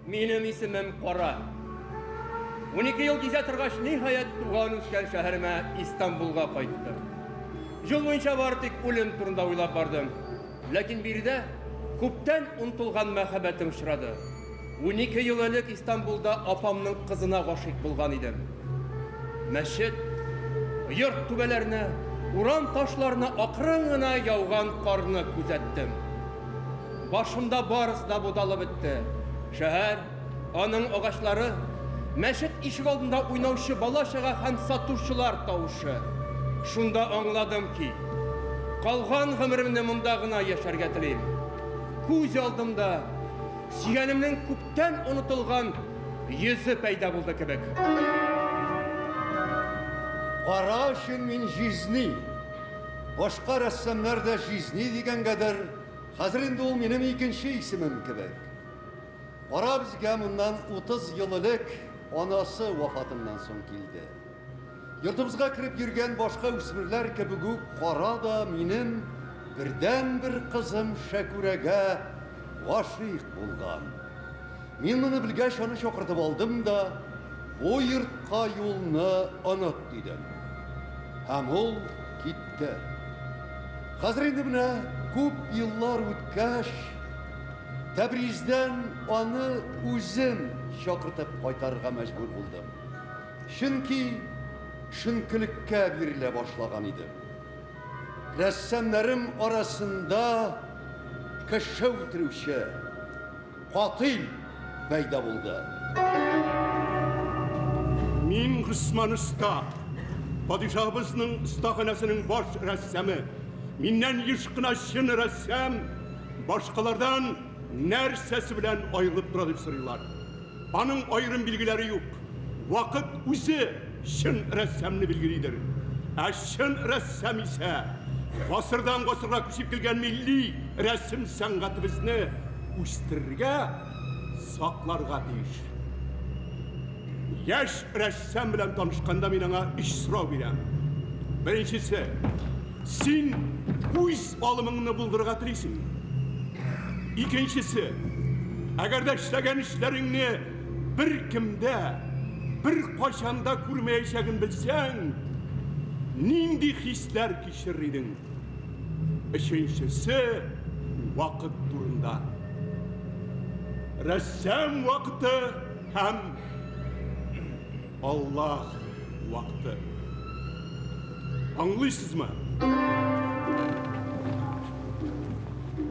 Минем исемем Кара. 12 ел гизә торгач, ниһаять, туган үскән шәһәремә Истанбулга кайттым. Юл буенча бары тик үлем турында уйлап бардым. Ләкин биредә күптән онытылган мәхәббәтем очрады. 12 ел элек Истанбулда апамның кызына гашыйк булган идем. Мәчет, йорт түбәләренә, урам ташларына акрын гына яуган карны күзәттем. Башымда барысы да буталып бетте. Шәһәр, аның агачлары, мәчет ишек алдында уйнаучы бала-чага һәм сатучылар тавышы. Шунда аңладым ки, калган гомеремне монда гына яшәргә телим. Күз алдымда сөйгәнемнең күптән онытылган йөзе пәйда булды кебек. Кара өчен мин җизни. Башка рәссамнар да җизни дигәнгәдер, хәзер инде ул минем икенче исемем кебек. Кара безгә моннан 30 ел элек анасы вафатыннан соң килде. Йортыбызга кереп йөргән башка үсмерләр кебек үк Кара да минем бердәнбер кызым Шәкүрәгә гашыйк булган. Мин моны белгәч, аны чакыртып алдым да, бу йортка юлны оныт, дидем. Һәм ул китте. Хәзер инде менә күп еллар үткәч, Тәбриздән аны үзем чакыртып кайтарырга мәҗбүр булдым. Чөнки төшенкелеккә бирелә башлаган идем. Рәссамнарым арасында кеше үтерүче, катыйль пәйда булды. Мин Госман оста, падишаһыбызның остаханәсенең баш рәссамы. Миннән еш кына чын рәссам башкалардан нәрсәсе белән аерылып тора дип сорыйлар. Аның аерым билгеләре юк. Вакыт үзе чын рәссамны билгелидер. Ә чын рәссам исә гасырдан гасырга күчеп килгән милли рәсем сәнгатебезне үстерергә, сакларга тиеш. Яшь рәссам белән танышканда мин аңа өч сорау бирәм. Беренчесе, син үз алымыңны булдырырга телисеңме? Икенчесе, әгәр дә эшләгән эшләреңне беркем дә, беркайчан да күрмәячәген белсәң, нинди хисләр кичерер идең? Өченчесе, вакыт турында. Рәссам вакыты һәм Аллаһ вакыты. Аңлыйсызмы?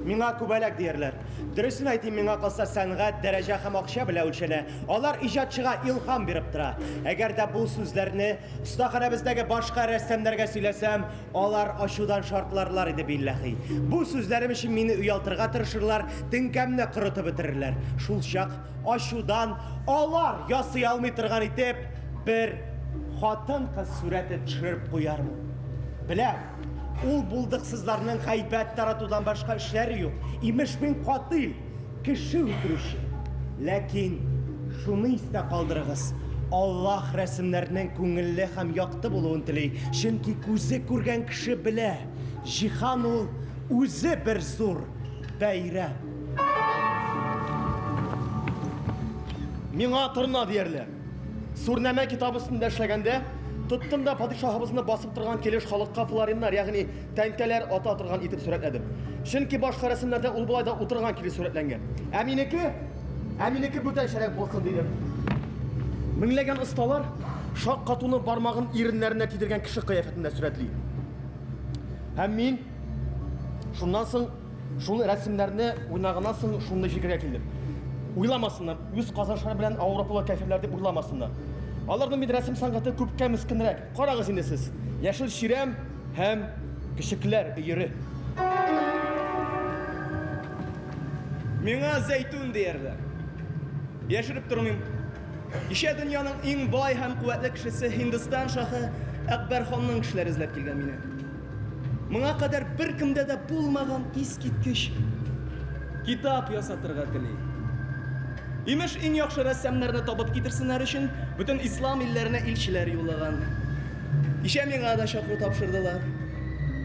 Миңа күбәләк диярләр. Дөресен әйтим, миңа калса сәнгать, дәрәҗә һәм акча белән үлчәнә. Алар иҗатчыга илһам биреп тора. Әгәр дә бу сүзләрне остаханәбездәге башка рәссамнарга сөйләсәм, алар ачудан шартларлар иде билләхи. Бу сүзләрем өчен мине оялтырга тырышырлар, теңкәмне корытып бетерерләр. Шул чак ачудан алар ясый алмый торган итеп бер хатын-кыз сурәте төшереп куярмын. Беләм, ул булдыксызларның гайбәт таратудан башка эшләре юк. Имеш, мин катыйль, кеше үтерүче. Ләкин шуны истә калдырыгыз, Аллаһ рәсемнәрнең күңелле һәм якты булуын тели, чөнки күзе күргән кеше белә, җиһан ул үзе бер зур бәйрәм. Миңа торна диярләр. Сурнамә китабы өстендә эшләгәндә, тоттым да падишаһыбызны басып торган килеш халыкка флориннар, ягъни тәңкәләр ата торган итеп сурәтләдем. Чөнки башка рәсемнәрдә ул болай да утырган килеш сурәтләнгән. Ә минеке, ә минеке бүтәнчәрәк булсын дидем. Меңләгән осталар шаккатуны бармагын иреннәренә тидергән кеше кыяфәтендә сурәтли. Һәм мин шуннан соң Шул рәсемнәрне уйнаганнан соң шундый фикергә килдем. Уйламасыннар, үз казанышлары белән ауропалы кәфирләр дип уйламасыннар. Аларның бит рәсем сәнгате күпкә мескенрәк. Карагыз инде сез, яшел чирәм һәм көчекләр өере. Миңа Зәйтүн диярләр. Яшереп тормыйм. Кичә дөньяның иң бай һәм куәтле кешесе Һиндстан шаһы Әкбәр ханның кешеләре эзләп килгән мине. Моңа кадәр беркемдә дә булмаган искиткеч китап ясатырга тели. Имеш, иң яхшы рәссамнарны табып китерсеннәр өчен бөтен ислам илләренә илчеләр юллаган. Кичә миңа да чакыру тапшырдылар.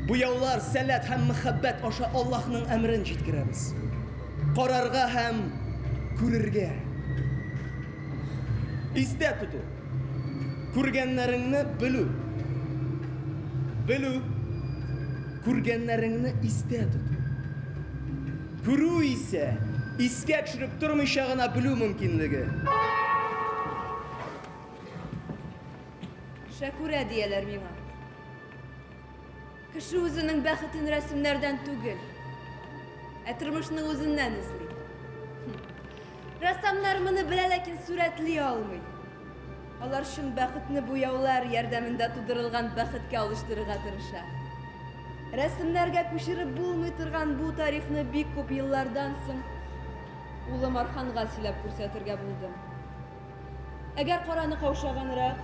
Буяулар, сәләт һәм мәхәббәт аша Аллаһның әмерен җиткерәбез. Карарга һәм күрергә. Истә тоту. Күргәннәреңне белү. Белү. Күргәннәреңне истә тоту. Күрү исә искә төшереп тормыйча гына белү мөмкинлеге. Шәкүрә дияләр миңа. Кеше үзенең бәхетен рәсемнәрдән түгел, ә тормышның үзеннән эзли. Рәссамнар моны белә, ләкин сурәтли алмый. Алар чын бәхетне буяулар ярдәмендә тудырылган бәхеткә алыштырырга тырыша. Рәсемнәргә күчереп булмый торган бу тарихны бик күп еллардан соң улым Арханга сөйләп күрсәтергә булдым. Әгәр караны каушаганрак,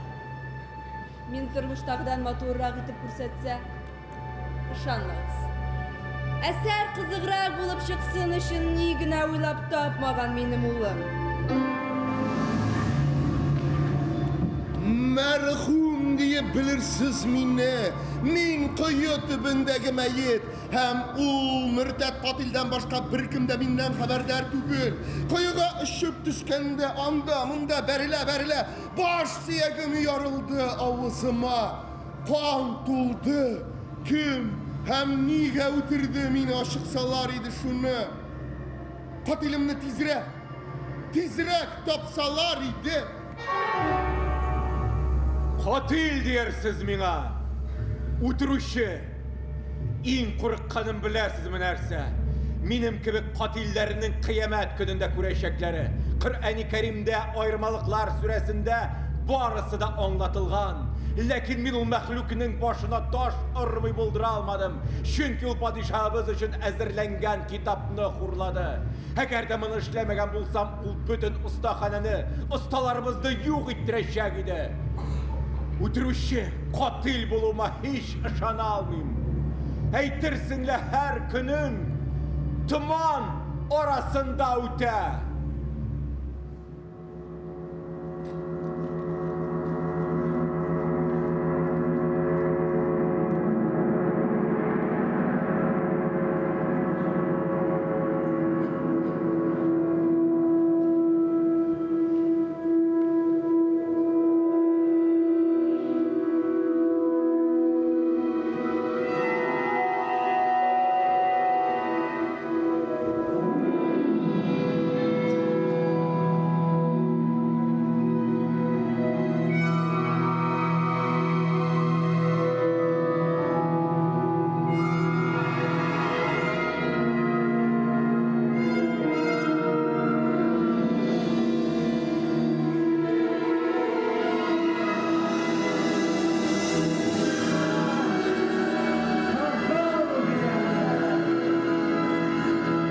мин тормыштагыдан матуррак итеп күрсәтсә, ышанмагыз. Әсәр кызыграк булып чыксын өчен ни генә уйлап тапмаган минем улым. Мәрхүм диеп белерсез мине. Мин кое төбендәге мәет. Һәм ул мөртәт катилдән башка беркем дә миннән хәбәрдар түгел. Коега очып төшкәндә анда, монда бәрелә-бәрелә баш сөягем ярылды, авызыма кан тулды. Кем һәм нигә үтерде мине ачыксалар иде шуны. Катилемне тизрәк, тизрәк тапсалар иде. Катил диярсез миңа. Үтерүче. Иң курыкканым беләсезме нәрсә? Минем кебек катилләрнең кыямәт көнендә күрәчәкләре. Коръәни Кәримдә аермалыклар сүрәсендә барысы да аңлатылган. Ләкин мин ул мәхлукның башына таш ормый булдыра алмадым, чөнки ул падишаһыбыз өчен әзерләнгән китапны хурлады. Әгәр дә моны эшләмәгән булсам, ул бөтен остаханәне, осталарыбызны юк иттерәчәк иде. Үтерүче, катил булуыма һич ышана алмыйм. Әйтерсең лә һәр көнем томан арасында үтә.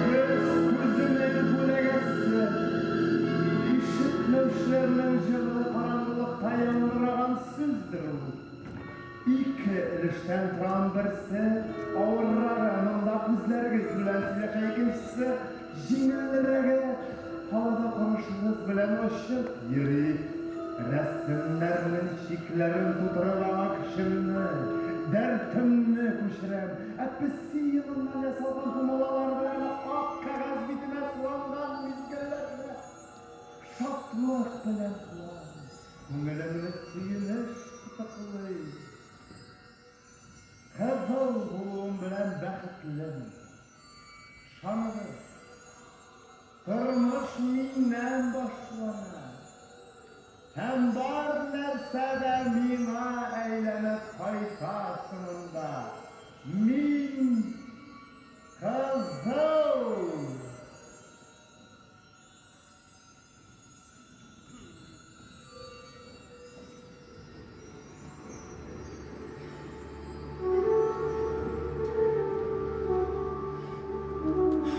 Көз күзенең күләгәсе, Ишетмәүчеләрнең җылы караңгылыкта яңгыраган сүздер ул. Ике өлештән торган берсе, авыррагы, монда күзләрегез белән сөйләшә, икенчесе, җиңелрәге, һавада карашыгыз белән очып йөри. Рәсемнәрнең чикләрен тутырып аңа көчемне, дәртемне күчерәм. Ә песи йоныннан ясалган пумалалар белән ак кәгазь битенә сыланган мизгелләрне шатлык белән куам. Күңелемне сөенеч кытыклый. Кызыл булуым белән бәхетлемен. Ышаныгыз, тормыш миннән башлана. Һәм бар нәрсә дә миңа әйләнеп кайта соңында. Мин кызыл!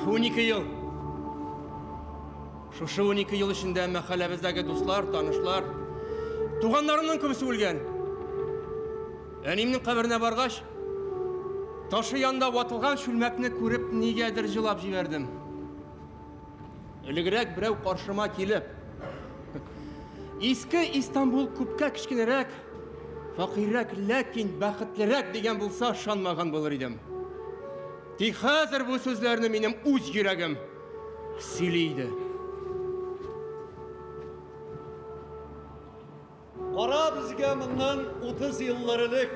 12 ел. Шушы 12 ел эчендә мәхәлләбездәге дуслар, танышлар, туганнарымның күбесе үлгән. Әниемнең каберенә баргач, ташы янында ватылган чүлмәкне күреп нигәдер җылап җибәрдем. Элегрәк берәү каршыма килеп, Иске Истанбул күпкә кечкенәрәк, фәкыйрьрәк, ләкин бәхетлерәк дигән булса, ышанмаган булыр идем. Тик хәзер бу сүзләрне минем үз йөрәгем сөйли иде. Кара безгә моннан 30 еллар элек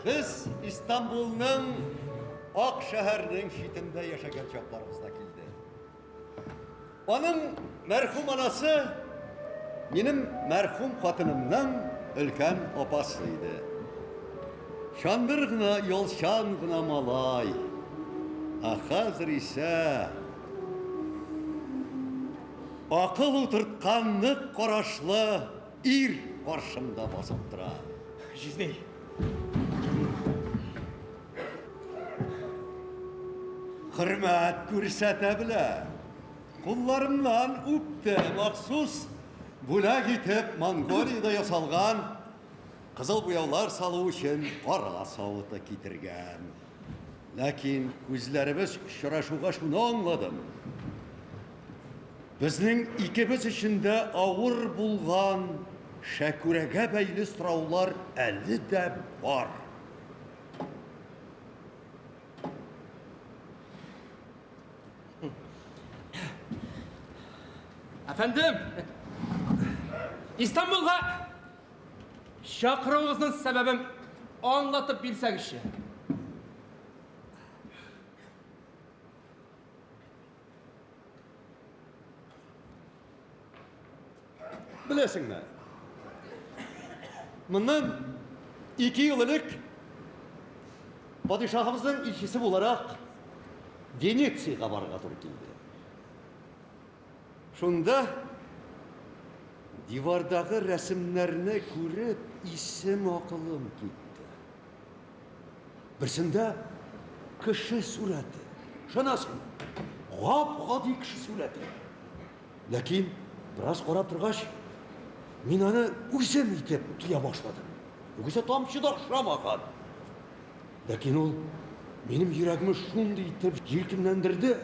без Истанбулның Ак шәһәрнең читендә яшәгән чакларыбызда килде. Аның мәрхүм анасы минем мәрхүм хатынымның өлкән апасы иде. Чандыр гына, ялчан гына малай. Ә хәзер исә акыл утырткан нык карашлы ир каршымда басып тора. Җизни. Хөрмәт күрсәтә белә. Кулларымнан үпте, махсус бүләк итеп Монголиядә ясалган кызыл буяулар салу өчен кара савыты китергән. Ләкин күзләребез очрашуга шуны аңладым. Безнең икебез өчен дә авыр булган Шәкүрәгә бәйле сораулар әле дә бар. Әфәндем! Истанбулга чакыруыгызның сәбәбен аңлатып бирсәгезче. Беләсеңме? Моннан 2 ел элек падишаһыбызның илчесе буларак Венециягә барырга туры килде. Шунда дивардагы рәсемнәрне күреп, исем акылым китте. Берсендә кеше сурәте. Ышанасыңмы? Гап-гади кеше сурәте. Ләкин бераз карап торгач, мин аны үзем итеп тоя башладым. Югыйсә тамчы да охшамаган. Ләкин ул минем йөрәгемне шундый итеп җилкенләндерде,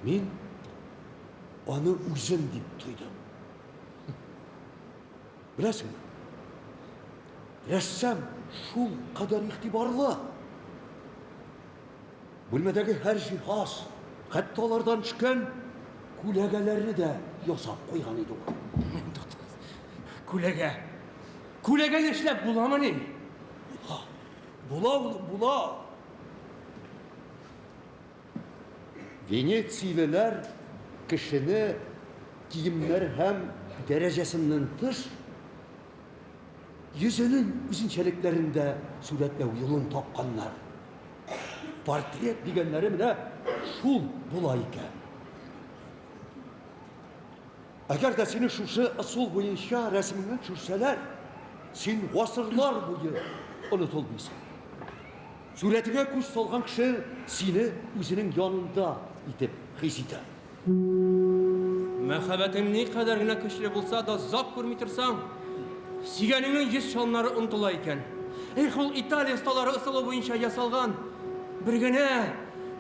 мин аны үзем дип тойдым. Беләсеңме, рәссам шул кадәр игътибарлы. Бүлмәдәге һәр җиһаз, хәтта алардан төшкән күләгәләрне дә ясап куйган иде ул. Туктагыз. Күләгә. Күләгәне эшләп буламыни? Була. Була, улым, була. Венециялеләр кешене киемнәр һәм дәрәҗәсеннән тыш, йөзенең үзенчәлекләрен дә сурәтләү юлын тапканнар. Портрет дигәннәре менә шул була икән. Әгәр дә сине шушы ысул буенча рәсемеңне төшерсәләр, син гасырлар буе онытылмыйсың. Сурәтеңә күз салган кеше сине үзенең янында итеп хис итә. Мәхәббәтең никадәр генә көчле булса да, озак күрми торсаң, сөйгәнеңнең йөз чалымнары онытыла икән. Эх, ул Италия осталары ысулы буенча ясалган бер генә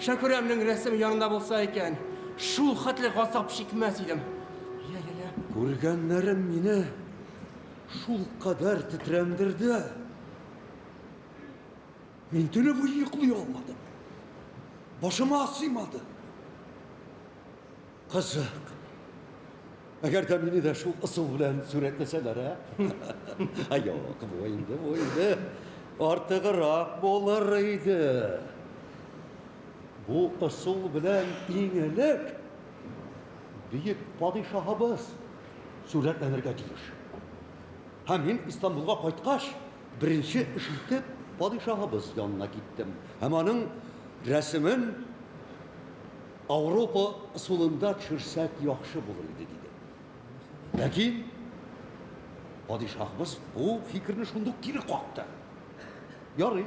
Шәкүрәмнең рәсеме янында булса икән, шул хәтле газап чикмәс идем. Я, я, я. Күргәннәрем мине шулкадәр тетрәндерде. Мин төне буе йоклый алмадым. Башыма сыймады. Кызык. Әгәр дә мине дә шул ысул белән сурәтләсәләр, ә? Ә юк, бу инде, бу инде артыграк булыр иде. Бу ысул белән иң элек бөек падишаһыбыз сурәтләнергә тиеш. Һәм мин Истанбулга кайткач, беренче эш итеп падишаһыбыз янына киттем һәм аның рәсемен Ауропа ысулында төшерсәк яхшы булыр иде, диде. Ләкин падишаһыбыз бу фикерне шундук кире какты. Ярый,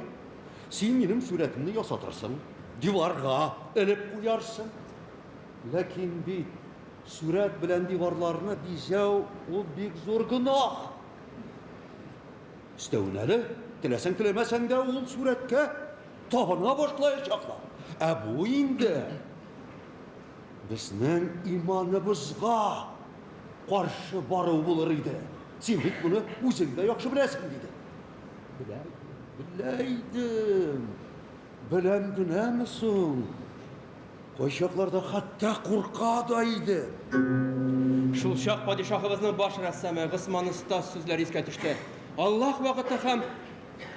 син минем сурәтемне ясатырсың, диварга элеп куярсың. Ләкин бит сурәт белән диварларны бизәү ул бик зур гөнаһ. Өстәвенә әле, теләсәң-теләмәсәң дә ул сурәткә табына башлаячаклар. Ә бу инде безнең иманыбызга каршы бару булыр иде. Син бит моны үзең дә яхшы беләсең, диде. Белә, белә идем. Беләм генәме соң? Кайчакларда хәтта курка да идем. Шул чак падишаһыбызның баш рәссамы Госман остаз сүзләре искә төште. Аллаһ вакыты һәм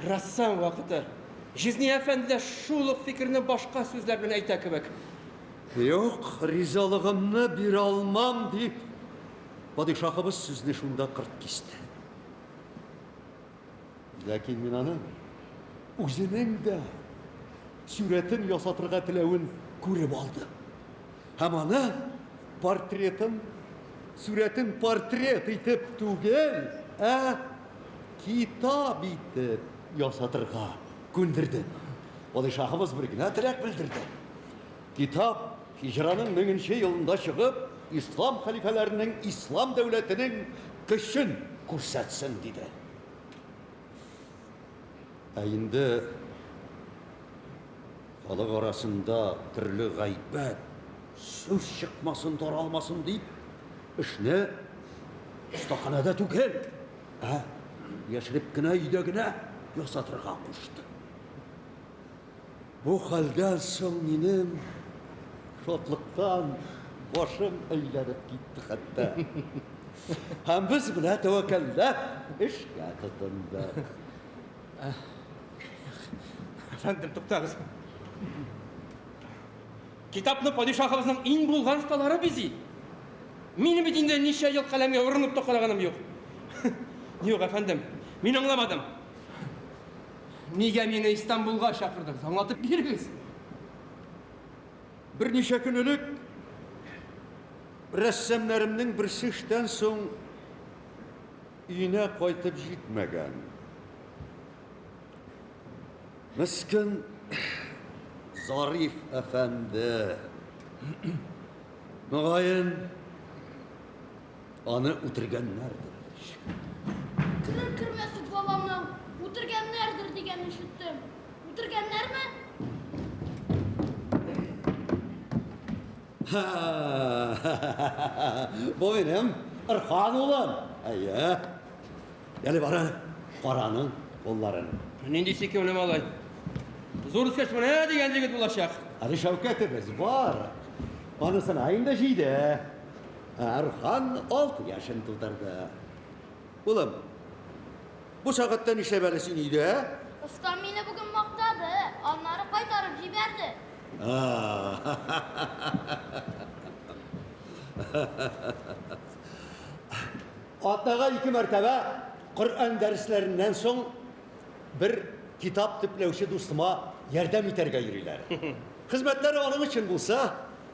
рәссам вакыты. Җизни әфәнде дә шул ук фикерне башка сүзләр белән әйтә кебек. Юк, ризалыгымны бирә алмам, дип, падишаһыбыз сүзне шунда кырт кисте. Ләкин мин аның үзенең дә сурәтен ясатырга теләвен күреп алдым. Һәм аны портретын, сурәтен портрет итеп түгел, ә китап итеп ясатырга күндердем. Падишаһыбыз бер генә теләк белдерде. Китап һиҗраның меңенче елында чыгып, ислам хәлифәләренең ислам дәүләтенең көчен күрсәтсен, диде. Ә инде халык арасында төрле гайбәт, сүз чыкмасын, таралмасын дип, эшне остаханәдә түгел, ә яшереп кенә өйдә генә ясатырга кушты. Бу хәлдән соң минем шатлыктан башым әйләнеп китте хәтта. Һәм без менә тәвәккәлләп эшкә тотындык. Әфәндем, туктагыз. Китапны падишаһыбызның иң булган осталары бизи. Минем бит инде ничә ел каләмгә орынып та караганым юк. Юк, әфәндем, мин аңламадым. Нигә мине Истанбулга чакырдыгыз? Аңлатып бирегез. Берничә көн элек рәссамнарымның берсе эштән соң өенә кайтып җитмәгән. Мескен Зариф әфәнде. Мөгаен, аны үтергәннәрдер. Керер-кермәс үк бабамның үтергәннәрдер дигәнен ишеттем. Үтергәннәрме? Бу минем Ырхан улым. Әйе. Әле бар әле. Караның кулларын. Нинди сөйкемле малай. Зур үскәч менә дигән егет булачак. Әле Шәүкәтебез бар. Анысына инде җиде. Ә Ырхан 6 яшен тутырды. Улым, бу сәгатьтә нишләп әле син өйдә? Оста мине бүген мактады, аннары кайтарып җибәрде. Атнага 2 мәртәбә Коръән дәресләреннән соң бер китап төпләүче дустыма ярдәм итәргә йөриләр. Хезмәтләре аның өчен булса,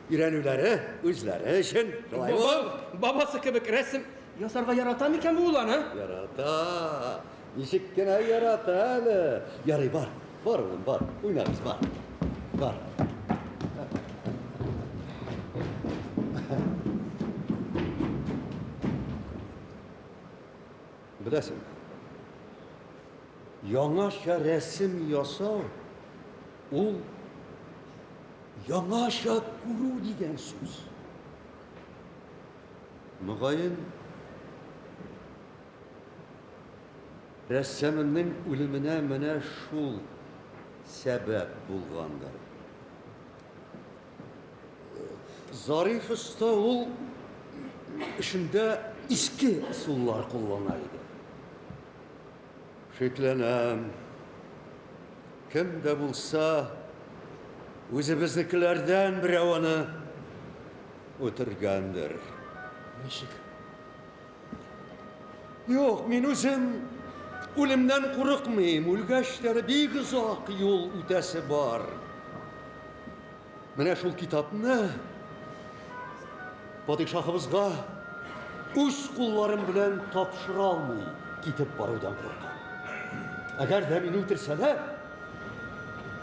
өйрәнүләре үзләре өчен. Шулай Бабасы кебек рәсем ясарга ярата микән бу улан, а? Ярата. Ничек кенә ярата әле. Ярый, бар. Бар, улым, бар. Уйнагыз, бар. Бар. Беләсең, яңаша рәсем ясау ул яңаша күрү дигән сүз. Мөгаен, рәссамымның үлеменә менә шул сәбәп булгандыр. Зариф оста ул эшендә иске ысуллар куллана иде. Шикләнәм, кем дә булса үзебезнекеләрдән берәү аны үтергәндер. Ничек? Юк, мин үзем үлемнән курыкмыйм. Үлгәч тә бик озак юл үтәсе бар. Менә шул китапны падишаһыбызга үз кулларым белән тапшыра алмый китеп барудан куркам. Әгәр дә мине үтерсәләр,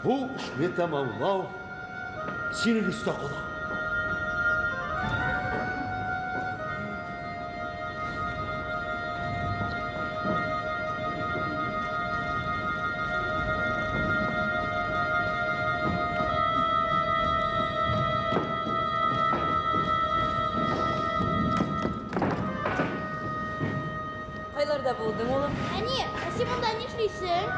бу эшне тәмамлау синең өстә кала. Кайларда булдың, улым? Әни, ә син монда нишлисең?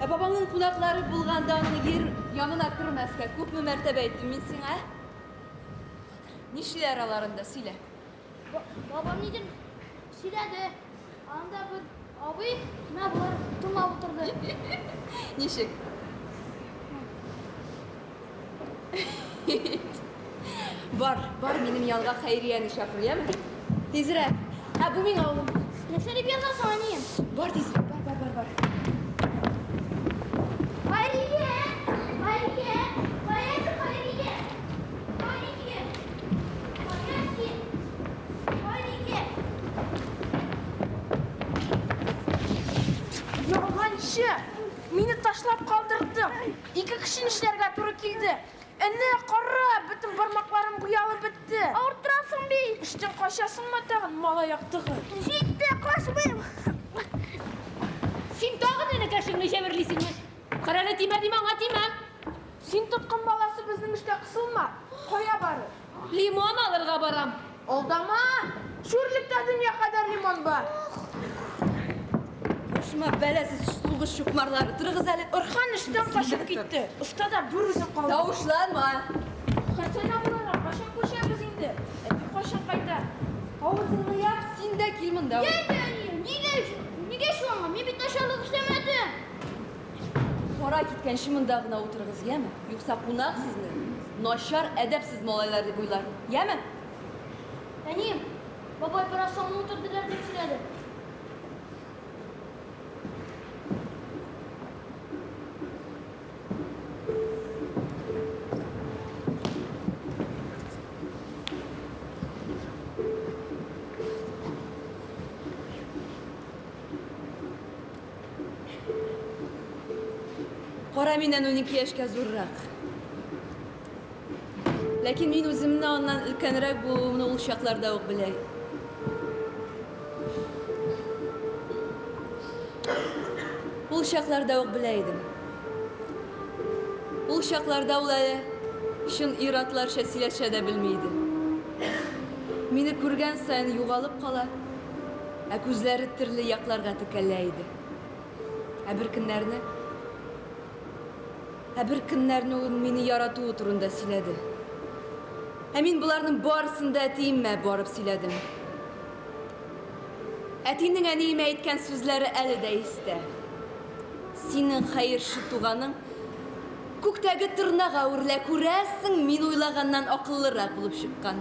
Ә бабаңның кунаклары булганда аның ер янына кермәскә күпме мәртәбә әйттем мин сиңа? Нишлиләр алар анда, сөйлә. Бабам нидер сөйләде. Анда бер абый менә болар тыңлап утырды. Ничек? Бар, бар минем янга Хәйрияне чакыр, яме? Тизрәк. Ә бу миңа улым. Нәрсә дип язасың, әнием? Бар тизрәк, бар, бар, бар, бар. Хәйрия! Хәйрия! Кая син, Хәйрия? Хәйрия! Кая син? Хәйрия! Ялганчы! Мине ташлап калдырдың. Ике кешене эшләргә туры килде. Әнә, кара, бөтен бармакларым буялып бетте. Авырттырасың бит. Эштән качасыңмы тагын, малай актыгы? Җитте, качмыйм. Син тагын энекәшеңне җәберлисеңме? Карале, тимә дим аңа, тимә. Син тоткын баласы безнең эшкә кысылма. Кая барып? Лимон алырга барам. Алдама! Шүрлектә дөнья кадәр лимон бар. Кушма бәласез сугыш чукмарлары. Торыгыз әле. Орхан эштән качып китте. Оста да бер үзе калды. Тавышланма. Хәсән абыйларга кайчан күчәбез инде? Әти кайчан кайта? Авызыңны яп, син дә кил монда. Әйдә, әнием, нигә, нигә шуңа? Мин бит начарлык эшләмәдем. Кара киткәнче монда гына утырыгыз, яме? Юкса кунак сезне начар, әдәпсез малайлар дип уйлар. Яме? Әнием, бабай бераз соңны үтерделәр дип сөйләде. Кара миннән 12 яшькә зуррак. Ләкин мин үземне аннан өлкәнрәк булуымны ул чакларда ук белә. Ул чакларда ук белә идем. Ул чакларда ул әле чын ир-атларча сөйләшә дә белми иде. Мине күргән саен югалып кала, ә күзләре төрле якларга текәлә иде. Ә бер көннәрне Ә бер көннәрне ул мине яратуы турында сөйләде. Ә мин боларның барысын да әтиемә барып сөйләдем. Әтинең әниемә әйткән сүзләре әле дә истә. Синең хәерче туганың күктәге торнага үрелә, күрәсең, мин уйлаганнан акыллырак булып чыккан.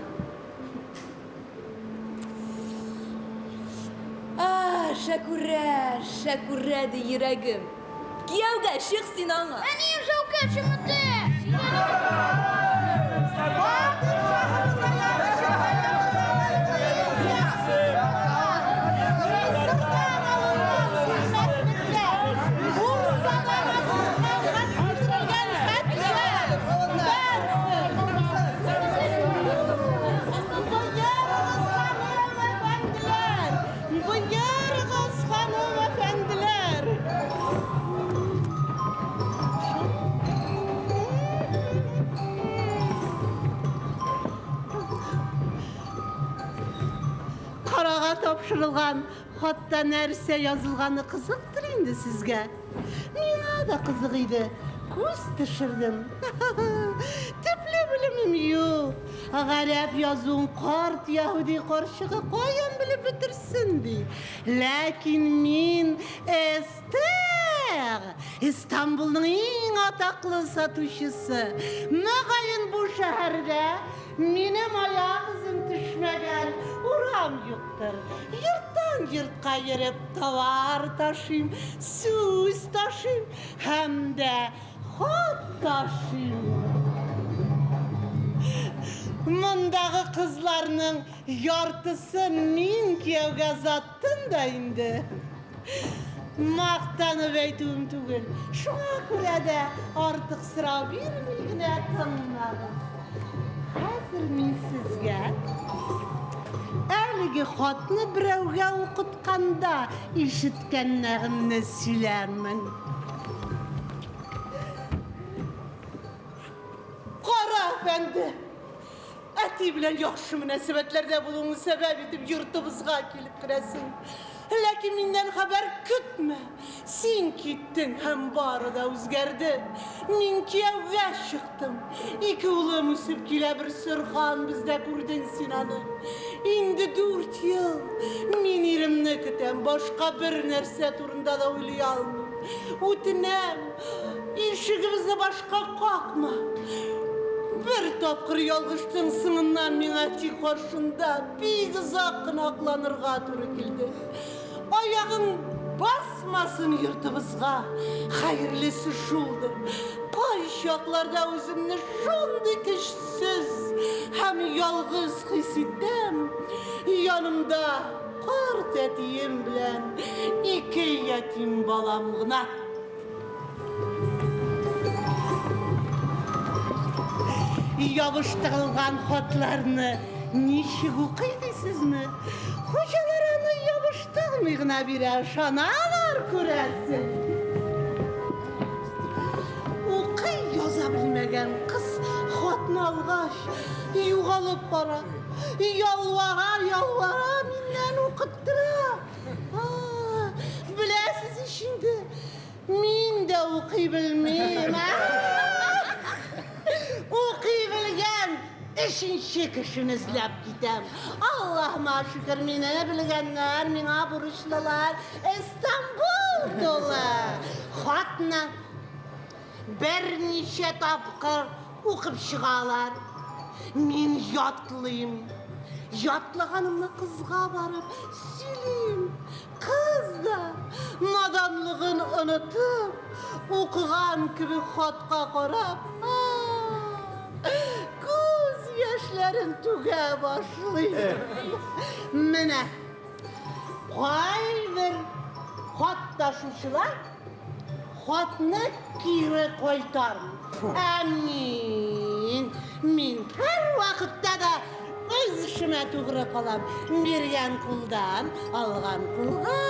А, Шәкүрә, Шәкүрә ди йөрәгем. Кияүгә чык син аңа. Әнием, Шәүкәт чымыты! Боярыгыз, ханым, әфәнделәр! Карага тапшырылган хатта нәрсә язылганы кызыктыр инде сезгә. Миңа да кызык иде. Күз төшердем. Төпле белемем юк. Гарәп язуын карт яһүди карчыгы каян белеп бетерсен ди. Ләкин мин Эстер, Истанбулның иң атаклы сатучысы. Мөгаен бу шәһәрдә минем аяк эзем төшмәгән урам юктыр. Йорттан йортка йөреп товар ташыйм, сүз ташыйм һәм дә хат ташыйм. Мондагы кызларның яртысын мин кияүгә озаттым да инде. Мактанып әйтүем түгел. Шуңа күрә дә артык сорау бирми генә тыңлагыз. Хәзер мин сезгә әлеге хатны берәүгә укытканда ишеткәннәремне сөйләрмен. Кара әфәнде, әти белән яхшы мөнәсәбәтләрдә булуыңны сәбәп итеп йортыбызга килеп керәсең. Ләкин миннән хәбәр көтмә. Син киттең һәм бары да үзгәрде. Мин кияүгә чыктым. Ике улым үсеп килә, берсе Орхан, бездә күрдең син аны. Инде дүрт ел мин иремне көтәм, башка бер нәрсә турында да уйлый алмыйм. Үтенәм, ишегебезне башка какма. Бер тапкыр ялгыштың, соңыннан миңа әти каршында бик озак кына акланырга туры килде. Аягың басмасын йортыбызга, хәерлесе шулдыр. Кайчакларда үземне шундый көчсез һәм ялгыз хис итәм. Янымда карт әтием белән ике ятим балам гына. Ябыштырылган хатларны ничек укый дисезме? Хуҗалар аны ябыштырмый гына бирә, ышаналар, күрәсең. Укый яза белмәгән кыз хатны алгач, югалып кара. Ялвара, ялвара, миннән укыттыра. Беләсез ич инде, мин дә укый белмим. Укый белгән өченче кешене эзләп китәм. Аллаһыма шөкер, мине белгәннәр, миңа бурычлылар. Истанбул тулы. Хатны берничә тапкыр укып чыгалар. Мин ятлыйм. Ятлаганымны кызга барып сөйлим. Кыз да, наданлыгын онытып, укыган кебек хатка карап, күз яшьләрен түгә башлый. Менә кайбер хат ташучылар Хатны кире кайтармый. Ә мин, мин һәрвакытта да үз эшемә тугры калам. Биргән кулдан, алган кулга.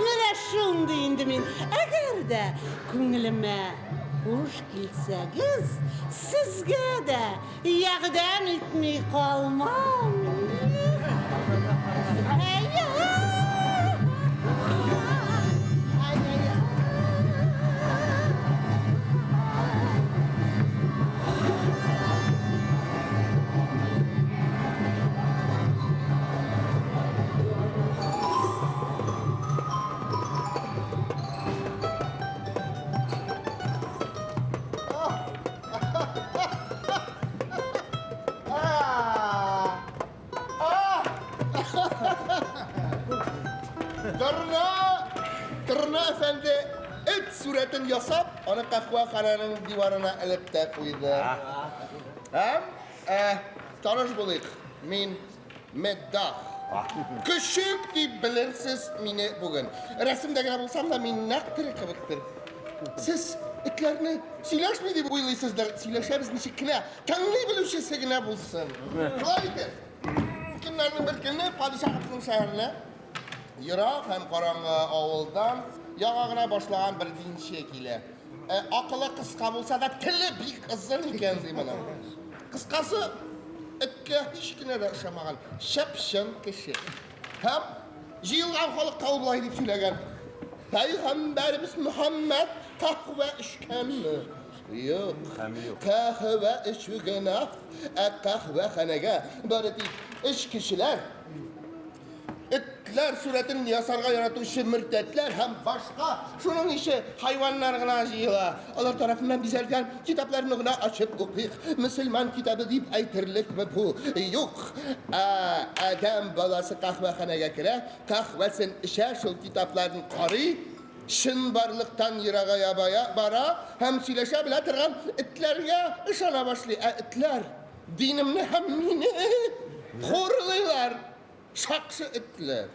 Менә шундый инде мин. Әгәр дә күңелемә хуш килсәгез, сезгә дә ярдәм итми калмам. Торна, Торна әфәнде эт сурәтен ясап, аны каһвәханәнең диварына элеп тә куйды. Һәм, ә, таныш булыйк, мин Меддах. Көчек дип белерсез мине бүген. Рәсемдә генә булсам да, мин нәкъ тере кебектер. Сез этләрне сөйләшми дип уйлыйсыздыр. Сөйләшәбез ничек кенә. Тыңлый белүчесе генә булсын. Шулай итеп, көннәрнең бер көнне падишаһыбызның шәһәренә ерак һәм караңгы авылдан яңа гына башлаган бер динче килә. Ә, акылы кыска булса да, теле бик озын икән, ди моның. Кыскасы, эткә һич кенә дә ошамаган чып-чын кеше. Һәм җыелган халыкка ул болай дип сөйләгән. Пәйгамбәребез Мөхәммәд каһвә эчкәнме? Юк. Каһвә эчү гөнаһ, ә каһвәханәгә бары тик эчкечеләр, Этләр сурәтен ясарга яратучы мөртәтләр һәм башка шуның ише хайваннар гына җыела. Алар тарафыннан бизәлгән китапларны гына ачып укыйк. Мөселман китабы дип әйтерлекме бу? Юк. Ә адәм баласы каһвәханәгә керә, каһвәсен эчә, шул китапларын карый, чынбарлыктан ерагая бара һәм сөйләшә белә торган этләргә ышана башлый. Ә этләр динемне һәм мине хурлыйлар. Шакшы этләр.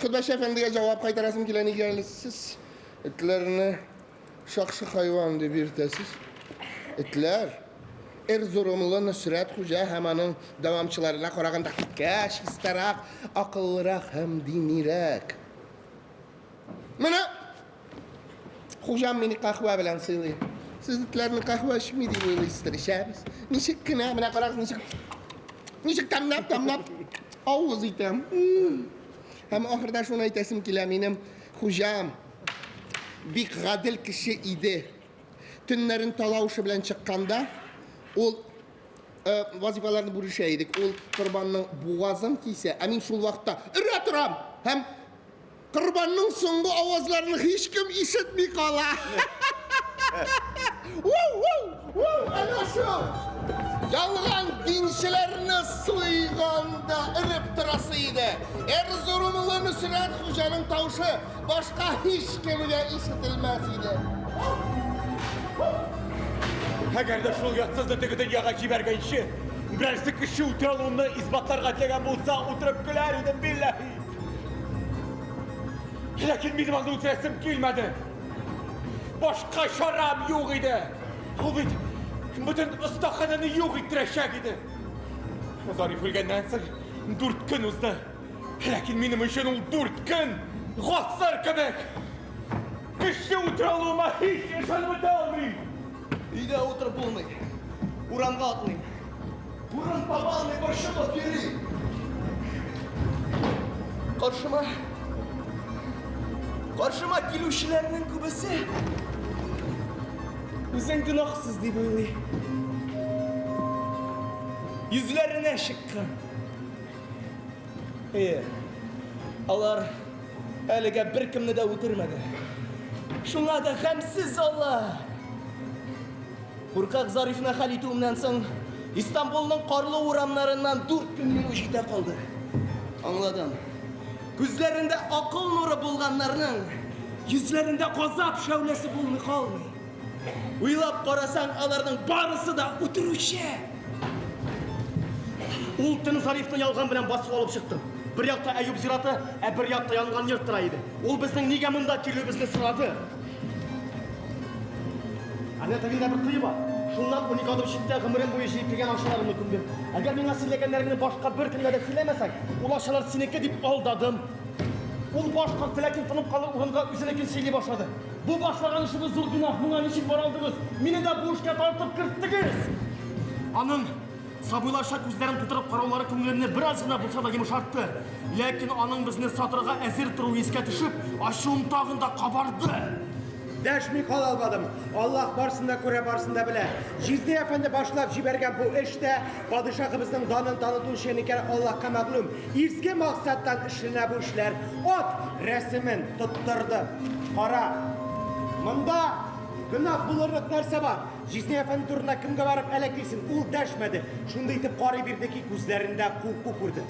Хөтбәче әфәндегә җавап кайтарасым килә, нигә әле сез этләрне шакшы хайван дип йөртәсез? Этләр Эрзурумлы Нөсрәт хуҗа һәм аның дәвамчыларына караганда күпкә чистарак, акыллырак һәм динирәк. Менә Хуҗам мине каһвә белән сыйлый. Сез этләрне каһвә эчми дип уйлыйсыздыр, эчәбез. Ничек кенә, менә карагыз, ничек. Ничек тәмләп, тәмләп авыз итәм. Һәм ахырда шуны әйтәсем килә, минем хуҗам бик гадел кеше иде. Төннәрен талау эше белән чыкканда, ул вазифаларны бүлешә идек. Ул корбанның бугазын кисә, ә мин шул вакытта өрә торам һәм корбанның соңгы авазларын һичкем ишетми кала. Вау, вау, әнә шул. Ялган динчеләрне суйганда өреп торасы иде. Эрзурумлы Нусрәт хуҗаның тавышы башка һичкемгә ишетелмәс иде. Әгәр дә шул ятсызны теге дөньяга җибәргәнче, берәрсе кеше үтерә алуымны исбатларга теләгән булса, утырып көләр идем, билләһи. Ләкин минем аны үтерәсем килмәде. Башка чарам юк иде. Ул бит бөтен остаханәне юк иттерәчәк иде. Зариф үлгәннән соң 4 көн узды. Ләкин минем өчен ул 4 көн гасыр кебек. Кеше үтерә алуыма һич ышанып бетә алмыйм. Өйдә утырып булмый. Урамга атлыйм. Урын таба алмый, борчылып йөрим. Каршыма килүчеләрнең күбесе үзен гөнаһсыз дип уйлый. Йөзләренә чыккан. Әйе, алар әлегә беркемне дә үтермәде. Шуңа да гамьсез алар. Куркак Зарифны хәл итүемнән соң Истанбулның карлы урамнарыннан 4 көн йөрү җитә калды. Аңладым. Күзләрендә акыл нуры булганнарның йөзләрендә газап шәүләсе булмый калмый. Уйлап карасаң, аларның барысы да үтерүче. Ул төн Зарифны ялган белән басып алып чыктым. Бер якта Әюп зираты, ә бер якта янган йорт тора иде. Ул безнең нигә монда килүебезне сорады. Әнә тегендә бер кое бар. Шуннан 12 адым читтә гомерем буе җыеп килгән акчаларымны күмдем. Әгәр миңа сөйләгәннәреңне башка беркемгә дә сөйләмәсәң, ул акчалар синеке дип алдадым. Ул баш какты, ләкин тынып калыр урынга үзенекен сөйли башлады. Бу башлаган эшегез зур гөнаһ, моңа ничек бара алдыгыз? Мине дә бу эшкә тартып керттегез. Аның сабыйларча күзләрен тутырып караулары күңелемне бераз гына булса да йомшартты. Ләкин аның безне сатырга әзер торуы искә төшеп, ачуым тагын да кабарды. Дәшми кала алмадым. Аллаһ барсын да күрә, барсын да белә. Җизни әфәнде башлап җибәргән бу эш тә падишаһыбызның данын таныту өчен икән Аллаһка мәгълүм. Изге максаттан эшләнә бу эшләр. Ат рәсемен тоттырды. Кара. Монда гөнаһ булырлык нәрсә бар? Җизни әфәнде турында кемгә барып әләк килсен, ул дәшмәде. Шундый итеп карый бирде ки, күзләрендә курку күрде.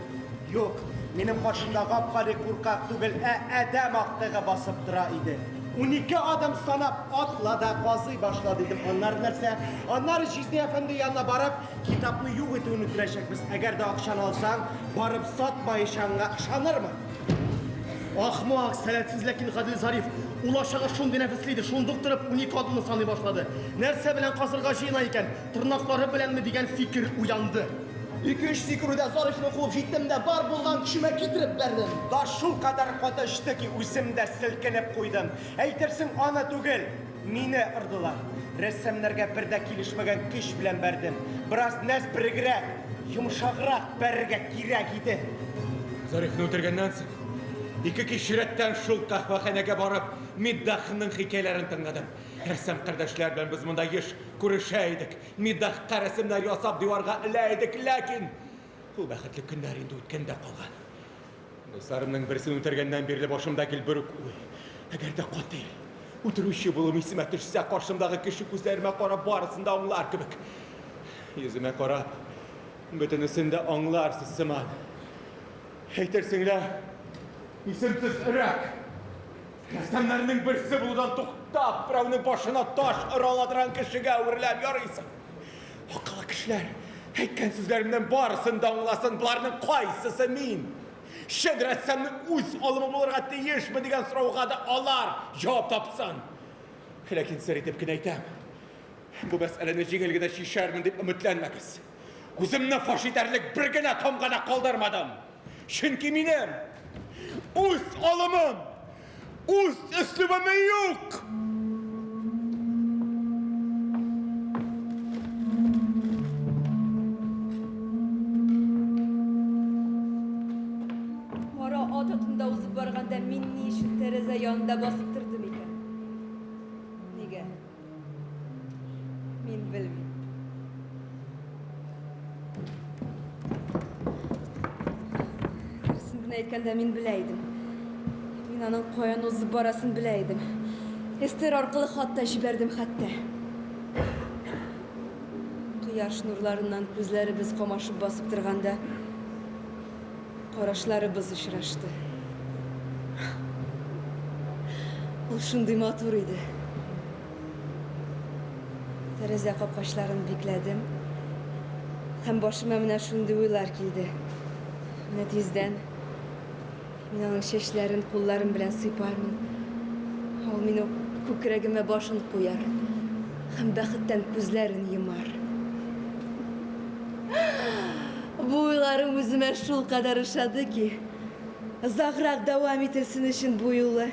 Юк, минем каршымда гап-гади куркак түгел, ә адәм актыгы басып тора иде. 12 адым санап атла да казый башлады идем. Аннары нәрсә? Аннары Җизни әфәнде янына барып, китапны юк итүен үтерәчәкбез. Әгәр дә акчаны алсаң, барып сатмаячагыңа ышанырмын. Ахмак, сәләтсез, ләкин гадел Зариф. Ул акчага шундый нәфесле иде, шундук торып 12 адымны саный башлады. Нәрсә белән казырга җыена икән? Тырнаклары беләнме дигән фикер уянды. 2-3 сикерүдә Зарифны куып җиттем дә бар булган көчемә китереп бәрдем. Таш шул кадәр каты очты ки, үзем дә селкенеп куйдым. Әйтерсең, аны түгел, мине ырдылар. Рәссамнарга бер дә килешмәгән көч белән бәрдем. Бераз нәзберегрәк, йомшаграк бәрергә кирәк иде. Зарифны үтергәннән соң, 2 кич рәттән шул каһвәханәгә барып, Миддахның хикәяләрен тыңладым. Рәссам кардәшләр белән без монда еш күрешә идек. Миддахка рәсемнәр ясап диварга элә идек, ләкин ул бәхетле көннәр инде үткәндә калган. Дусларымның берсен үтергәннән бирле башымда гел бер үк уй. Әгәр дә катил, үтерүче булуым исемә төшсә, каршымдагы кеше күзләремә карап барысын да аңлар кебек. Йөземә карап, бөтенесен дә аңларсыз сыман. Әйтерсең лә, исемсез өрәк. Рәссамнарның берсе булудан туктап, берәүнең башына таш ора ала торган кешегә әвереләм, ярыйсың. Акыллы кешеләр әйткән сүзләремнең барысын да аңласын, боларның кайсысы мин? Чын рәссамның үз алымы булырга тиешме дигән сорауга да алар җавап тапсын. Ләкин сер итеп кенә әйтәм, бу мәсьәләне җиңел генә чишәрмен дип өметләнмәгез. Үземне фаш итәрлек бер генә тамга да калдырмадым. Чөнки минем үз алымым, үз өслүбем юк. алдында басып торды микән? Нигә? Мин белмим. Дөресен генә әйткәндә, мин белә идем. Мин аның каян узып барасын белә идем. Эстер аркылы хат та җибәрдем хәтта. Кояш нурларыннан күзләребез камашып басып торганда, карашларыбыз очрашты. Ул шундый матур иде. Тәрәзә капкачларын бикләдем. Һәм башыма менә шундый уйлар килде. Менә тиздән мин аның чәчләрен кулларым белән сыйпармын. Ул минем күкрәгемә башын куяр һәм бәхеттән күзләрен йомар. Бу уйларым үземә шулкадәр ошады ки, озаграк дәвам ителсен өчен бу юлы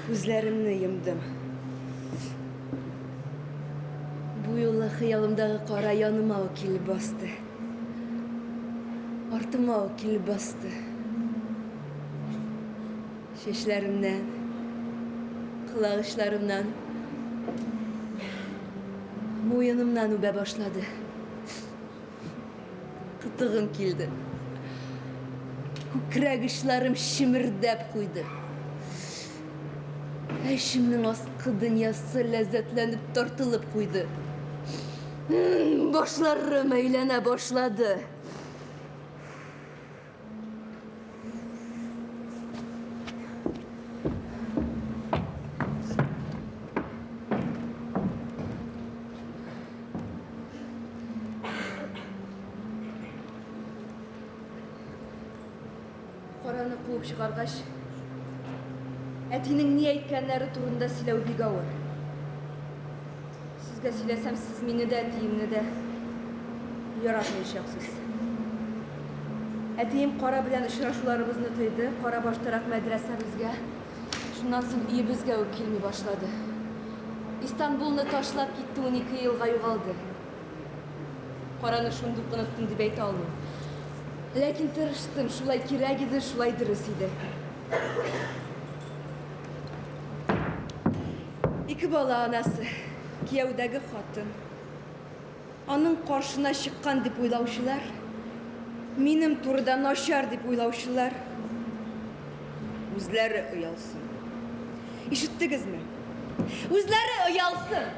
күзләремне йомдым. Бу юлы хыялымдагы кара яныма ук килеп басты. Артыма ук килеп басты. Чәчләремнән, колак очларымнан, муенымнан үбә башлады. Кытыгым килде. Күкрәк очларым чемердәп куйды. Ә эчемнең аскы дөньясы ләззәтләнеп тартылып куйды. Башларым әйләнә башлады. Караны куып чыгаргач, әтинең ни әйткәннәре турында сөйләү бик авыр. Сезгә сөйләсәм, сез мине дә, әтиемне дә яратмаячаксыз. Әтием Кара белән очрашуларыбызны тыйды, Кара баштарак мәдрәсәбезгә, шуннан соң өебезгә үк килми башлады. Истанбулны ташлап китте, 12 елга югалды. Караны шундук оныттым дип әйтә алмыйм. Ләкин тырыштым, шулай кирәк иде, шулай дөрес иде. Ике бала анасы, кияүдәге хатын. Аның каршына чыккан дип уйлаучылар, минем турыда начар дип уйлаучылар үзләре оялсын. Ишеттегезме? Үзләре оялсын!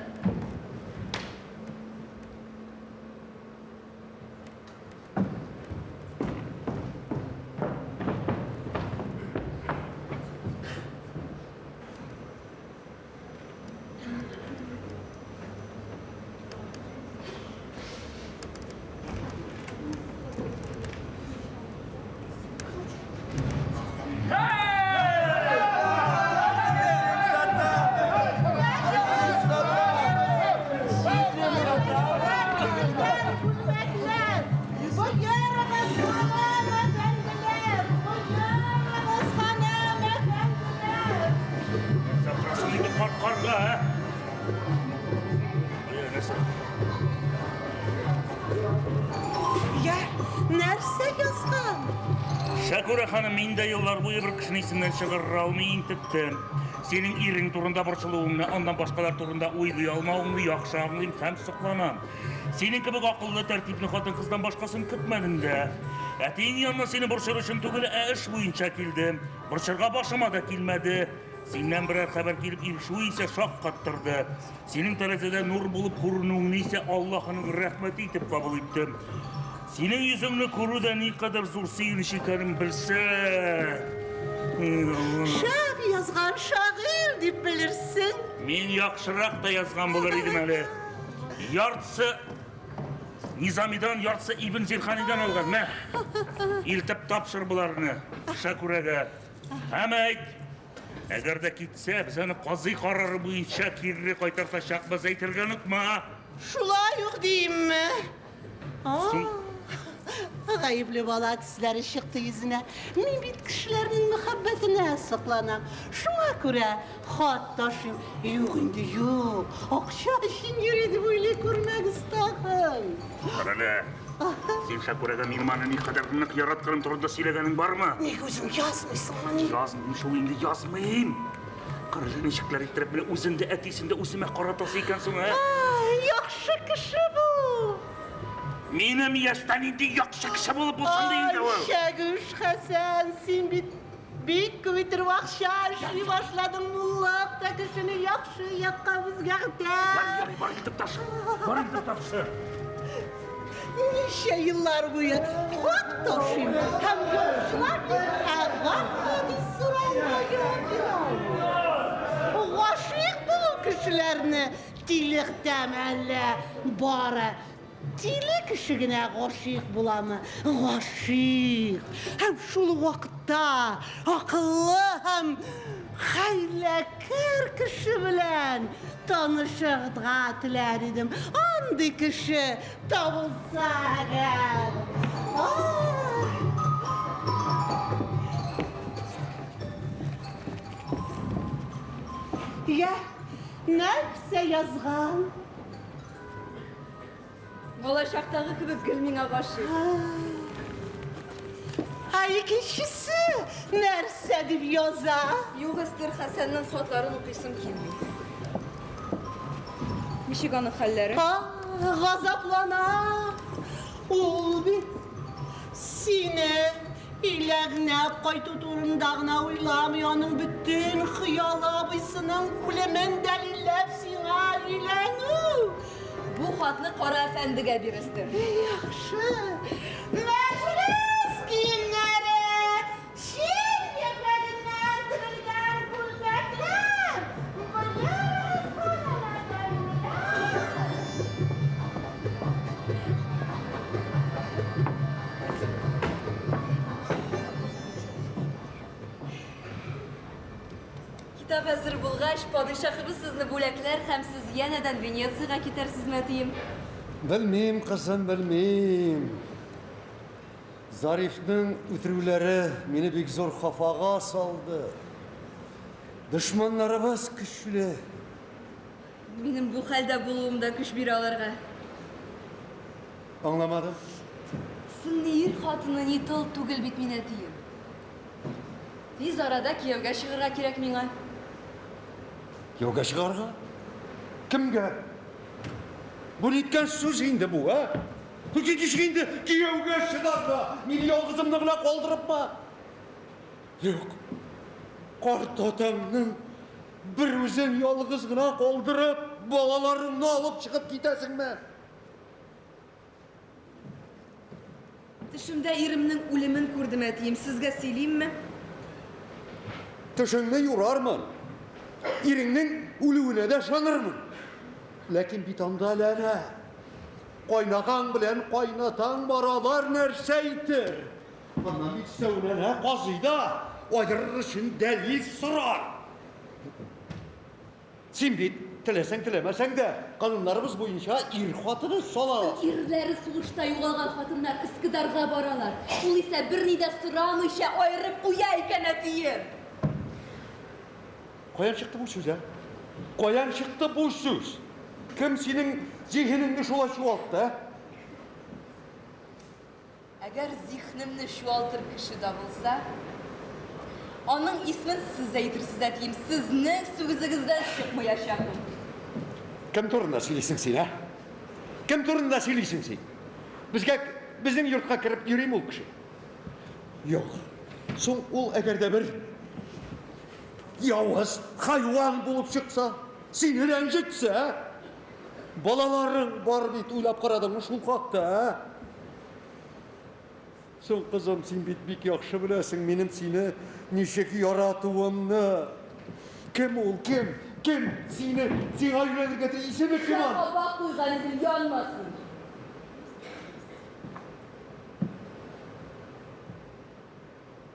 Я, нәрсә язган? Шәкүрә ханым, мин дә еллар буе бер кешене исемнән чыгарыр алмый интектем. Синең ирең турында борчылуыңны, аннан башкалар турында уйлый алмавыңны яхшы аңлыйм һәм сокланам. Синең кебек акыллы, тәртипле хатын-кыздан башкасын көтмәдем дә. Әтиең янына сине борчыр өчен түгел, ә эш буенча килдем. Борчырга башыма да килмәде. Синнән берәр хәбәр килеп ирешүе исә шаккаттырды. Синең тәрәзәдә нур булып күренүеңне исә Аллаһының рәхмәте итеп кабул иттем. Синең йөзеңне күрү дә никадәр зур сөенеч икәнен белсә. Шәп язган шагыйрь дип белерсең. Мин яхшырак та язган булыр идем әле. Яртысы Низамидан, яртысы Ибн Зирханидан алган. Мә, илтеп тапшыр боларны Шәкүрәгә. Һәм әйт, әгәр дә китсә, без аны казый карары буенча кире кайтартачакбыз, әйтергә онытма. Шулай ук диимме? Соң Гаепле бала төсләре чыкты йөзенә. Мин бит кешеләрнең мәхәббәтенә сокланам. Шуңа күрә хат ташыйм. Юк инде, юк. Акча өчен йөри дип уйлый күрмәгез тагын. Карале, син Шәкүрәгә минем аны никадәр нык яратканым турында сөйләгәнең бармы? Ник үзең язмыйсыңмыни? Язмыйм шул инде, язмыйм. Карале, ничекләр иттереп менә үзен дә, әтисен дә үземә каратасы икән соң, ә? Ай, яхшы кеше бу. Минем яшьтә нинди яхшы кеше булып булсын ди инде ул. Ай, Шәгүш Хәсән, син бит бик күп иттереп акча эшли башладың, муллык та кешене яхшы якка үзгәртә. Ярый, бар илтеп тапшыр, бар илтеп тапшыр. Ничә еллар буе хат ташыйм һәм юлчылар миңа гап-гади сорауга җавап бирә алмый. Гашыйк булу кешеләрне тилертәме әллә бары тиле кеше генә гашыйк буламы? Гашыйк һәм шул ук вакытта акыллы һәм хәйләкәр кеше белән танышырга теләр идем. Андый кеше табылса әгәр. Я, нәрсә язган? Балачактагы кебек гел миңа гашыйк. Ә икенчесе нәрсә дип яза? Юк, Эстер, Хәсәннең хатларын укыйсым килми. Ничек аның хәлләре? Газаплана. Ул бит сине Иләгнәп кайту турында гына уйламый, аның бөтен хыялы абыйсының үлемен дәлилләп сиңа өйләнү. Бу хатны Кара әфәндегә бир, Эстер. Яхшы. Мәҗлес киемнәре, чин ефәгеннән тегелгән күлмәкләр, беләсез Китап әзер булгач, падишаһыбыз сезне бүләкләр һәм сез янәдән Венециягә китәрсезме, әтием? Белмим, кызым, белмим. Зарифның үтерүләре мине бик зур хафага салды. Дошманнарыбыз көчле. Минем бу хәлдә булуым да көч бирә аларга. Аңламадым. Соң ни ир хатыны, ни тол түгел бит мин, әтием. Тиз арада кияүгә чыгарга кирәк миңа. Кияүгә чыгарга? Кемгә? Бу ниткән сүз инде бу, ә? Бу ничек инде кияүгә чыгарга? Мине ялгызымны гына калдырыпмы? Юк. Карт атаңның бер үзен ялгыз гына калдырып, балаларыңны алып чыгып китәсеңме? Төшемдә иремнең үлемен күрдем, әтием. Сезгә сөйлимме? Төшеңне юрармын. Иреңнең үлүенә дә ышанырмын. Ләкин бит анда әле әнә кайнагаң белән кайнатаң бар, алар нәрсә әйтер? Аннан бит өстәвенә әнә казый да аерыр өчен дәлил сорар. Син бит, теләсәң-теләмәсәң дә, кануннарыбыз буенча ир хатыны сала аласың. Ирләре сугышта югалган хатыннар Өскедарга баралар. Ул исә берни дә сорамыйча аерып куя икән, әтием. Каян чыкты бу сүз, ә? Каян чыкты бу сүз? Кем синең зиһенеңне шулай чуалтты, ә? Әгәр зиһнемне чуалтыр кеше табылса, аның исмен сез әйтерсез, әтием, сезнең сүзегездән чыкмаячакмын. Кем турында сөйлисең син, ә? Кем турында сөйлисең син? Безгә, безнең йортка кереп йөриме ул кеше? Юк. Соң ул әгәр дә бер явыз хайван булып чыкса, сине рәнҗетсә, балаларың бар бит, уйлап карадыңмы шул хакта, ә? Соң, кызым, син бит бик яхшы беләсең минем сине ничек яратуымны. Кем ул, кем? Кем сине, сиңа өйләнергә тели? Исеме кем аның? Кабак куйган идем, янмасын.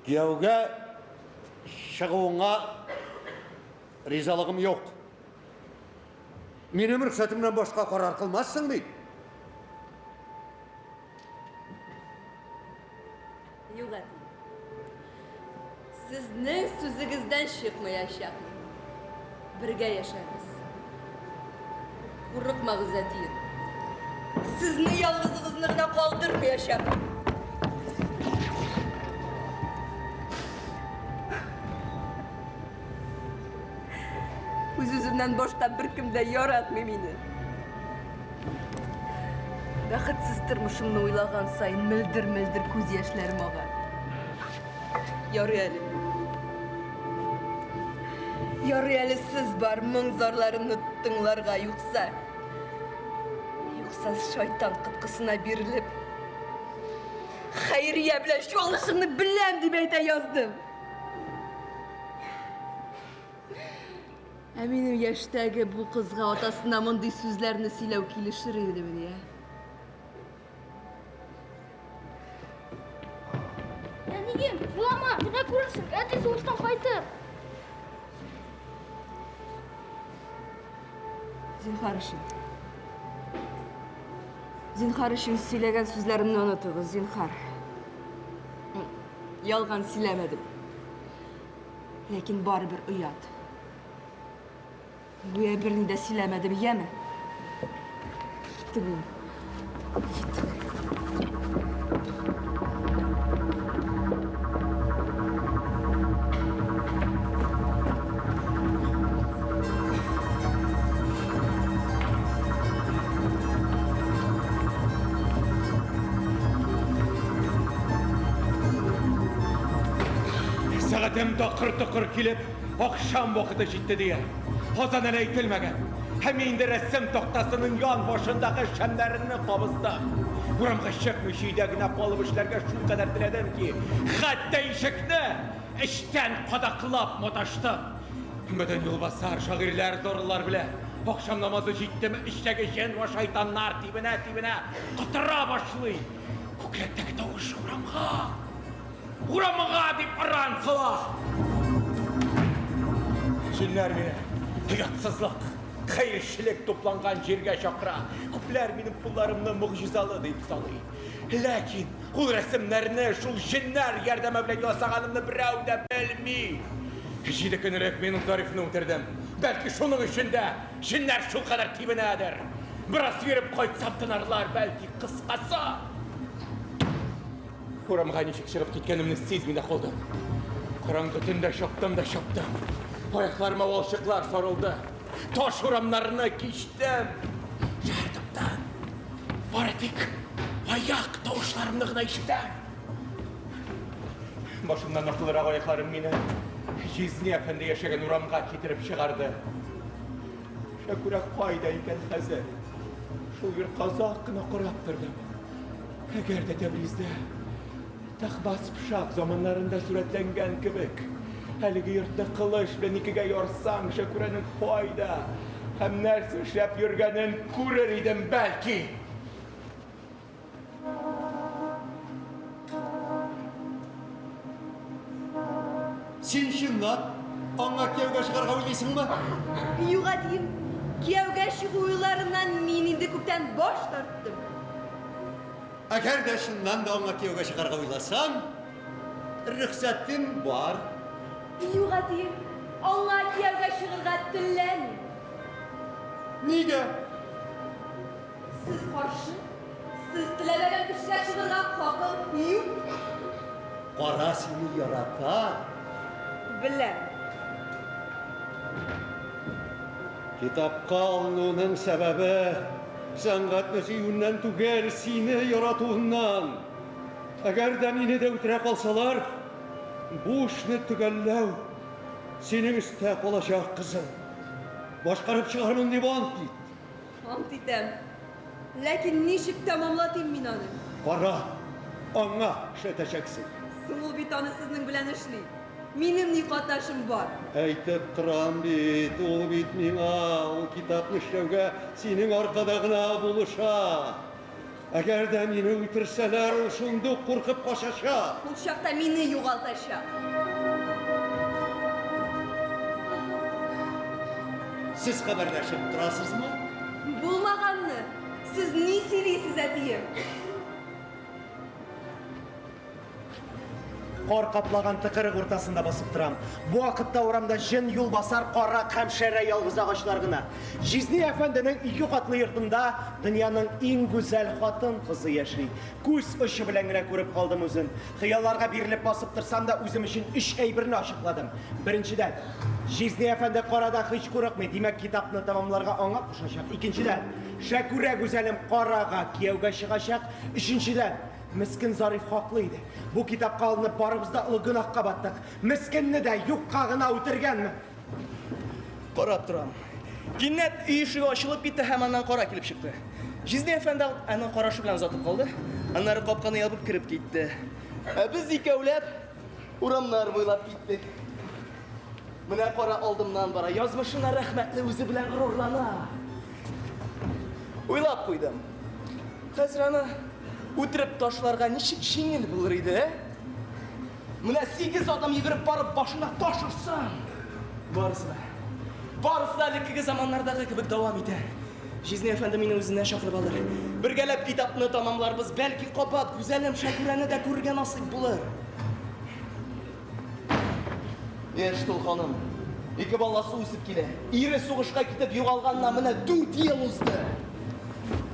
Кияүгә чыгуыңа ризалыгым юк. Минем рөхсәтемнән башка карар кылмассың бит. Юк, әти. Сезнең сүзегездән чыкмаячакмын. Бергә яшәрбез. Курыкмагыз, әтием. Сезне ялгызыгызны гына калдырмаячакмын. Үземнән башка беркем дә яратмый мине. Бәхетсез тормышымны уйлаган саен мөлдер-мөлдер күз яшьләрем ага. Ярый әле. Ярый әле сез бар моң-зарларымны тыңларга, юкса. Юкса шайтан коткысына бирелеп, Хәйрия белән чуалышымны беләм дип әйтә яздым. Ә минем яшьтәге бу кызга атасына мондый сүзләрне сөйләү килешер идемени, ә? Әнием, елама, менә күрерсең, әти сугыштан кайтыр. Зинһар өчен. Зинһар өчен сөйләгән сүзләремне онытыгыз, зинһар. Ялган сөйләмәдем. Ләкин барыбер оят. Гүя берни дә сөйләмәдем, яме? Киттек инде. Киттек. Сәгатем такыр-токыр килеп, ахшам вакыты җитте дия. Азан әле әйтелмәгән. Һәм мин инде рәсем тактасының ян башындагы шәмнәрне кабыздым. Урамга чыкмыйча өйдә генә калып эшләргә шулкадәр теләдем ки, хәтта ишекне эчтән кадаклап маташтым. Бөтен юлбасар, шагыйрьләр, зарлар белә. Ахшам намазы җиттеме, эчтәге җен вә шайтаннар тибенә-тибенә котыра башлый. Күкрәктәге тавыш урамга! Урамга дип ыран сала! Җеннәр мине оятсызлык, хәерчелек тупланган җиргә чакыра. Күпләр минем кулларымны могҗизалы дип саный. Ләкин ул рәсемнәрне шул җеннәр ярдәме белән ясаганымны берәү дә белми. Җиде көн элек мин Зарифны үтердем. Бәлки шуның өчен дә җеннәр шулкадәр тибенәдер. Бераз йөреп кайтсам тынарлар, бәлки, кыскасы. Урамга ничек чыгып киткәнемне сизми дә калдым. Караңгы төндә чаптым да чаптым. Аякларыма валчыклар сарылды. Таш урамнарны кичтем. Шәһәр тып-тын. Бары тик аяк тавышларымны гына ишетәм. Башымнан акыллырак аякларым мине җизни әфәнде яшәгән урамга китереп чыгарды. Шәкүрә кайда икән хәзер? Шул йортка озак кына карап тордым. Әгәр дә Тәбриздә Тәхбас Пшак заманнарында сурәтләнгән кебек, әлеге йортны кылыч белән икегә ярсаң, Шәкүрәнең кайда һәм нәрсә эшләп йөргәнен күрер идем, бәлки. Син чынлап аңа кияүгә чыгарга уйлыйсыңмы? Юк, әтием. Кияүгә чыгу уйларыннан мин инде күптән баш тарттым. Әгәр дә чыннан да аңа кияүгә чыгарга уйласаң, рөхсәтем бар. Юк, әтием, аңа кияүгә чыгырга теләмим. Нигә? Сез каршы? Сез теләмәгән кешегә чыгырга хакым юк. Кара сине ярата. Беләм. Китапка алынуының сәбәбе сәнгатьне сөюеннән түгел, сине яратуыннан. Әгәр дә мине дә үтерә калсалар, бу эшне төгәлләү синең өстә калачак, кызым. Башкарып чыгармын дип ант ит. Ант итәм. Ләкин ничек тәмамлатыйм мин аны? Кара, аңа эшләтәчәксең. Соң ул бит аны сезнең белән эшли. Минем ни катнашым бар? Әйтеп торам бит, ул бит миңа ул китапны эшләүгә синең аркада гына булыша. Әгәр дә мине үтерсәләр, ул шундук куркып качачак. Ул чакта мине югалтачак. Сез хәбәрләшеп торасызмы? Булмаганны! Сез ни сөйлисез, әтием? Кар каплаган тыкрык уртасында басып торам. Бу вакытта урамда җен, юлбасар, карак һәм шәрә ялгыз агачлар гына. Җизни әфәнденең ике катлы йортында дөньяның иң гүзәл хатын-кызы яши. Күз очы белән генә күреп калдым үзен. Хыялларга бирелеп басып торсам да, үзем өчен өч әйберне ачыкладым. Беренчедән. Җизни әфәнде Карадан һич курыкмый, димәк, китапны тәмамларга аңа кушачак. Икенчедән, Шәкүрә гүзәлем Карага кияүгә чыгачак. Өченчедән, мескен Зариф хаклы иде. Бу китапка алынып, барыбыз да олы гөнаһка баттык. Мескенне дә юкка гына үтергәнмен. Карап торам. Кинәт өй ишеге ачылып китте һәм аннан Кара килеп чыкты. Җизни әфәнде аны карашы белән озатып калды. Аннары капканы ябып кереп китте. Ә без икәүләп урамнар буйлап киттек. Менә Кара алдымнан бара, язмышына рәхмәтле, үзе белән горурлана. Уйлап куйдым. Хәзер аны үтереп ташларга ничек җиңел булыр иде, ә? Менә сигез адым йөгереп барып башына таш орсаң, барысы да, барысы да элеккеге заманнардагы кебек дәвам итәр. Җизни әфәнде мине үзенә чакырып алыр. Бергәләп китапны тамамларбыз, бәлки кабат гүзәлем Шәкүрәне дә күрергә насыйп булыр. Яшь тол ханым, ике баласы үсеп килә. Ире сугышка китеп югалганына менә дүрт ел узды.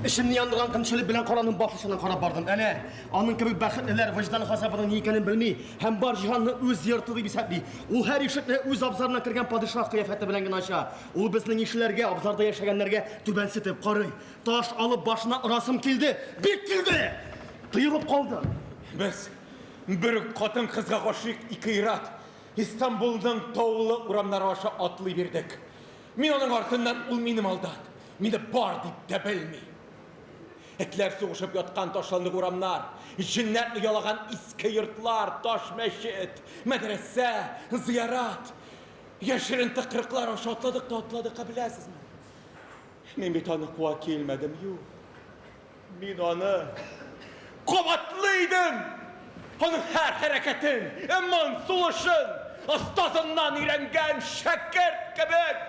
Эчемне яндырган көнчелек белән Караның баш очына карап бардым. Әнә, Аның кебек бәхетлеләр вөҗдан газабының ни икәнен белми һәм бар җиһанны үз йорты дип исәпли. Ул һәр ишекне үз абзарына кергән падишаһ кыяфәте белән генә ача. Ул безнең ишеләргә, абзарда яшәгәннәргә түбәнсетеп карый. Таш алып башына орасым килде, бик килде! Тыелып калдым. Без, бер үк хатын-кызга гашыйк ике ир-ат, Истанбулның таулы урамнары аша атлый бирдек. Мин аның артыннан, ул минем алдан. Мине бар дип тә белми. Этләр сугышып яткан ташландык урамнар, җеннәр оялаган иске йортлар, таш мәчет, мәдрәсә, зыярат, яшерен тыкрыклар аша атладык та атладык, ә беләсезме? Мин бит аны куа килмәдем, юк. Мин аны кабатлый идем! Аның һәр хәрәкәтен, ымын, сулышын, остазыннан өйрәнгән шәкерт кебек!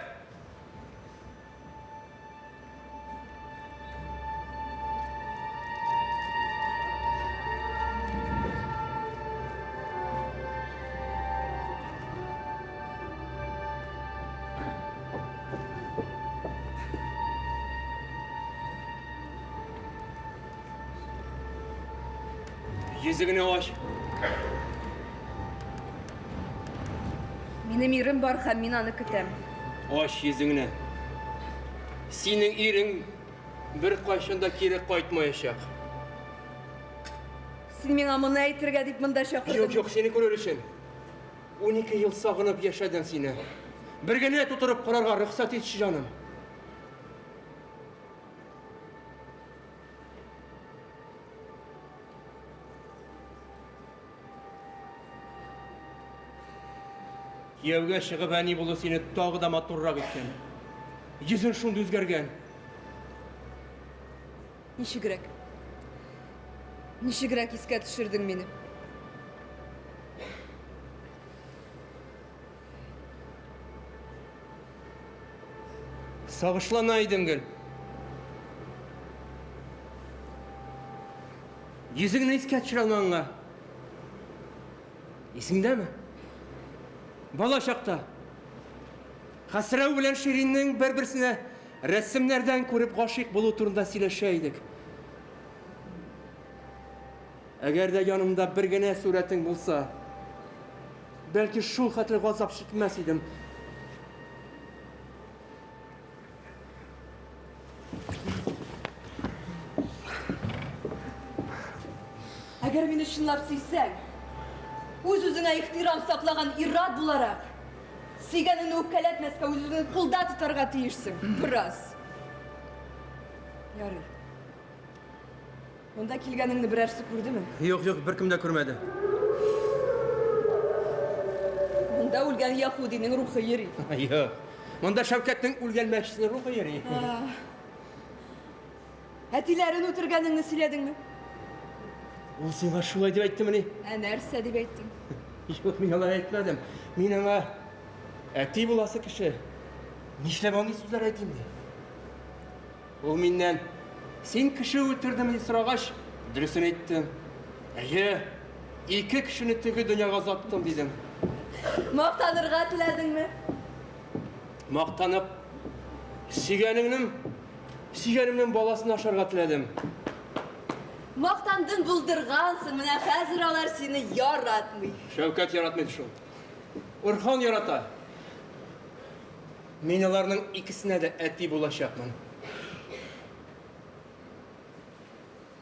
Йөзегеңне ач. Минем ирем бар һәм мин аны көтәм. Ач йөзеңне. Синең ирең беркайчан да кире кайтмаячак. Син миңа моны әйтергә дип монда чакырдың. Юк, юк, сине күрер өчен. 12 ел сагынып яшәдем сине. Бер генә тутырып карарга рөхсәт итче, җаным. Кияүгә чыгып әни булу сине тагы да матуррак иткән. Йөзең шундый үзгәргән. Ничегрәк? Ничегрәк искә төшердең мине? Сагышлана идем гел. Йөзеңне искә төшерә алмаңга. Исеңдәме? Бала чакта Хәсрәү белән Шириннең бер-берсенә рәсемнәрдән күреп гашыйк булу турында сөйләшә идек. Әгәр дә янымда бер генә сурәтең булса, бәлки шул хәтле газап чикмәс идем. Әгәр мине чынлап сөйсәң, үз-үзеңә ихтирам саклаган ир-ат буларак, сөйгәнеңне үпкәләтмәскә, үз-үзеңне кулда тотарга тиешсең. Бераз. Ярый. Монда килгәнеңне берәрсе күрдеме? Юк, юк, беркем дә күрмәде. Монда үлгән яһүдинең рухы йөри. Юк. Монда Шәүкәтнең үлгән мәчесенең рухы йөри. Әтиләрен үтергәнеңне сөйләдеңме? Ул сиңа шулай дип әйттемени? Ә нәрсә дип әйттең? Юк, мин алай әйтмәдем. Мин аңа әти буласы кеше. Нишләп андый сүзләр әйтим ди? Ул миннән, Син кеше үтердеңме, дип сорагач, дөресен әйттем. Әйе, ике кешене теге дөньяга озаттым, дидем. Мактанырга теләдеңме? Мактанып, сөйгәнеңнең, сөйгәнемнең баласын ашарга теләдем. Мактандың, булдыргансың, менә хәзер алар сине яратмый. Шәүкәт яратмый шул. Орхан ярата. Мин аларның икесенә дә әти булачакмын.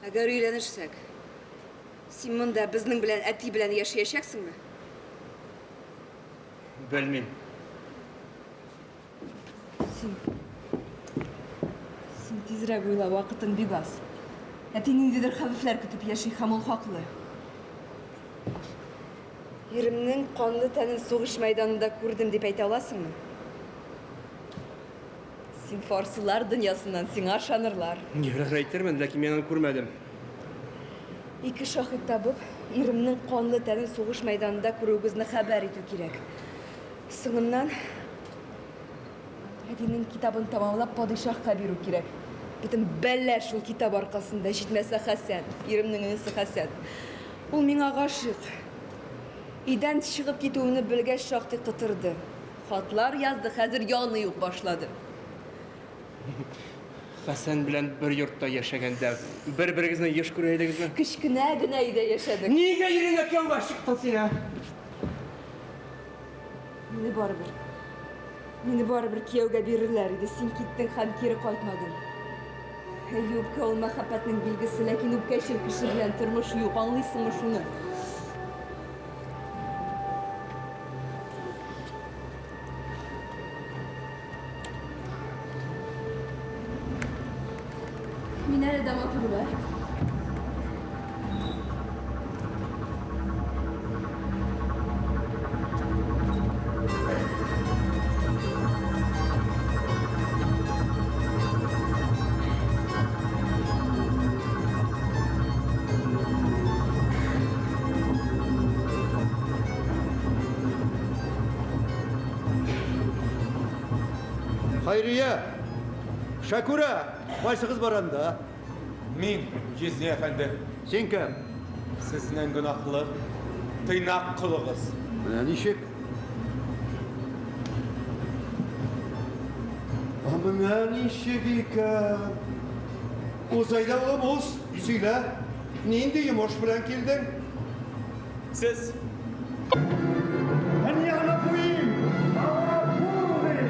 Әгәр өйләнешсәк, син монда безнең белән әти белән яшәячәксеңме? Белмим. Син Син тизрәк уйла, вакытың бик аз. Әти ниндидер хәвефләр көтеп яши һәм ул хаклы. Иремнең канлы тәнен сугыш мәйданында күрдем дип әйтә аласыңмы? Син фарсылар дөньясыннан, сиңа ышанырлар. Ярар, әйтермен, ләкин мин аны күрмәдем. Ике шаһит табып, иремнең канлы тәнен сугыш мәйданында күрүегезне хәбәр итү кирәк. Соңыннан әтинең китабын тәмамлап падишаһка бирү кирәк. Бөтен бәла шул китап аркасында, җитмәсә Хәсән, иремнең энесе Хәсән. Ул миңа гашыйк. Өйдән чыгып китүемне белгәч, шактый котырды. Хатлар язды, хәзер яный ук башлады. Хәсән белән бер йортта яшәгәндә, бер-берегезне еш күрә идегезме? Кечкенә генә өйдә яшәдек. Нигә иреңә кияүгә чыктың син, ә? Мине барыбер, мине барыбер кияүгә бирерләр иде. Син киттең һәм кире кайтмадың. Әйе, үпкә ул мәхәббәтнең билгесе, ләкин үпкәчел кеше белән тормыш юк, аңлыйсыңмы шуны? Мин әле дә матурмы? Хәйрия! Шәкүрә! Кайсыгыз бар анда? Мин, җизни әфәнде. Син кем? Сезнең гөнаһлы, тыйнак колыгыз. Менә ничек? Ә менә ничек икән? Уз әйдә, улым, уз, сөйлә. Нинди йомыш белән килдең? Сез Дөньяны буйым, аңа булмый.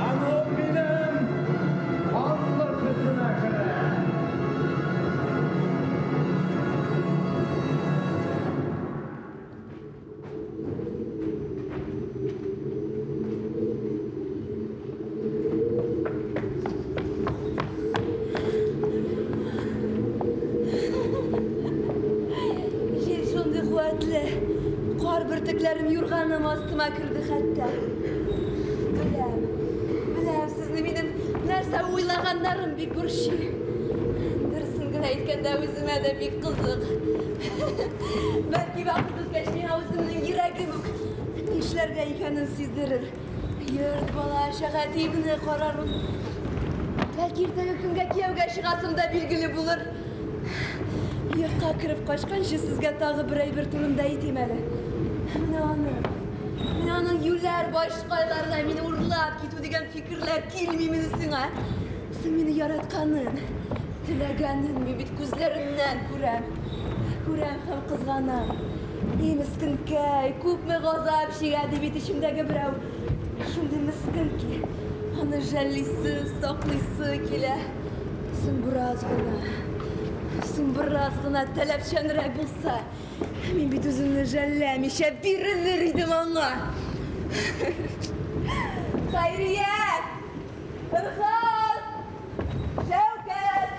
Һәм ул минем канлы төсемә керә. Җил шундый куәтле, кар бөртекләрем юрганым астыма керде хәтта. Беләм, беләм, сезне минем нәрсә уйлаганнарым бик борчый. Дөресен генә әйткәндә, үземә дә бик кызык. Бәлки вакыт үткәч, миңа үземнең йөрәгем үк нишләргә икәнен сиздерер. Йорт, бала, чага, әтиемне карармын. Бәлки иртәге көнгә кияүгә чыгасым да билгеле булыр. Йортка кереп качканчы сезгә тагы бер әйбер турында әйтим әле. Менә аның, менә аның юләр башкайларына мине урлап китү дигән фикерләр килмимени сиңа? Соң мине яратканын, теләгәнен мин бит күзләреннән күрәм. Күрәм һәм кызганам. И мескенкәй, күпме газап чигә ди бит эчемдәге берәү. Шундый мескен ки, аны жәллисе, саклыйсы килә. Соң бераз гына, соң бераз гына таләпчәнрәк булса, мин бит үземне жәлләмичә бирелер идем аңа. Хәйрия! Фәрхад! Шәүкәт!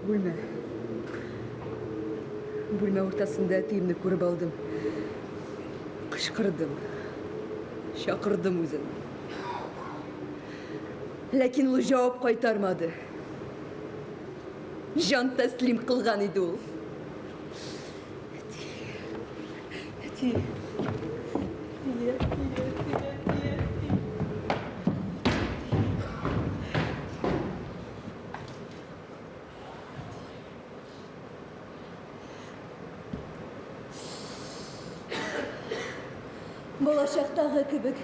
Бүлмә. Бүлмә уртасында әтиемне күреп алдым. Кычкырдым. Чакырдым үзен. Ләкин ул җавап кайтармады. Җан тәслим кылган иде ул. Әти. Әти. Әти, әти, әти, әти, әти. Балачактагы кебек,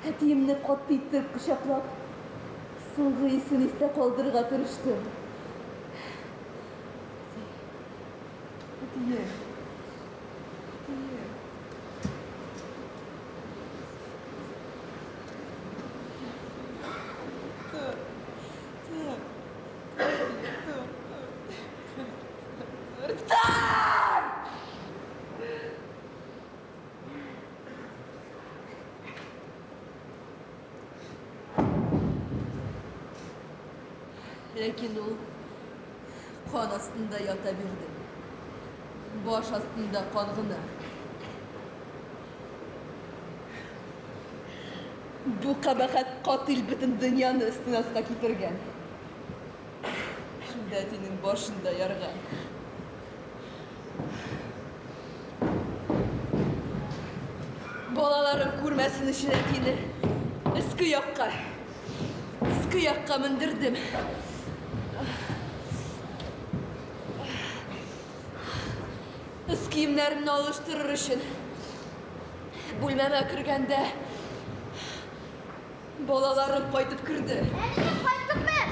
әтиемне каты итеп кочаклап, соңгы исен истә калдырырга тырыштым. Әти, әтием, әтием. Тор, тор, тор, тор, тор, тор, тор! Ләкин ул кан астында ята бирде. Баш астында кан гына. Бу кабахәт катил бөтен дөньяны өстен аска китергән. Шунда әтинең башын да ярган. Балаларым күрмәсен өчен әтине өске якка, өске якка мендердем. Өс киемнәремне алыштырыр өчен бүлмәмә кергәндә Балаларым кайтып керде. Әни, кайттык без!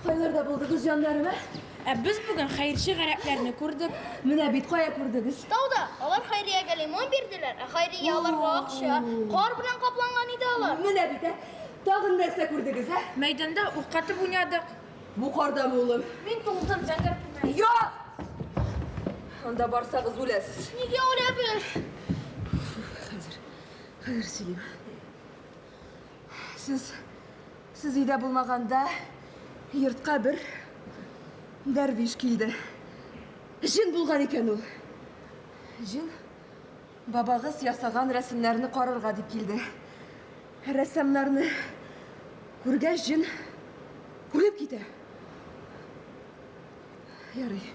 Кайларда булдыгыз, җаннарым, ә? Ә без бүген хәерче гарәпләрне күрдек. Менә бит кая күрдегез? Тауда. Алар Хәйриягә лимон бирделәр, ә Хәйрия аларга акча. Кар белән капланган иде алар. Менә бит, ә! Тагын нәрсә күрдегез, ә? Мәйданда ук атып уйнадык. Бу кардамы, улым? Мин туңдым, зәңгәр күлмәк. Юк! Анда барсагыз үләсез. Нигә үләбез? Хәзер, хәзер сөйлим. Сез, сез өйдә булмаганда йортка бер дәрвиш килде. Җен булган икән ул. Җен бабагыз ясаган рәсемнәрне карарга дип килде. Рәссамнарны күргәч җен үлеп китә. Ярый.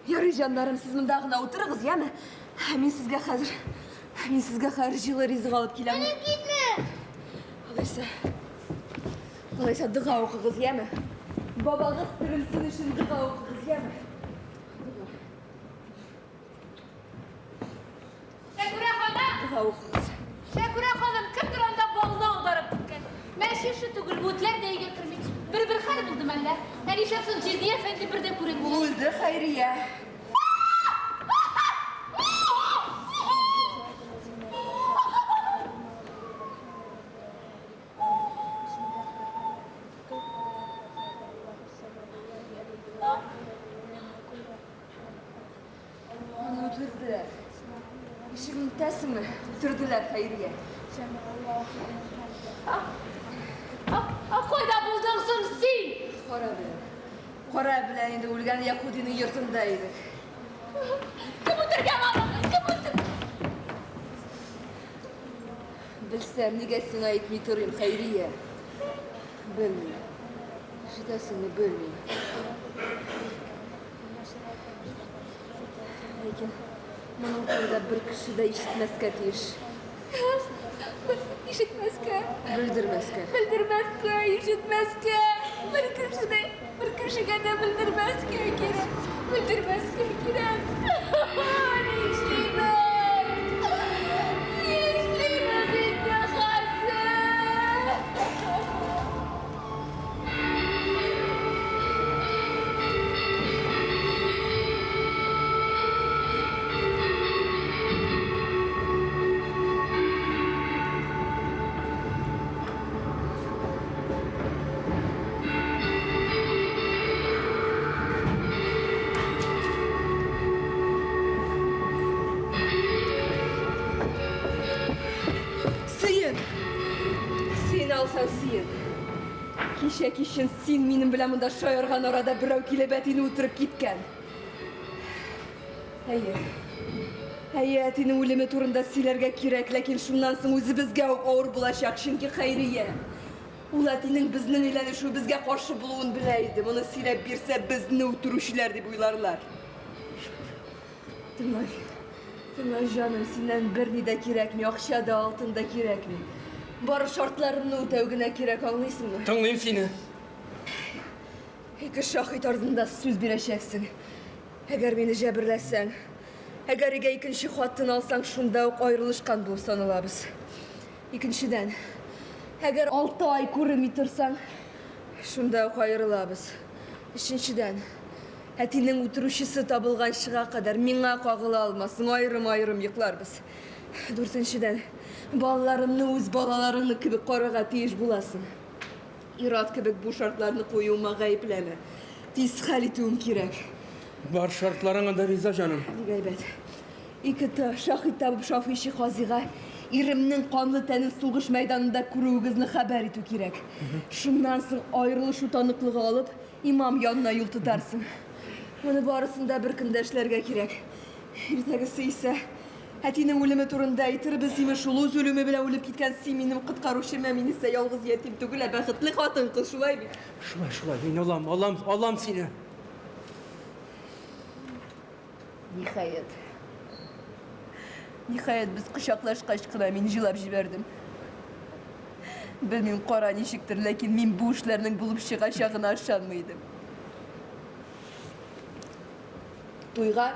Ярый, җаннарым, сез монда гына утырыгыз, яме? Мин сезгә хәзер, мин сезгә хәзер җылы ризык алып киләм. Әни, китмә! Алайса, алайса дога укыгыз, яме? Бабагыз терелсен өчен дога укыгыз, яме? Дога. Шәкүрә ханым! Дога укыгыз. Шәкүрә ханым, кемдер анда балны аударып киткән. Мәче эше түгел, бу этләр дә өйгә керми. Бер-бер хәл булды мәллә? Ә нишләп соң җизни әфәнде бер дә күренми? Үлде Хәйрия. Аны үтерделәр. Ишеген үтәсеңме? Үтерделәр, Хәйрия. Ә кайда булдың соң син? Кара белән. Кара белән инде үлгән Яһудиның йортында идек. Кем үтергән аны? Кем үтер? Белсәм, нигә сиңа әйтми торыйм, Хәйрия? Белмим. Ишетәсеңме, белмим. Ләкин моның турында бер кеше дә ишетмәскә тиеш. Ишетмәскә. Белдермәскә. Белдермәскә, ишетмәскә. Бер кеше дә, бер кешегә дә белдермәскә кирәк. Белдермәскә кирәк. Нишлибез? Нишлибез инде хәзер? Сөен! Сөен алсаң, сөен. Кичә кичен син минем белән монда шаярган арада берәү килеп әтине үтереп киткән. Әйе. Әйе, әтинең үлеме турында сөйләргә кирәк, ләкин шуннан соң үзебезгә үк авыр булачак, чөнки Хәйрия ул әтинең безнең өйләнешүебезгә каршы булуын белә иде. Моны сөйләп бирсә, безне үтерүчеләр дип уйларлар. Тыңла, тыңла, җаным, синнән берни дә кирәкми, акча да, алтын да кирәкми. Бары шартларымны үтәү генә кирәк, аңлыйсыңмы? Тыңлыйм сине. Ике шаһит артында сүз бирәчәксең. Әгәр мине җәберләсәң, әгәр өйгә икенче хатын алсаң, шунда ук аерылышкан булып саналабыз. Икенчедән, әгәр алты ай күренми торсаң, шунда ук аерылабыз. Өченчедән, әтинең үтерүчесе табылганчыга кадәр миңа кагыла алмассың, аерым-аерым йокларбыз. Дүртенчедән, балаларымны үз балаларыңны кебек карарга тиеш буласың. Ир-ат кебек бу шартларны куюыма гаепләмә. Тиз хәл итүем кирәк. Бар шартларыңа да риза, җаным. Бик әйбәт. Ике шаһит табып Шафыйчы казыйга иремнең канлы тәнен сугыш мәйданында күрүегезне хәбәр итү кирәк. Шуннан соң аерылышу таныклыгы алып, имам янына юл тотарсың. Моны барысын да бер көндә эшләргә кирәк. Иртәгесе исә әтинең үлеме турында әйтербез, имеш, ул үз үлеме белән үлеп киткән, син минем коткаручым, ә мин исә ялгыз ятим түгел, ә бәхетле хатын-кыз, шулай бит? Шулай, шулай, мин алам, алам, алам сине. Ниһаять. Ниһаять, без кочаклашкач кына мин җылап җибәрдем. Белмим, кара ничектер, ләкин мин бу эшләрнең булып чыгачагына ышанмый идем. Туйга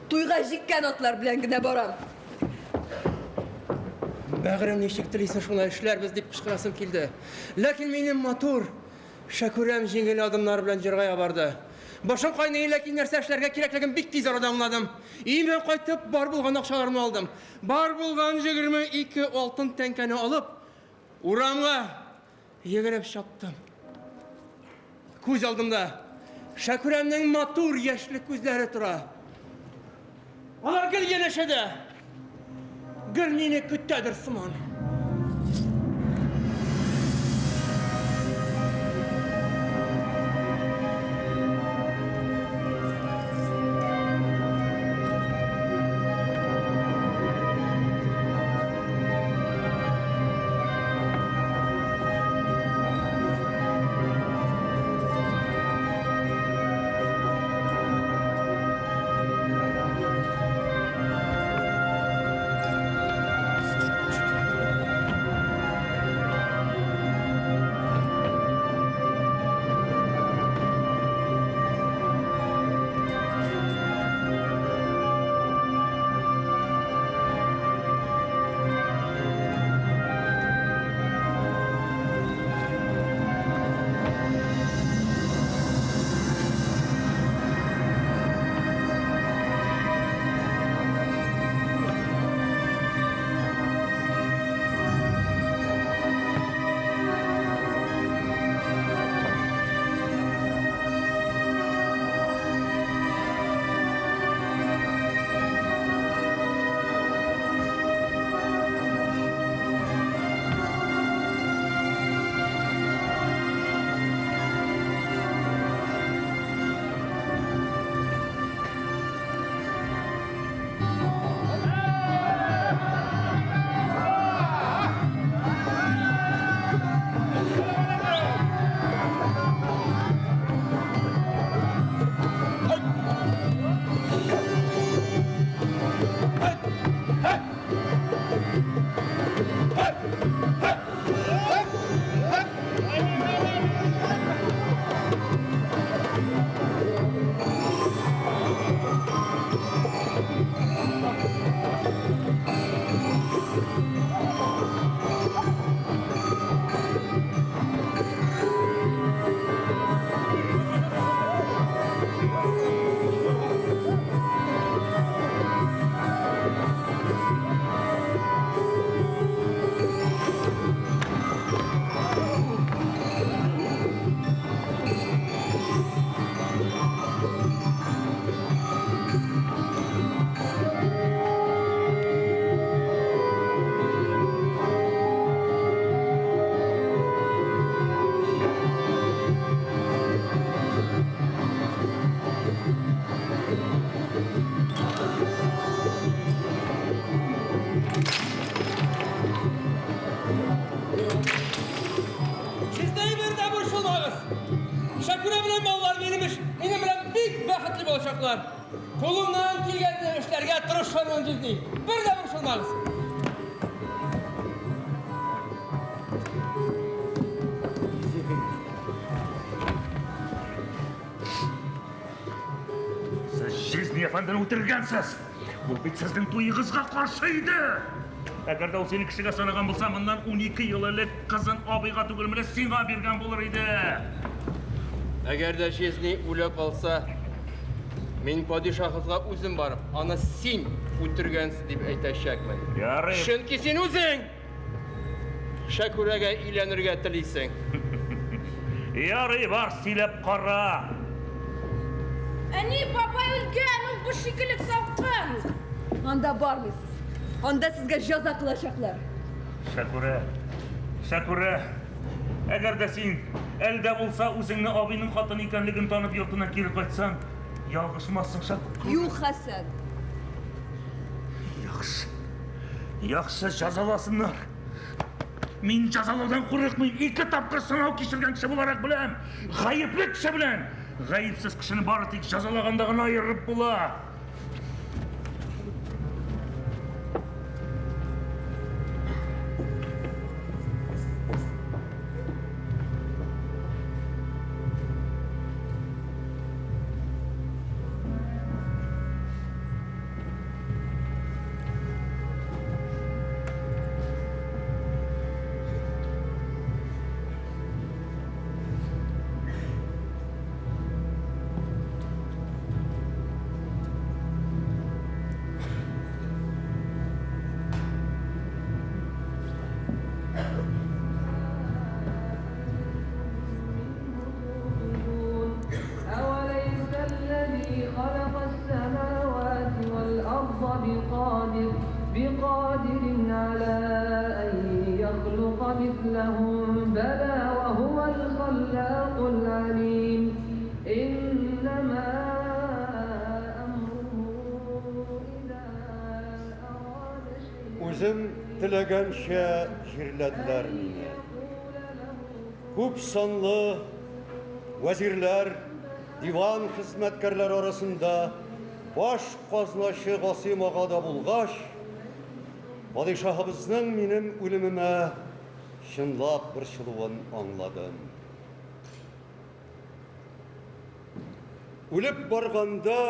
Туйга җиккән атлар белән генә барам. Бәгырем, ничек телисең, шулай эшләрбез, дип кычкырасым килде. Ләкин минем матур Шәкүрәм җиңел адымнар белән җыргая барды. Башым кайный, ләкин нәрсә эшләргә кирәклеген бик тиз арада аңладым. Өемә кайтып, бар булган акчаларымны алдым. Бар булган 22 алтын тәңкәне алып, урамга Йөгереп чаптым. Күз алдымда Шәкүрәмнең матур яшьле күзләре тора. Алар гел янәшәдә. Гел мине көтәдер сыман. Сездәй бер дә борчылмагыз. Шәкүрә белән балалар минем эш, минем белән бик бәхетле булачаклар. Кулымнан килгәнне эшләргә тырышырмын, җизни. Бер дә борчылмагыз. әфәндене үтергәнсез. Ул бит сезнең туегызга каршы иде. Әгәр дә ул сине кешегә санаган булса, моннан 12 ел элек кызын абыйга түгел, менә сиңа биргән булыр иде. Әгәр дә җизни үлә калса, мин падишаһыбызга үзем барып, аны син үтергәнсез дип әйтәчәкмен. Ярый. Чөнки син үзең Шәкүрәгә өйләнергә телисең. Ярый, бар, сөйләп кара. Әни, бабай үлгән, ул боз шикелле салкын. Анда бармыйсыз. Анда сезгә җәза кылачаклар. Шәкүрә, Шәкүрә, әгәр дә син әле дә булса үзеңне абыйның хатыны икәнлеген танып йортына кире кайтсаң, ялгышмассың, Шәкүрә. Юк, Хәсән. Яхшы. Яхшы, җәзаласыннар. Мин җәзалаудан курыкмыйм. Ике тапкыр сынау кичергән кеше буларак беләм. Гаепле кеше белән гаепсез кешене бары тик җәзалаганда гына аерып була. أوليس الذي خلق السماوات والأرض بقادر بقادر على أن يخلق مثلهم بلى وهو الخلاق العليم إنما Үзем теләгәнчә җирләделәр мине. Күп санлы вәзирләр, диван хезмәткәрләре арасында баш казначы Гасыйм ага да булгач, падишаһыбызның минем үлемемә чынлап борчылуын аңладым. Үлеп барганда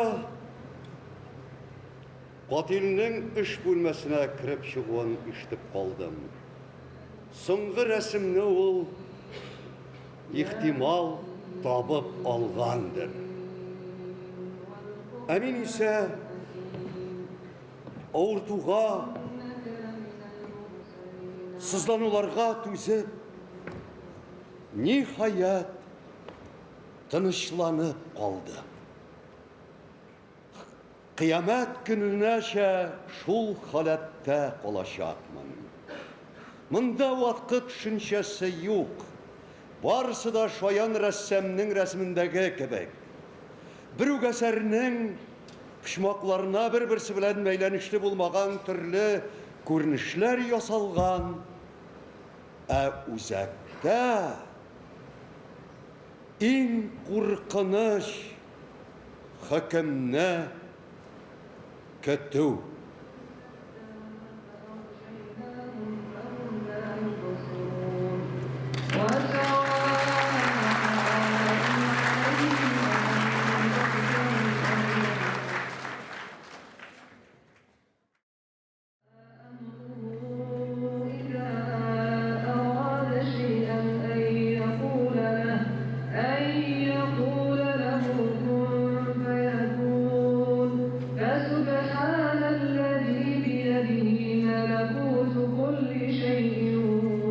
катилнең эш бүлмәсенә кереп чыгуын ишетеп калдым. Соңгы рәсемне ул ихтимал табып алгандыр. Ә мин исә авыртуга, сызлануларга түзеп, ниһаять, тынычланып калдым. Кыямәт көненәчә шул халәттә калачакмын. Монда вакыт төшенчәсе юк. Барысы да шаян рәссамның рәсемендәге кебек. Бер үк әсәрнең почмакларына бер-берсе белән бәйләнешле булмаган төрле күренешләр ясалган, ә үзәктә иң куркыныч хөкемне көтү. أراد شيئا أن يقول له أن يقول له كن فيكون فسبحان الذي بيده ملكوت كل شيء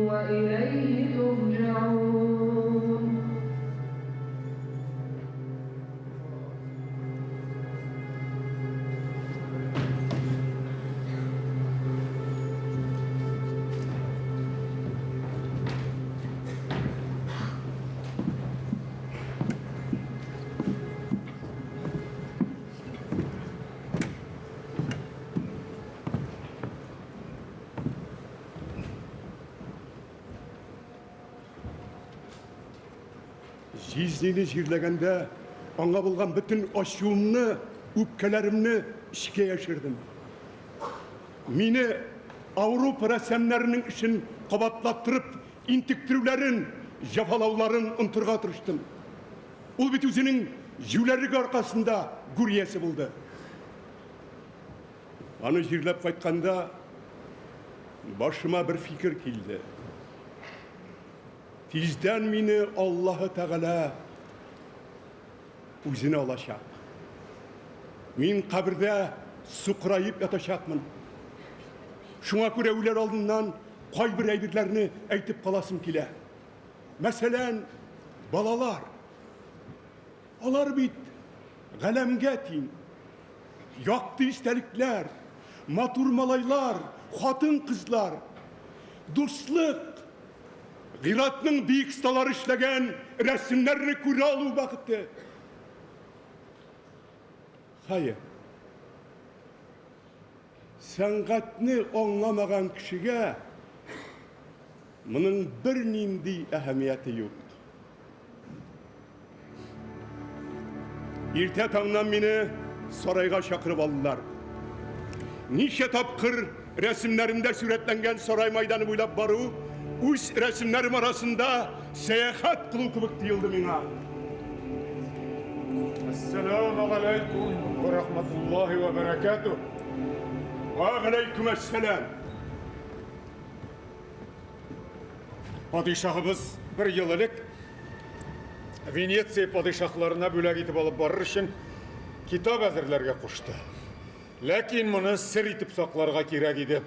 وإليه ترجعون Җизнине җирләгәндә аңа булган бөтен ачуымны, үпкәләремне эчкә яшердем. Мине Ауропа рәссамнарының эшен кабатлаттырып интектерүләрен, җәфалауларын онытырга тырыштым. Ул бит үзенең җүләрлеге аркасында гүр иясе булды. Аны җирләп кайтканда башыма бер фикер килде. Тиздән мине Аллаһы Тәгалә үзенә алачак. Мин кабердә сукыраеп ятачакмын. Шуңа күрә үләр алдыннан кайбер әйберләрне әйтеп каласым килә. Мәсәлән, балалар. Алар бит галәмгә тиң. Якты истәлекләр, матур малайлар, хатын-кызлар, дуслык, Гыйратның биек осталары эшләгән рәсемнәрне күрә алу бәхете. Хәер, сәнгатьне аңламаган кешегә моның бернинди әһәмияте юк. Иртә таңнан мине сарайга чакырып алдылар. Ничә тапкыр рәсемнәремдә сурәтләнгән сарай майданы буйлап бару үз рәсемнәрем арасында сәяхәт кылу кебек тоелды миңа. Әссәламу галәйкүм вә рахматуллаһи вә бәрәкәтүһ. Вә галәйкүм әссәлам. Падишаһыбыз бер ел элек Венеция падишаһларына бүләк итеп алып барыр өчен китап әзерләргә кушты. Ләкин моны сер итеп сакларга кирәк иде.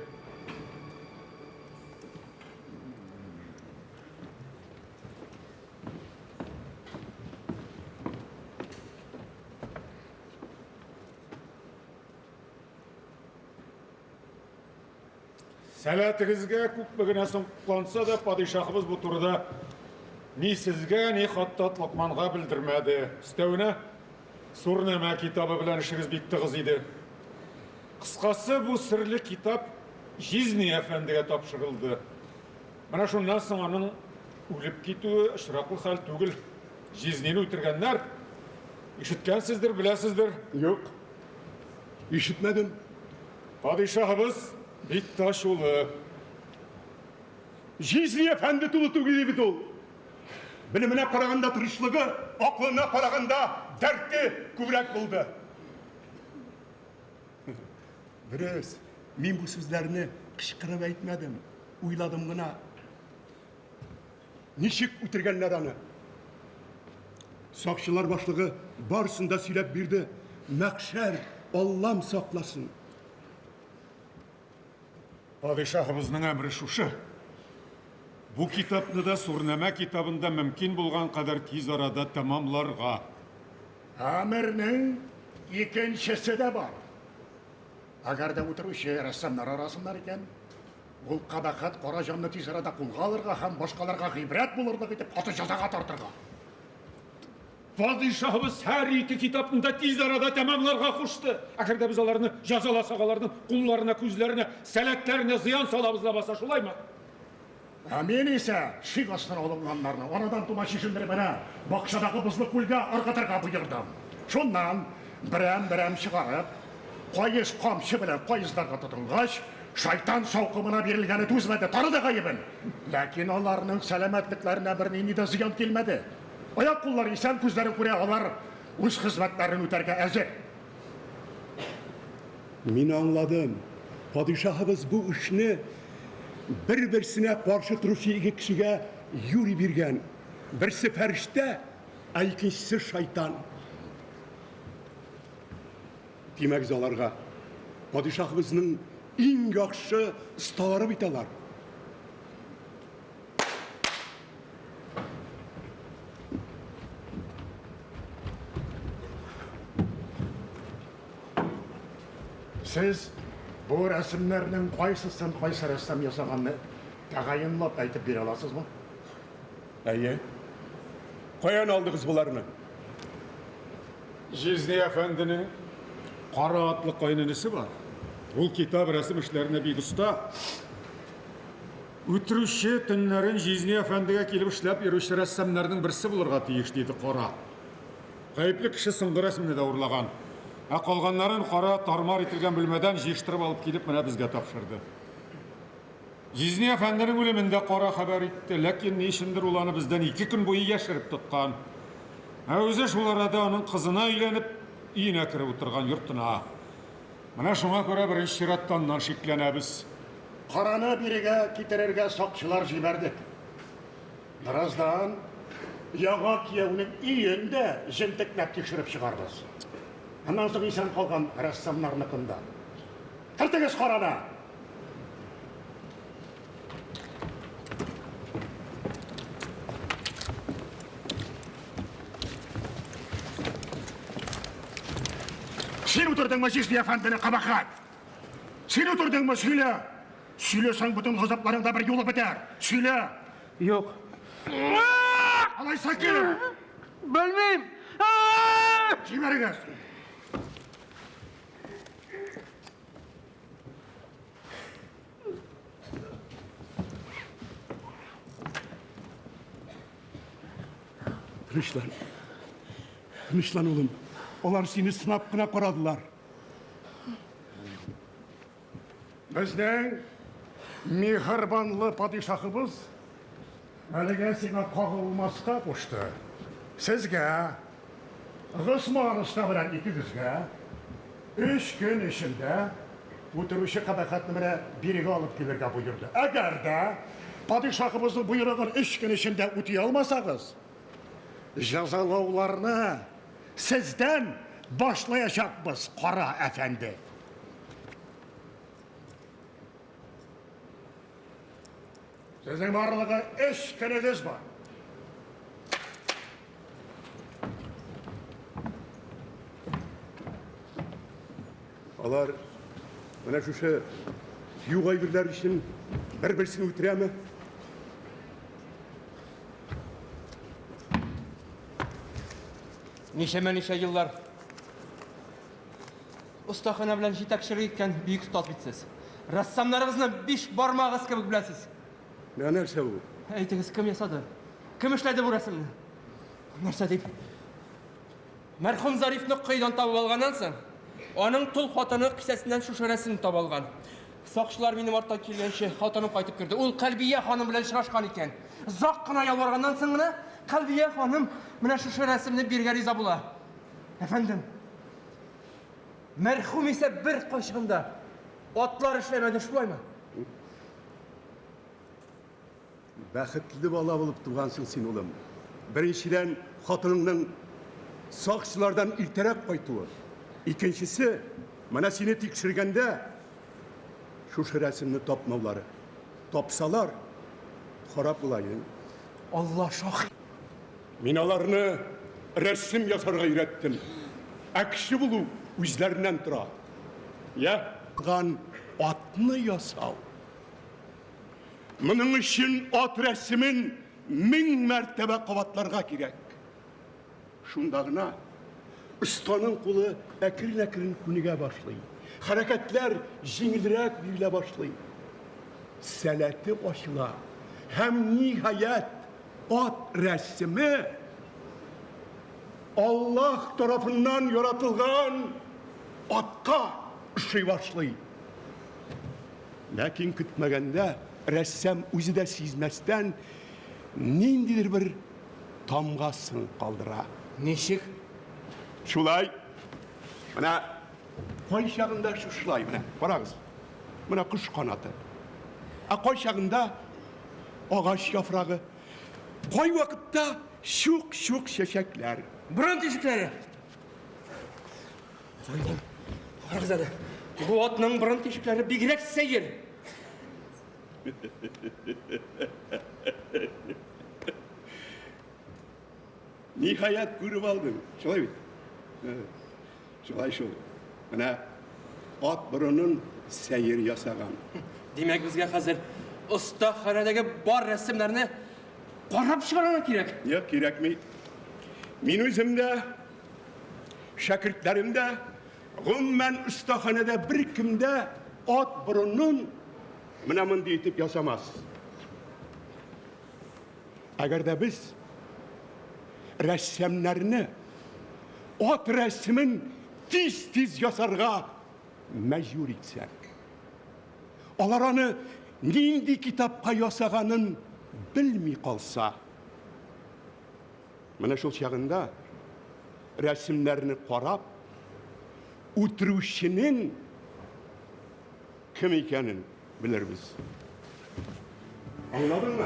Сәләтегезгә күпме генә сокланса да, падишаһыбыз бу турыда ни сезгә, ни хаттат Локманга белдермәде. Өстәвенә, Сурнамә китабы белән эшегез бик тыгыз иде. Кыскасы, бу серле китап җизни әфәндегә тапшырылды. Менә шуннан соң аның үлеп китүе очраклы хәл түгел. Җизнине үтергәннәр. Ишеткәнсездер, беләсездер. Юк. Ишетмәдем. Падишаһыбыз бик тә ачулы. Җизни әфәнде тулы түгел бит ул. Белеменә караганда тырышлыгы, акылына караганда дәрте күбрәк булды. Дөрес, мин бу сүзләрне кычкырып әйтмәдем, уйладым гына. Ничек үтергәннәр аны? Сакчылар башлыгы барысын да сөйләп бирде. Мәхшәр, Аллам сакласын. Падишаһыбызның әмере шушы. Бу китапны да Сурнамә китабын да мөмкин булган кадәр тиз арада тәмамларга. Әмернең икенчесе дә бар. Әгәр дә үтерүче рәссамнар арасыннан икән, Ул кабахәт кара җанны тиз арада кулга алырга һәм башкаларга гыйбрәт булырлык итеп каты җәзага тартырга. Падишаһыбыз һәр ике китапны да тиз арада тәмамларга кушты. Әгәр дә без аларны җәзаласак, аларның кулларына, күзләренә, сәләтләренә зыян салабыз лабаса, шулаймы? Ә мин исә шик астына алынганнарны анадан тума чишендереп әнә бакчадагы бозлы күлгә ыргытырга боердым. Шуннан берәм-берәм чыгарып, каеш камчы белән каезларга тотынгач, шайтан шаукымына бирелгәне түзмәде, таныды гаебен. Ләкин аларның сәламәтлекләренә бернинди дә зыян килмәде. Аяк-куллары исән, күзләре күрә, алар үз хезмәтләрен үтәргә әзер. Мин аңладым, падишаһыбыз бу эшне бер-берсенә каршы торучы ике кешегә юри биргән. Берсе фәрештә, ә икенчесе шайтан. Тимәгез аларга. Падишаһыбызның иң яхшы осталары бит алар. Сез бу рәсемнәрнең кайсысын кайсы рәссам ясаганны тәгаенлап әйтеп бирә аласызмы? Әйе. Каян алдыгыз боларны? Җизни әфәнденең кара атлы кайненесе бар. Ул китап рәсем эшләренә бик оста. Үтерүче төннәрен җизни әфәндегә килеп эшләп йөрүче рәссамнарның берсе булырга тиеш, диде Кара. Гаепле кеше соңгы рәсемне дә урлаган. Ә калганнарын Кара тар-мар ителгән бүлмәдән җыештырып алып килеп менә безгә тапшырды. Җизни әфәнденең үлемен дә Кара хәбәр итте, ләкин ни өчендер ул аны бездән ике көн буе яшереп тоткан. Ә үзе шул арада аның кызына өйләнеп, өенә кереп утырган, йортына. Менә шуңа күрә беренче чиратта аннан шикләнәбез. Караны бирегә китерергә сакчылар җибәрдек. Бераздан яңа кияүнең өен дә җентекләп тикшереп чыгарбыз. Аннан соң исән калган рәссамнарныкын да. Кертегез караны! Син үтердеңме Җизни әфәндене, кабахәт? Син үтердеңме, сөйлә! Сөйләсәң, бөтен газапларың да бер юлы бетәр. Сөйлә! Юк. Алайса кем? Белмим. Җибәрегез! Тынычлан. Тынычлан, улым. Алар сине сынап кына карадылар. Безнең миһербанлы падишаһыбыз әлегә сиңа кагылмаска кушты. Сезгә, Госман оста белән икегезгә, өч көн эчендә үтерүче кабахәтне менә бирегә алып килергә боерды. Әгәр дә падишаһыбызның боерыгын өч көн эчендә үти алмасагыз, җәзалауларны сездән башлаячакбыз, кара әфәнде. Сезнең барлыгы өч көнегез бар. Алар менә шушы юк әйберләр өчен бер-берсен үтерәме? Ничәмә-ничә еллар Остаханә белән җитәкчелек иткән бөек остаз бит сез. Рәссамнарыгызны биш бармагыз кебек беләсез. Менә нәрсә бу? Әйтегез, кем ясады? Кем эшләде бу рәсемне? Нәрсә дип? Мәрхүм Зарифны коедан табып алганнан соң, аның тол хатыны кесәсеннән шушы рәсемне таба алган. Сакчылар минем арттан килгәнче, хатыным кайтып керде. Ул Кальбия ханым белән очрашкан икән. Озак кына ялварганнан соң гына Кальбия ханым менә шушы рәсемне бирергә риза була. Әфәндем, Мәрхүм исә беркайчан да атлар эшләмәде, шулаймы? Бәхетле бала булып тугансың син, улым. Беренчедән, хатыныңның сакчылардан иртәрәк кайтуы. Икенчесе, менә сине тикшергәндә шушы рәсемне тапмаулары. Тапсалар, харап була идең. Алла шаһит. Мин аларны рәсем ясарга өйрәттем. Ә кеше булу үзләреннән тора. Я? Ган атны ясау. Моның өчен ат рәсемен мең мәртәбә кабатларга кирәк. Шунда гына останың кулы әкрен-әкрен күнегә башлый. Хәрәкәтләр җиңелрәк бирелә башлый. Сәләте ачыла. Һәм, ниһаять, Ат рәсеме Аллаһ тарафыннан яратылган атка ошый башлый. Ләкин көтмәгәндә рәссам үзе дә сизмәстән ниндидер бер тамгасын калдыра. Ничек? Шулай. Менә кайчагында шушылай, менә карагыз. Менә кош канаты. Ә кайчагында агач яфрагы. Кайвакытта чук-чук чәчәкләр. Борын тишекләре. Әфәндем, карагыз әле. Бу атның борын тишекләре бигрәк сәер. Ниһаять күреп алдың. Шулай бит? Шулай шул. Менә ат борынын сәер ясаган. Димәк, безгә хәзер остаханәдәге бар рәсемнәрне карап чыгарырга кирәк. Юк, кирәкми. Мин үзем дә, шәкертләрем дә, гомумән, остаханәдә беркем дә ат борынын менә мондый итеп ясамас. Әгәр дә без рәссамнарны ат рәсемен тиз-тиз ясарга мәҗбүр итсәк, алар аны нинди китапка ясаганын белми калса, менә шул чагында рәсемнәрне карап, үтерүченең кем икәнен белербез. Аңладыңмы?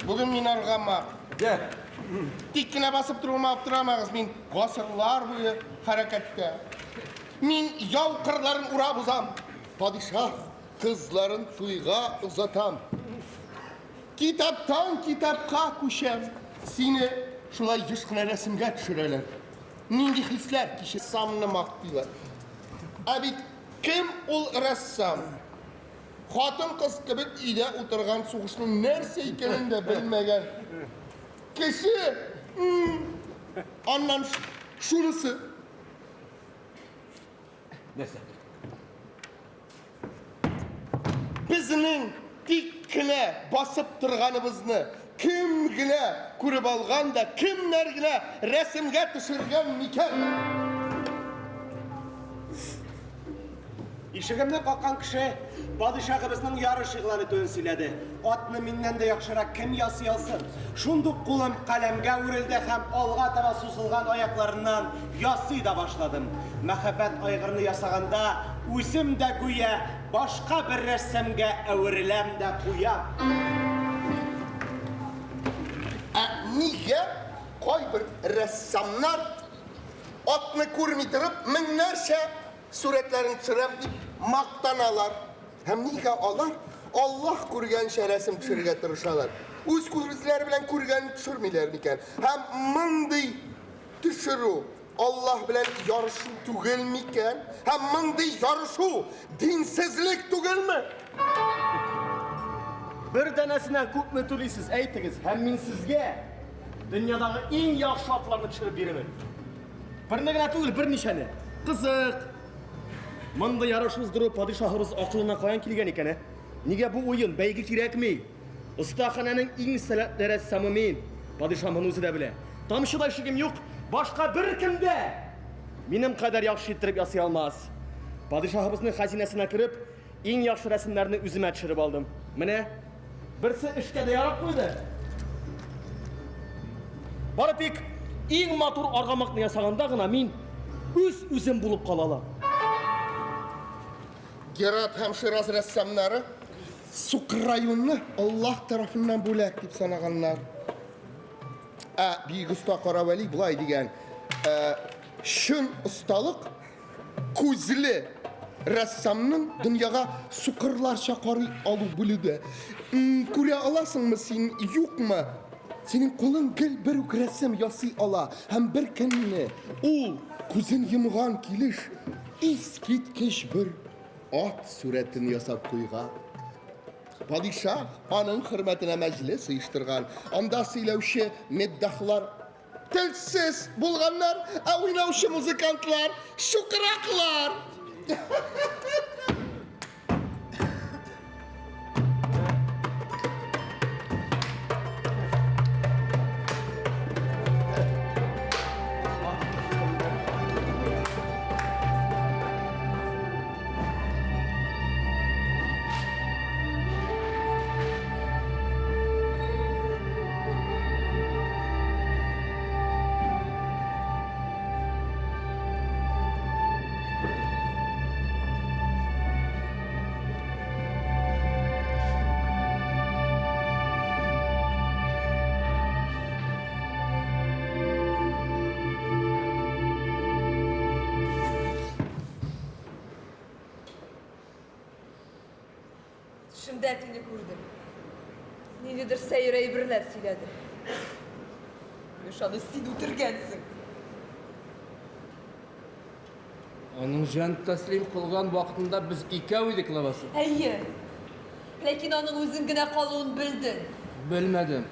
Бүген мин аргамак. Тик кенә басып торуыма аптырамагыз, мин гасырлар буе хәрәкәттә. Мин яу кырларын урап узам. Падишаһ кызларын туйга озатам. Китаптан китапка күчәм. Сине шулай еш кына рәсемгә төшерәләр. Нинди хисләр кичерсәмне мактыйлар. Ә бит кем ул рәссам? Хатын-кыз кебек өйдә утырган сугышның нәрсә икәнен дә белмәгән кеше. Аннан шунысы. Нәрсә? Безнең тик кенә басып торганыбызны кем генә күреп алган да, кемнәр генә рәсемгә төшергән микән? Ишегемне каккан кеше падишаһыбызның ярыш игълан итүен сөйләде. Атны миннән дә яхшырак кем ясый алсын? Шундук кулым каләмгә үрелде һәм алга таба сузылган аякларыннан ясый да башладым. Мәхәббәт айгырны ясаганда үзем дә гүя башка бер рәссамгә әвереләм дә куям. Ә нигә кайбер рәссамнар атны күрми торып меңнәрчә сурәтләрен төшерәм дип мактаналар? Һәм нигә алар Аллаһ күргәнчә рәсем төшерергә тырышалар? Үз күзләре белән күргәнен төшермиләр микән? Һәм мондый төшерү Аллаһ белән ярышу түгел микән? Һәм мондый ярышу динсезлек түгелме? Бер данәсенә күпме түлисез, әйтегез, һәм мин сезгә дөньядагы иң яхшы атларны төшереп бирермен. Берне генә түгел, берничәне. Кызык. Мондый ярыш уздыру падишаһыбыз акылына каян килгән икән, ә? Нигә бу уен, бәйге кирәкми? Остаханәнең иң сәләтле рәссамы мин. Падишаһ моны үзе дә белә. Тамчыдай шигем юк, башка беркем дә минем кадәр яхшы иттереп ясый алмас. Падишаһыбызның хәзинәсенә кереп, иң яхшы рәсемнәрне үземә төшереп алдым. Менә берсе эшкә дә ярап куйды. Бары тик иң матур аргамакны ясаганда гына мин үз-үзем булып кала алам. Герат һәм Шираз рәссамнары Сукраюнны Аллаһ тарафыннан бүләк дип санаганнар. Ә бөек оста Каравәли болай дигән: "Чын осталык күзле рәссамның дөньяга сукырларча карый алу белүдә. Күрә аласыңмы син, юкмы? Синең кулың гел бер үк рәсем ясый ала һәм бер көнне ул күзен йомган килеш искиткеч бер ат сурәтен ясап куйган. Падишаһ аның хөрмәтенә мәҗлес оештырган. Анда сөйләүче меддахлар телсез булганнар, ә уйнаучы музыкантлар чукраклар. Төшемдә әтине күрдем. Ниндидер сәер әйберләр сөйләде. Имеш, аны син үтергәнсең. Аның җан тәслим кылган вакытында без икәү идек лабаса. Әйе. Ләкин аның үзең генә калуын белдең. Белмәдем.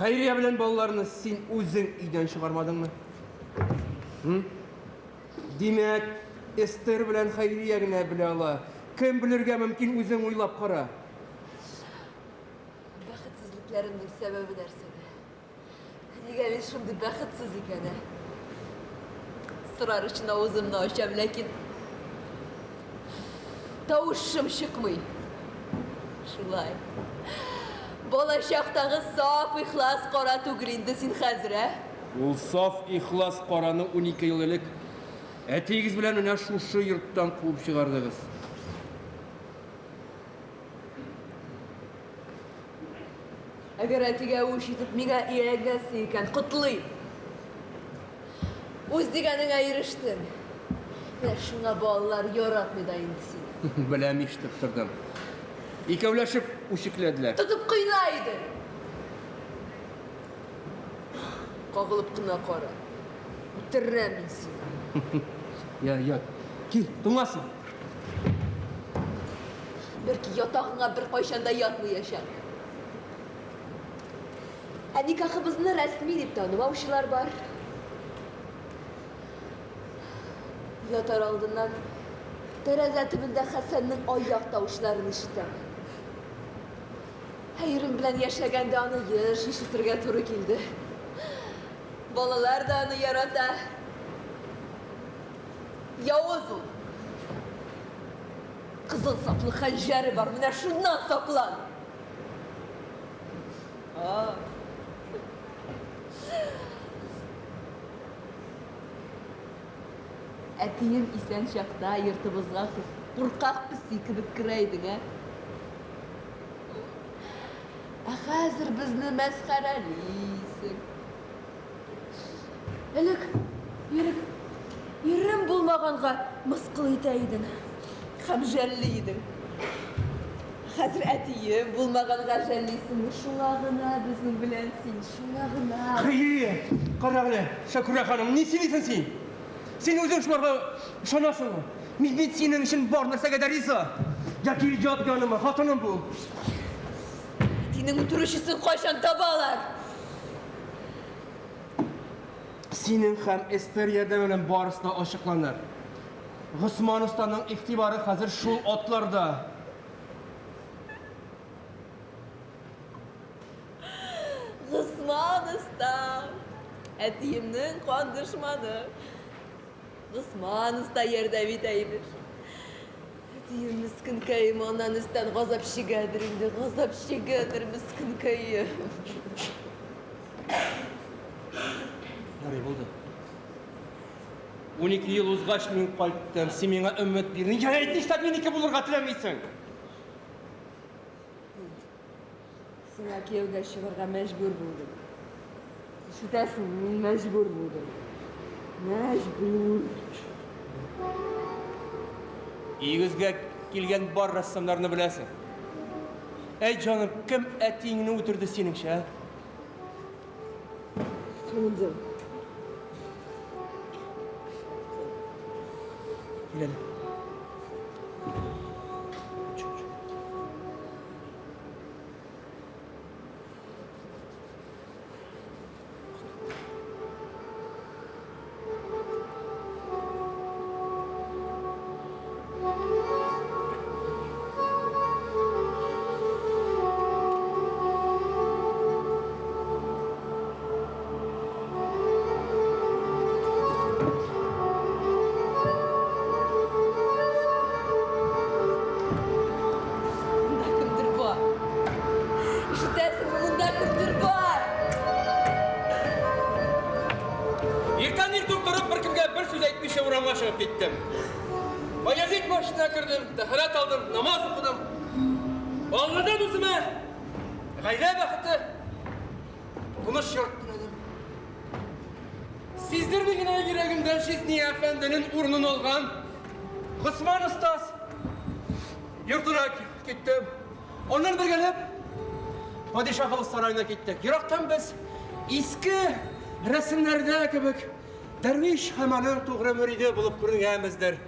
Хәйрия белән балаларны син үзең өйдән чыгармадыңмы? Димәк, Эстер белән Хәйрия генә белә ала. Кем белергә мөмкин, үзең уйлап кара. Бәхетсезлекләремнең сәбәбе нәрсәдә? Нигә мин шундый бәхетсез икән, ә? Сорар өчен авызымны ачам, ләкин тавышым чыкмый. Шулай. Балачактагы саф, ихлас кара түгел инде син хәзер, ә? Ул саф, ихлас караны 12 ел элек әтиегез белән менә шушы йорттан куып чыгардыгыз. Әгәр әтигә үч итеп миңа ияләнгәнсең икән, котлыйм. Үз дигәнеңә ирештең. Менә шуңа балалар яратмый да инде сине. Беләм, ишетеп тордым. Икәүләшеп үчекләделәр. Тотып кыйна идең. Кагылып кына кара. Үтерәм мин сине. Я, ят. Кил, туңасың. Бәлки ятагыңа беркайчан да ятмаячак. Ә никахыбызны рәсми дип танымаучылар бар. Ятар алдыннан тәрәзә төбендә Хәсәннең аяк тавышларын ишетәм. Ә ирем белән яшәгәндә аны еш ишетергә туры килде. Балалар да аны ярата. Явыз ул. Кызыл саплы хәнҗәре бар, менә шуннан саклан. Әтием исән чакта йортыбызга куркак песи кебек керә идең, ә? Ә хәзер безне мәсхәрәлисең. Элек ирек ирем булмаганга мыскыл итә идең һәм жәлли идең. Хәзер әтием булмаганга жәллисеңме? Шуңа гына безнең белән син, шуңа гына. Хәйрия, кара әле, Шәкүрә ханым, ни сөйлисең син? Син үзең шуларга ышанасыңмы? Мин бит синең өчен бар нәрсәгә дә риза. Я кил, ят яныма, хатыным бул. Әтинең үтерүчесен кайчан табалар? Синең һәм Эстер ярдәме белән барысы да ачыкланыр. Госман останың игътибары хәзер шул атларда. Госман оста, әтиемнең кан дошманы. Госман оста ярдәм итә, имеш. Әтием мескенкәем аннан өстән газап чигәдер инде, газап чигәдер мескенкәем. Ярый, булды. 12 ел узгач мин кайттым. Син миңа өмет бирдең. Я әйт, нишләп минеке булырга теләмисең? Сиңа кияүгә чыгарга мәҗбүр булдым. Ишетәсеңме, мин мәҗбүр булдым. Мәҗбүр. Өегезгә килгән бар рәссамнарны беләсең. Әйт, җаным, кем әтиеңне үтерде синеңчә, ә? Туңдым. Кил әле. Монда кемдер бар. Ишетәсеңме, монда кемдер бар. Иртән иртүк торып, беркемгә бер сүз әйтмичә урамга чыгып киттем. Баязит мәчетенә кердем, тәһарәт алдым, намаз укыдым. Алладан үземә гаилә бәхете, тыныч йорт теләдем. Сиздерми генә йөрәгемдә Жизни әфәнденең урынын алган Госман остаз йортына киттем. Аннан бергәләп Падишаһыбыз сараена киттек. Ерактан без иске рәсемнәрдә кебек дәрвиш һәм аның тугры мөриде булып күренгәнбездер.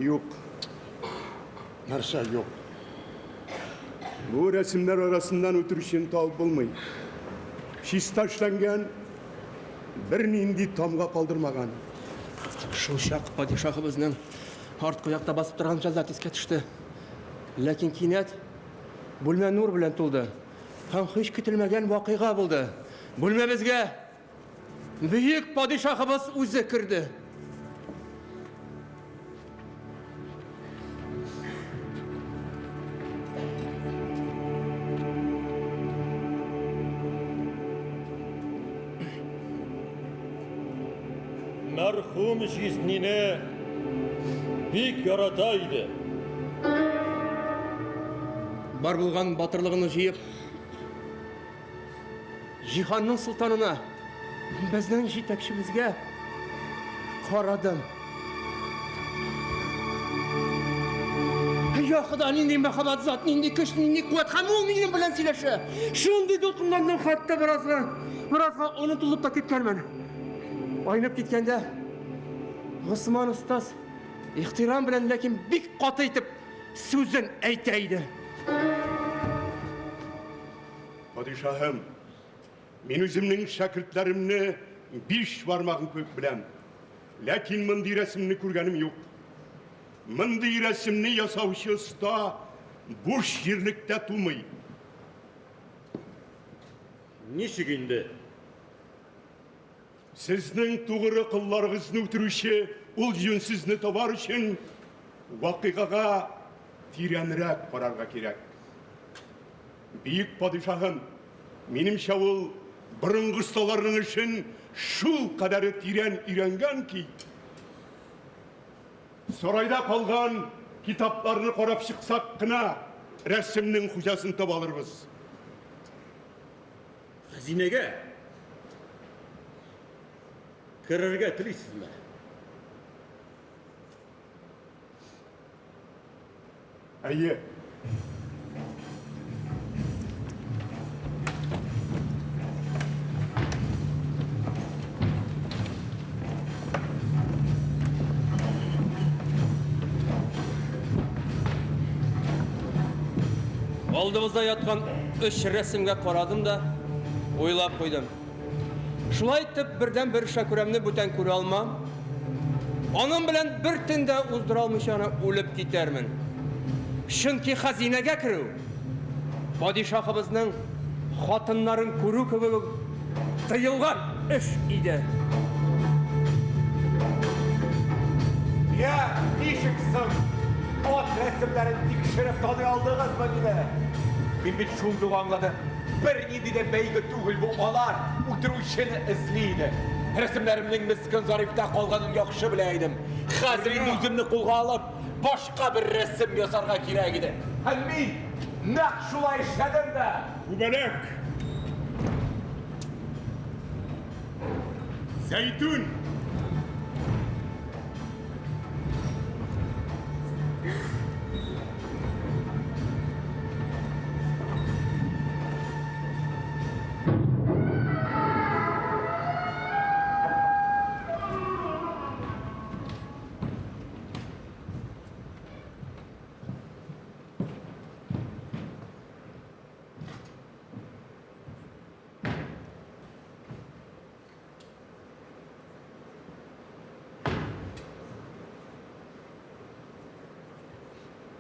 Юк. Нәрсә юк? Бу рәсемнәр арасыннан үтерүчене табып булмый. Чиста эшләнгән, бернинди тамга калдырмаган. Шул чак падишаһыбызның арткы якта басып торган җәллад искә төште. Ләкин кинәт бүлмә нур белән тулды. Һәм һич көтелмәгән вакыйга булды. Бүлмәбезгә бөек падишаһыбыз үзе керде. Мәрхүм җизнине бик ярата иде. Бар булган батырлыгын җыеп, Җиһанның солтанына, безнең җитәкчебезгә карадым. Я Хода, нинди мәһабәт зат, нинди көч, нинди куәт, һәм ул минем белән сөйләшә. Шундый дулкынландым, хәтта беразга, беразга онытылып та киткәнмен. Айнып киткәндә, Госман остаз ихтирам белән, ләкин бик каты итеп сүзен әйтә иде. Падишаһым, мин үземнең шәкертләремне биш бармагым кебек беләм. Ләкин мондый рәсемне күргәнем юк. Мондый рәсемне ясаучы оста буш җирлектә тумый. Ничек инде? Сезнең тугры колларыгызны үтерүче ул җүнсезне табар өчен вакыйгага тирәнрәк карарга кирәк. Бөек падишаһым, минемчә ул борынгы осталарның эшен шул кадәре тирән өйрәнгән ки, сарайда калган китапларны карап чыксак кына рәсемнең хуҗасын таба алырбыз. Хәзинәгә керергә телисезме? Әйе. Алдыбызда яткан өч рәсемгә карадым да, уйлап куйдым. Шулай итеп, бердән-бер Шәкүрәмне бүтән күрә алмам. Аның белән бер төн дә уздыра алмыйча гына үлеп китәрмен. Чөнки хәзинәгә керү, падишаһыбызның хатыннарын күрү кебек үк тыелган эш иде. Я, ничек соң? Ат рәсемнәрен тикшереп таный алдыгызмы мине? Мин бит шундук аңладым. Бернинди дә бәйге түгел бу, алар үтерүчене эзли иде. Рәсемнәремнең мескен Зарифта калганын яхшы белә идем. Хәзер инде үземне кулга алып, башка бер рәсем ясарга кирәк иде. Һәм мин нәкъ шулай эшләдем дә. Күбәләк! Зәйтүн!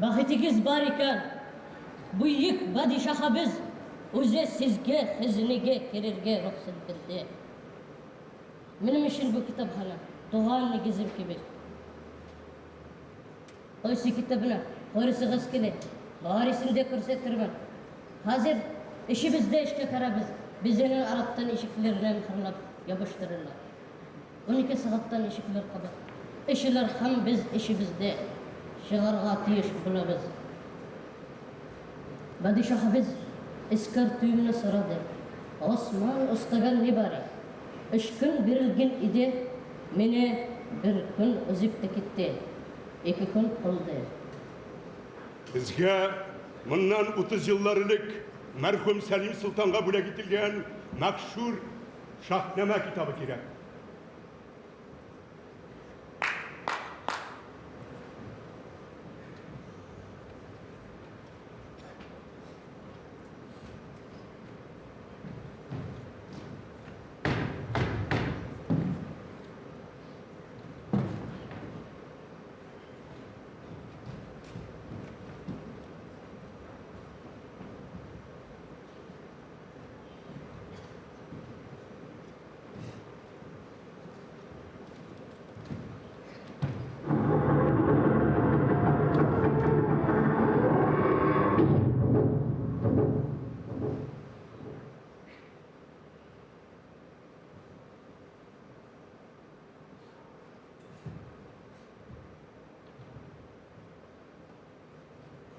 Бәхетегез бар икән, бөек падишаһыбыз үзе сезгә хәзинәгә керергә рөхсәт бирде. Минем өчен бу китапханә туган нигезем кебек. Кайсы китапны карыйсыгыз килә, барысын да күрсәтермен. Хәзер эшебездә эшкә керәбез, безнең араттан ишекләрне мөхерләп ябыштырырлар. 12 сәгатьтән ишекләр кабат ачылыр һәм без эшебездә чыгарга тиеш булабыз. Падишаһыбыз искәртүемне сорады. Госман остага нибары өч көн бирелгән иде, менә бер көн узып та китте, ике көн калды. Безгә моннан 30 еллар элек мәрхүм Сәлим солтанга бүләк ителгән мәшһүр Шаһнамә китабы кирәк.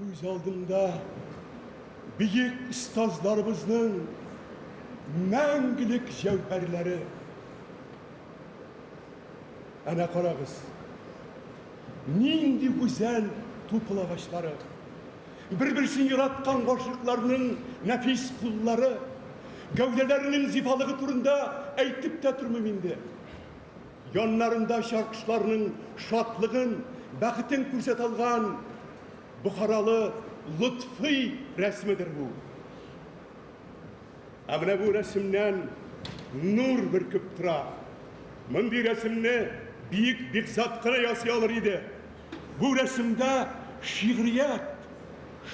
Күз алдымда бөек остазларыбызның мәңгелек җәүһәрләре. Әнә карагыз, нинди гүзәл тупыл агачлары. Бер-берсен яраткан гашыйкларның нәфис куллары, гәүдәләренең зифалыгы турында әйтеп тә тормыйм инде. Яннарында очар кошларның шатлыгын, бәхетен күрсәтә алган Бохаралы Лотфый рәсемедер бу. Ә менә бу рәсемнән нур бөркеп тора. Мондый рәсемне биек Бихзат кына ясый алыр иде. Бу рәсемдә шигърият,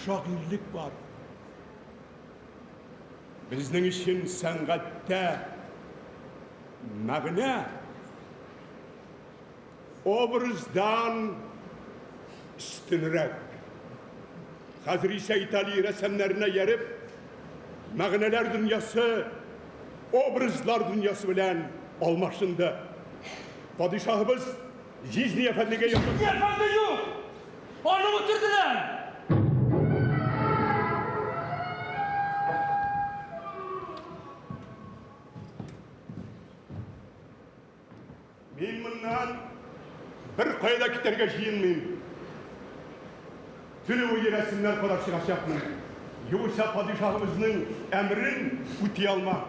шагыйрьлек бар. Безнең өчен сәнгатьтә мәгънә образдан өстенрәк. Хәзер исә Италия рәссамнарына ияреп, мәгънәләр дөньясы образлар дөньясы белән алмашынды. Падишаһыбыз Җизни әфәндегә якын. Җизни әфәнде юк! Аны үтерделәр! Мин моннан бер кая да китәргә җыенмыйм. Төне буе рәсемнәр карап чыгачакмын. Югыйсә падишаһыбызның әмерен үти алмам.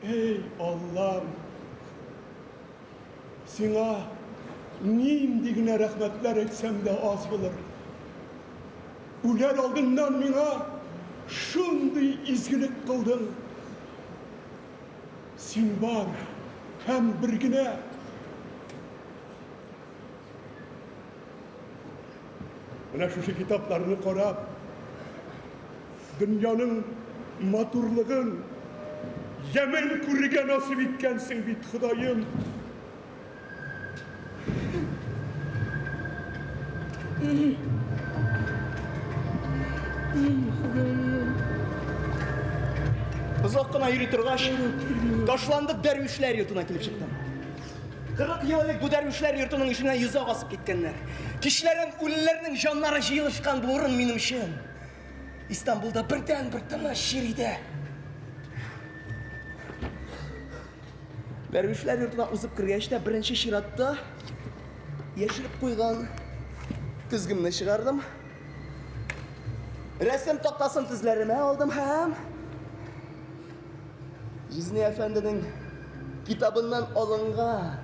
Эй, Аллам! Сиңа нинди генә рәхмәтләр әйтсәм дә аз булыр. Үләр алдыннан миңа шундый изгелек кылдың. Син бар һәм бер генә. Менә шушы китапларны карап, дөньяның матурлыгын, ямен күрергә насыйп иткәнсең бит, Ходаем. Озак кына йөри торгач, ташландык дәрвишләр йортына килеп чыктым. 40 ел элек бу дәрвишләр йортының ишегенә йозак асып киткәннәр. Кичләрен үлеләрнең җаннары җыелышкан бу урын минем өчен Истанбулда бердәнбер тыныч җир иде. Дәрвишләр йортына узып кергәч тә беренче чиратта яшереп куйган көзгемне чыгардым. Рәсем тактасын тезләремә алдым һәм Җизни әфәнденең китабыннан алынган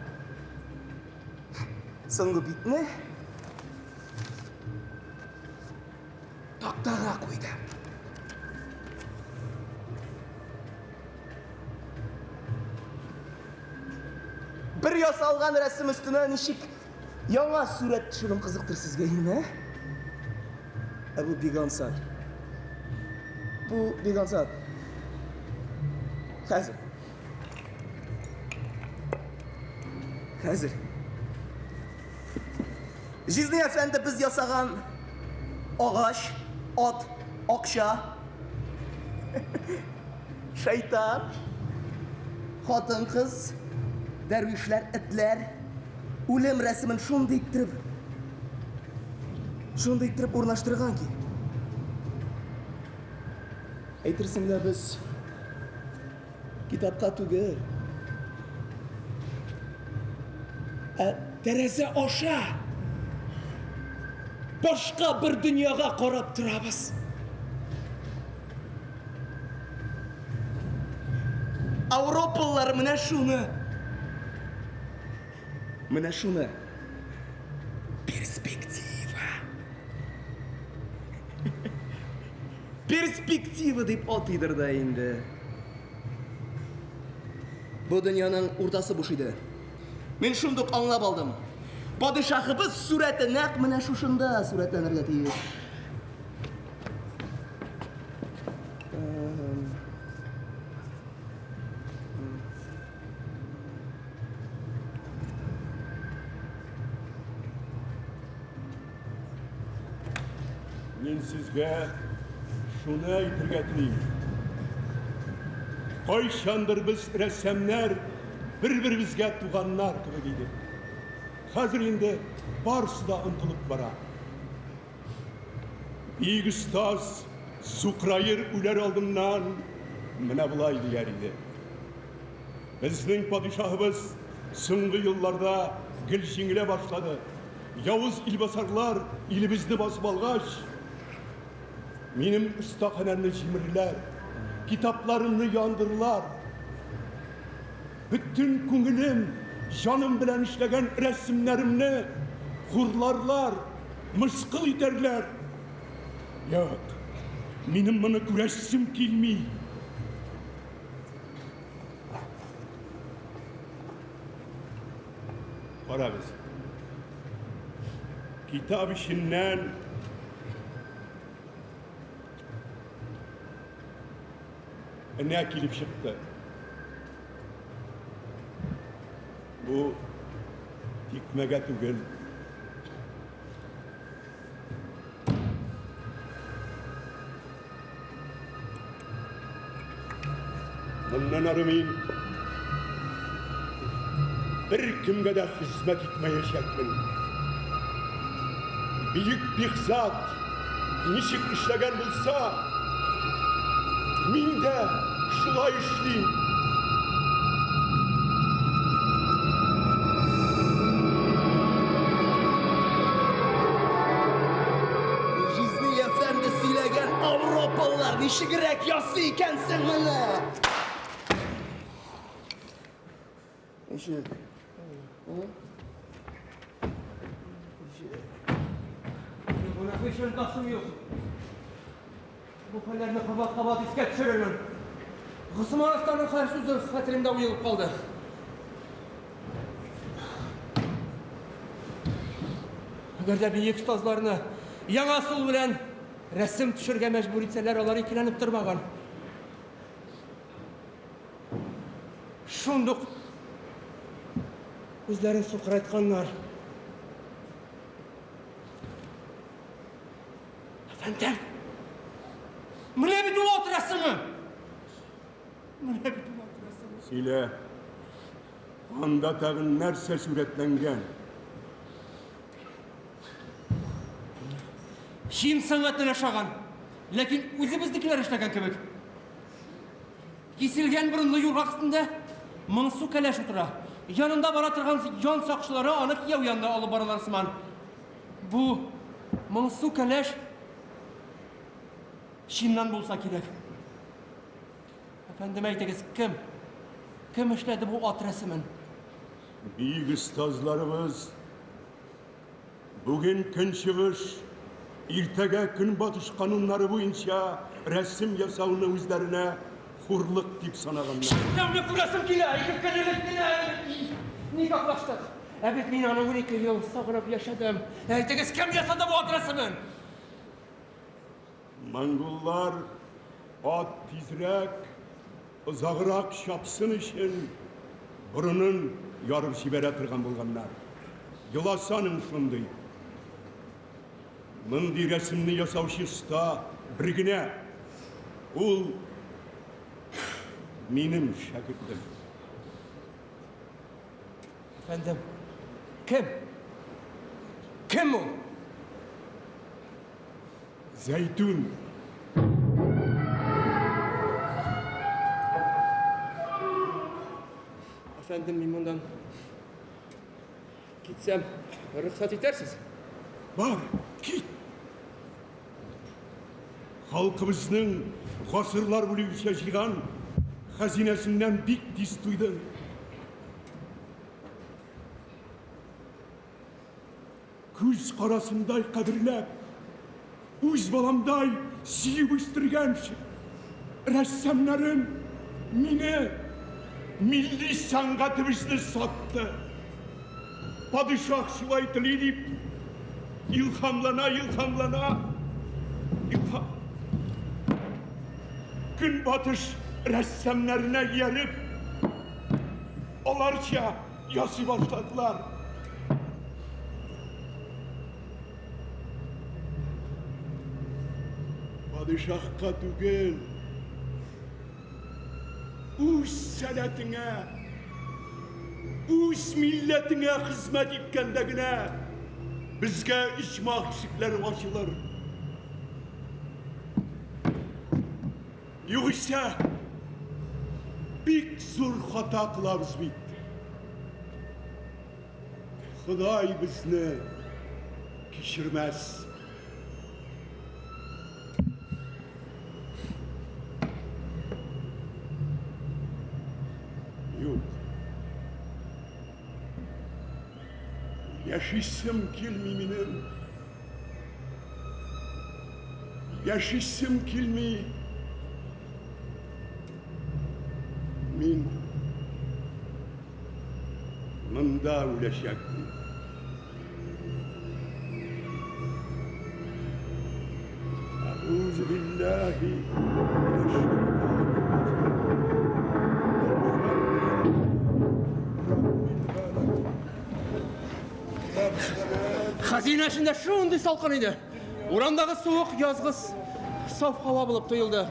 соңгы битне тактага куйды. Бер ясалган рәсем өстенә ничек яңа сурәт төшерүем кызыктыр сезгә, име? Ә бу бик ансат. Бу бик ансат. Хәзер. Хәзер. Җизни әфәнде без ясаган агач, ат, акча, шайтан, хатын-кыз, дәрвишләр, этләр, үлем рәсемен шундый иттереп, шундый иттереп урнаштырган ки. Әйтерсең лә без китапка түгел, ә тәрәзә аша башка бер дөньяга карап торабыз. Ауропалылар менә шуны, менә шуны перспектива. Перспектива дип атыйдыр да инде. Бу дөньяның уртасы буш иде. Мин шундук аңлап алдым. Падишаһыбыз сурәте нәкъ менә шушында сурәтләнергә тиеш. Мин сезгә шуны әйтергә телим. Кайчандыр без рәссамнар бер-беребезгә туганнар кебек идек. Хәзер инде барысы да онытылып бара. Бөек остаз Сукраер үләр алдыннан менә болай дияр иде. Безнең падишаһыбыз соңгы елларда гел җиңелә башлады. Явыз илбасарлар илебезне басып алгач, минем остаханәмне җимерделәр, китапларымны яндырдылар. Бөтен күңелем, җаным белән эшләгән рәсемнәремне хурларлар, мыскыл итәрләр. Юк, минем моны күрәсем килми. Карагыз. Китап эченнән энә килеп чыкты. Бу тикмәгә түгел. Моннан ары мин беркемгә дә хезмәт итмәячәкмен. Бөек Бихзат ничек эшләгән булса, мин дә шулай эшлим. Җизни әфәнде сөйләгән Ауропалылар ничегрәк ясый икәнсең моны? Ничек? Ничек? Моны һич онытасым юк. Бу хәлләрне кабат-кабат искә төшерермен. Госман останың һәр сүзе хәтеремдә уелып калды. Әгәр дә бөек остазларны яңа ысул белән рәсем төшерергә мәҗбүр итсәләр, алар икеләнеп тормаган. Шундук үзләрен сукырайтканнар. Әфәндем! Менә бит ул ат рәсеме! Менә бит ул ат рәсеме! Сөйлә. Анда тагын нәрсә сурәтләнгән? Чин сәнгатен ашаган, ләкин үзебезнекеләр эшләгән кебек. Киселгән борынлы юргак өстендә моңсу кәләш утыра. Янында бара торган җан сакчылары аны кияү янына алып баралар сыман. Бу моңсу кәләш Чиннан булса кирәк. Әфәндем, әйтегез, кем? Кем эшләде бу ат рәсемен? Бөек остазларыбыз бүген көнчыгыш, иртәгә көнбатыш кануннары буенча рәсем ясауны үзләренә хурлык дип санаганнар. Шәкертләрне күрәсем килә, ике көн элек кенә никахлаштык. Ә бит мин аны 12 ел сагынып яшәдем. Әйтегез, кем ясады бу ат рәсемен? Монголлар ат тизрәк, озаграк чапсын өчен борынын ярып җибәрә торган булганнар. Йоласы аның шундый. Мондый рәсемне ясаучы оста бер генә. Ул минем шәкертем. Әфәндем, кем? Кем ул? Зәйтүн. Әфәндем, мин моннан китсәм, рөхсәт итәрсез? Бар, кит. Халкыбызның гасырлар буенча җыйган хәзинәсеннән бик тиз туйдың. Күз карасындай кадерләп, үз баламдай сөеп үстергән рәссамнарым мине, милли сәнгатебезне сатты. Падишаһ шулай тели дип, илһамлана, илһамлана, илһам... Көнбатыш рәссамнарына ияреп, аларча ясый башладылар. Падишаһка түгел, үз сәләтеңә, үз милләтеңә хезмәт иткәндә генә безгә иҗмах ишекләре ачылыр. Югыйсә, бик зур хата кылабыз бит. Ходай безне кичермәс. Юк. Яшисем килми минем. Яшисем килми. Мин монда үләчәкмен. Әгуз билләһи Хәзинә эчендә шундый салкын иде. Урамдагы суык язгы саф һава булып тоелды.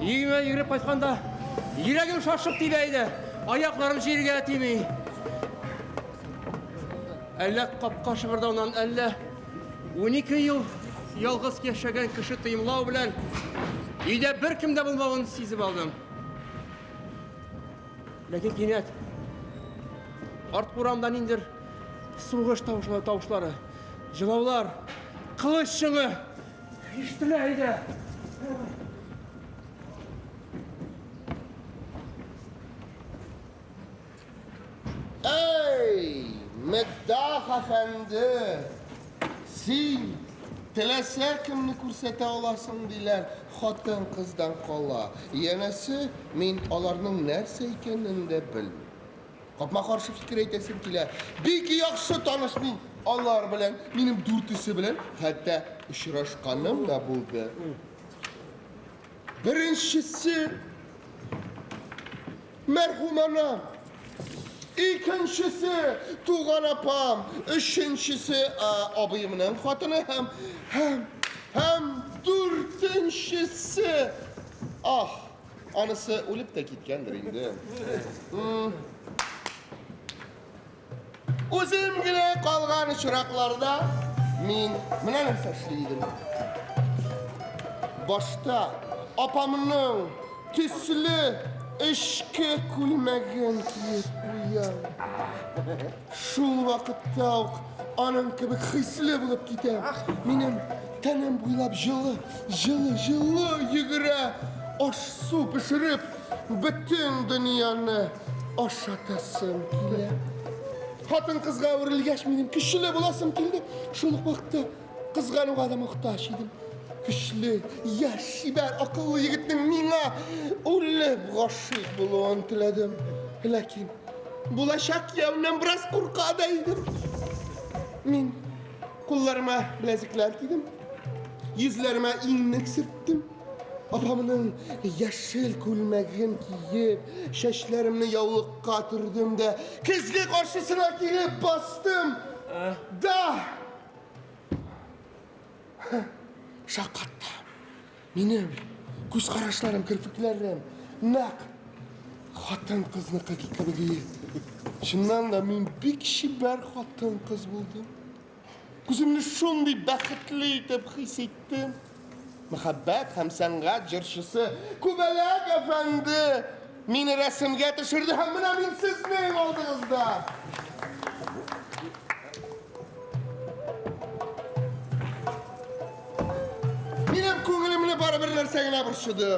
Өемә йөгереп кайтканда, йөрәгем шашып тибә иде. Аякларым җиргә тими. Әллә капка шыгырдаудан, әллә 12 ел ялгыз яшәгән кеше тоемлау белән өйдә беркем дә булмавын сизеп алдым. Ләкин кинәт арткы урамда ниндидер сугыш тавышлары, тавышлары, җылаулар, кылыч чыңы ишетелә иде. Әй, Меддах әфәнде, син теләсә кемне күрсәтә аласың, диләр, хатын-кыздан кала. Янәсе, мин аларның нәрсә икәнен дә белмим. Капма-каршы фикер әйтәсем килә. Бик яхшы таныш мин алар белән, минем дүртесе белән хәтта очрашканым да булды. Беренчесе мәрхүм анам. Икенчесе туган апам, өченчесе абыемның хатыны һәм һәм һәм дүртенчесе. Ах, анысы үлеп тә киткәндер инде. Үзем генә калган очракларда мин менә нәрсә эшли идем. Башта апамның төсле эчке күлмәген киеп куям. Шул вакытта ук аның кебек хисле булып китәм. Минем тәнем буйлап җылы, җылы, җылы йөгерә. Аш-су пешереп, бөтен дөньяны ашатасым килә. Хатын-кызга әверелгәч, минем көчле буласым килде. Шул ук вакытта кызгануга да мохтаҗ идем. Көчле, яшь, чибәр, акыллы егетнең миңа үлеп гашыйк булуын теләдем. Ләкин булачак кияүемнән бераз курка да идем. Мин кулларыма беләзекләр кидем, йөзләремә иннек сөрттем. Апамның яшел күлмәген киеп, чәчләремне яулыкка төрдем дә, көзге каршысына килеп бастым. Да! Шаккаттым. Минем күз карашларым, керфекләрем нәкъ хатын-кызныкы кебек. Чыннан да мин бик чибәр хатын-кыз булдым. Үземне шундый бәхетле итеп хис иттем. Мәхәббәт һәм сәнгать җырчысы Күбәләк әфәнде мине рәсемгә төшерде һәм менә мин сезнең алдыгызда. Минем күңелемне бары бер нәрсә генә борчыды.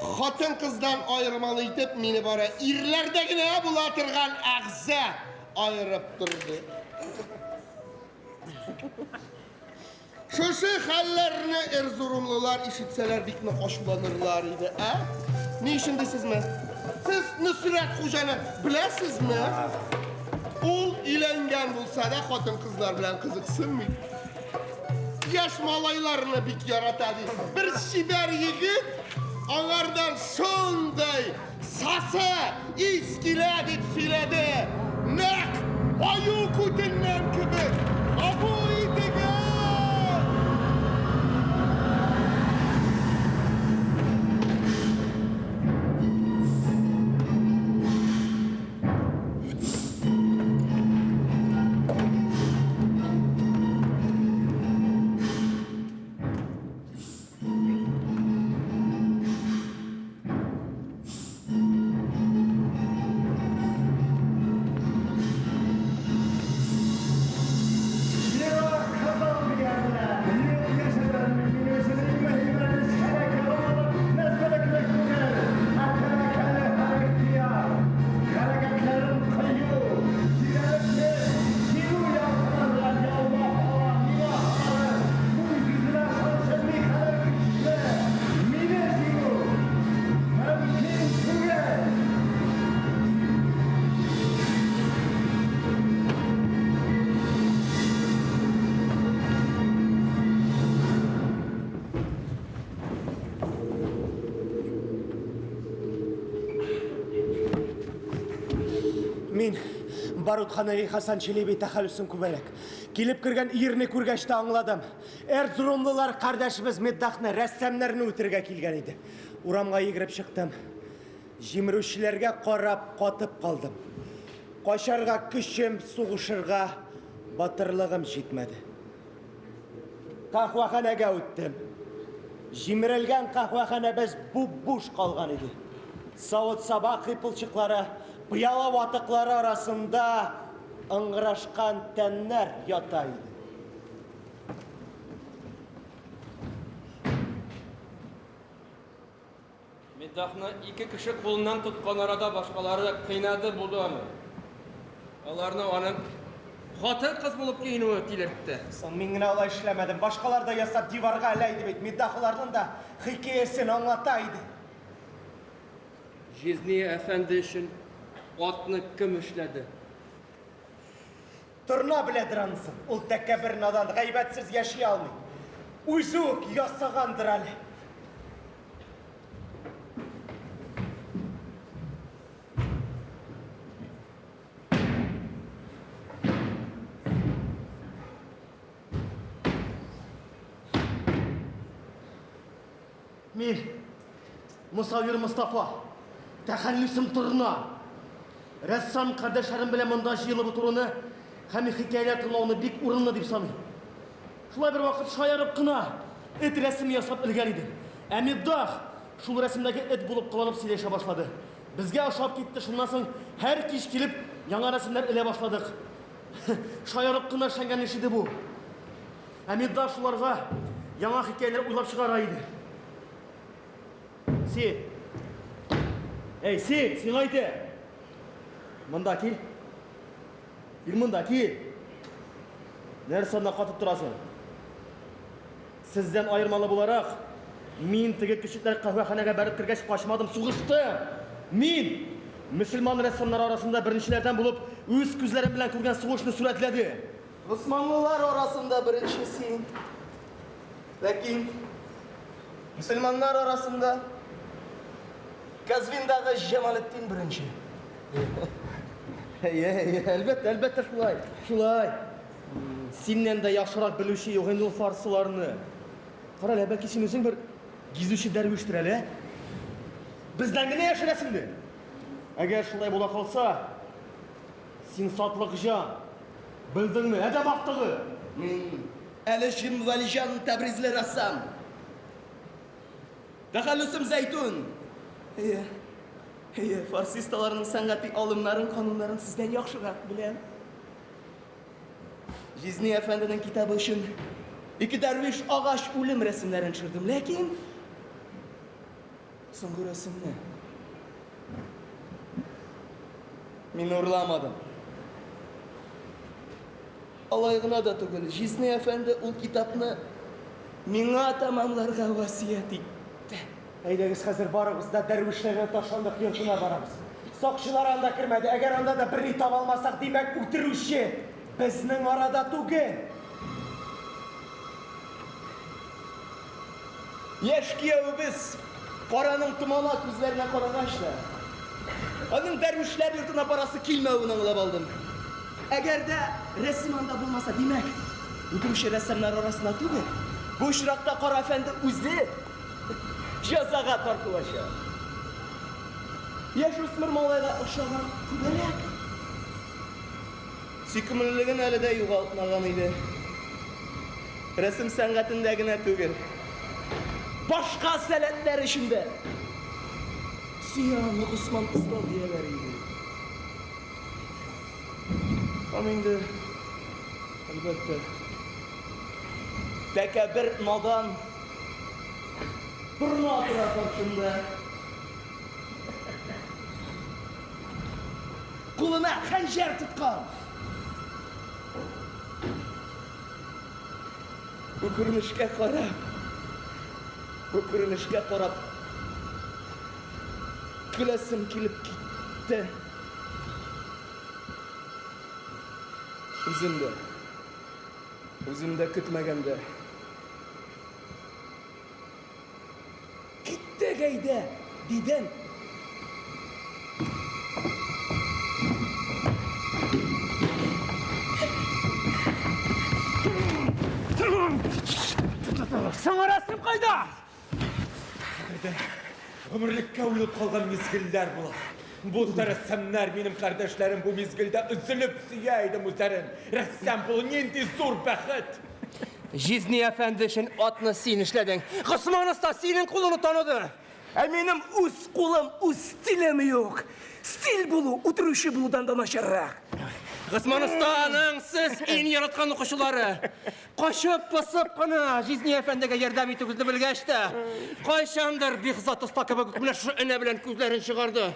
Хатын-кыздан аермалы итеп мине бары ирләрдә генә була торган әгъза аерып торды. Шушы хәлләрне эрзурумлылар ишетсәләр бик нык ачуланырлар иде, ә? Ни өчен дисезме? Сез Нөсрәт хуҗаны беләсезме? Ул өйләнгән булса да хатын-кызлар белән кызыксынмый. Яшь малайларны бик ярата ди. Бер чибәр егет аңардан шундый сасы ис килә дип сөйләде. Нәкъ аю күтеннән кебек. Кабул итегез! Мин Барутханали Хасан Челеби тәхәллүсен күбәләк. Килеп кергән ирне күргәч тә аңладым. Эрзурумлылар кардәшебез Меддахны, рәссамнарны үтерергә килгән иде. Урамга йөгереп чыктым. Җимерүчеләргә карап катып калдым. Качарга көчем, сугышырга батырлыгым җитмәде. Каһвәханәгә үттем. Җимерелгән каһвәханәбез буп-буш калган иде. Савыт-саба кыйпылчыклары, пыяла ватыклары арасында ыңгырашкан тәннәр ята иде. Миддахны ике кеше кулыннан тоткан арада башкалары кыйнады буды аны. Аларны аның хатын-кыз булып киенүе тилертте. Соң мин генә алай эшләмәдем. Башкалар да ясап диварга элә иде бит. Миддах аларның да хикәясен аңлата иде. Җизни әфәнде өчен атны кем эшләде? Торна беләдер анысын. Ул тәкәббер надан, гайбәтсез яши алмый. Үзе үк ясагандыр әле. Мин, Мосавир Мостафа, тәхәллүсем Торна. Рәссам кардәшләрем белән монда җыелып утыруны һәм хикәяләр тыңлауны бик урынлы дип саныйм. Шулай бервакыт шаярып кына эт рәсеме ясап элгән идем. Ә Миддах шул рәсемдәге эт булып кыланып сөйләшә башлады. Безгә ошап китте, шуннан соң һәр кич килеп яңа рәсемнәр элә башладык. Шаярып кына эшләнгән эш иде бу. Ә Миддах шуларга яңа хикәяләр уйлап чыгара иде. Син! Әй, син, сиңа әйтәм! Монда кил. Кил монда, кил. Нәрсә анда катып торасың? Сездән аермалы буларак, мин теге көчекләр каһвәханәгә бәреп кергәч качмадым, сугыштым. Мин, мөселман рәссамнары арасында беренчеләрдән булып, үз күзләрем белән күргән сугышны сурәтләдем. Госманлылар арасында беренче син. Ләкин мөселманнар арасында Казвиндагы Җамалетдин беренче. Әйе, әйе, әлбәттә, әлбәттә шулай, шулай. Синнән дә яхшырак белүче юк инде ул фарсыларны. Кара әле, бәлки син үзең бер гизүче дәрвиштер әле, ә? Бездән генә яшерәсеңдер. Әгәр шулай була калса, син сатлык җан. Белдеңме, адәм актыгы! Мин әле Җим Вәлиҗан Тәбризле рәссам. Тәхәллүсем Зәйтүн. Әйе, әйе, фарсисталарның сәнгати алымнарын, кануннарын сездән яхшырак беләм. Җизни әфәнденең китабы өчен ике дәрвиш агач үлем рәсемнәрен төшердем, ләкин соңгы рәсемне мин урламадым. Алай гына да түгел, җизни әфәнде ул китапны миңа тәмамларга васыять итте. Әйдәгез, хәзер барыбыз да дәрвишләрнең ташландык йортына барабыз. Сакчылар анда кермәде. Әгәр анда да берни таба алмасак, димәк, үтерүче безнең арада түгел. Яшь киявебез Караның томана күзләренә карагач та, аның дәрвишләр йортына барасы килмәвен аңлап алдым. Әгәр дә рәсем анда булмаса, димәк, үтерүче рәссамнар арасында түгел. Бу очракта Кара әфәнде үзе җәзага тартылачак. Яшүсмер малайга охшаган күбәләк сөйкемлелеген әле дә югалтмаган иде. Рәсем сәнгатендә генә түгел, башка сәләтләр өчен дә. Сөя аны Госман оста дияләр иде. Һәм инде, әлбәттә, тәкәббер надан торна тора каршында. Кулына хәнҗәр тоткан. Бу күренешкә карап, бу күренешкә карап, көләсем килеп китте. Үзем дә, үзем дә көтмәгәндә. Киттек әйдә, дидем. Соң рәсем кайда? Хәтердә гомерлеккә уелып калган мизгелләр була. Бу рәссамнар, минем кардәшләрем бу мизгелдә өзелеп сөя идем үзләрен. Рәссам булу нинди зур бәхет! Җизни әфәнде өчен атны син эшләдең. Госман оста синең кулыңны таныды. Ә минем үз кулым, үз стилем юк. Стиль булу, үтерүче булудан да начаррак. Госман останың сез иң яраткан укучылары. Качып, посып кына җизни әфәндегә ярдәм итүегезне белгәч тә, кайчандыр Бихзат оста кебек үк менә шушы энә белән күзләрен чыгарды.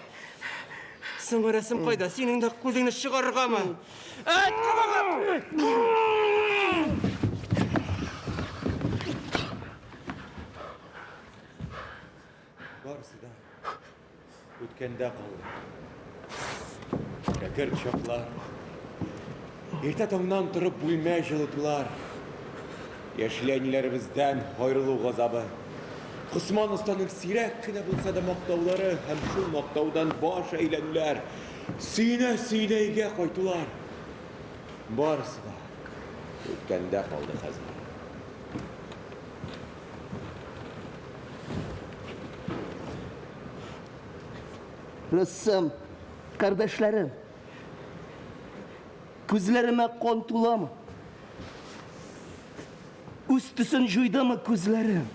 Соңгы рәсем кайда? Синең дә күзеңне чыгарыргамы? Әйт, кабагым! Барысы да үткәндә калды. Кәкер чаклар. Иртә таңнан торып бүлмә җылытулар. Яшьли әниләребездән аерылу газабы. Госман останың сирәк кенә булса да мактаулары һәм шул мактаудан баш әйләнүләр. Сөенә-сөенә өйгә кайтулар. Барысы да үткәндә калды хәзер. Рәссам, кардәшләрем, күзләремә кан туламы? Үз төсен җуйдымы күзләрем?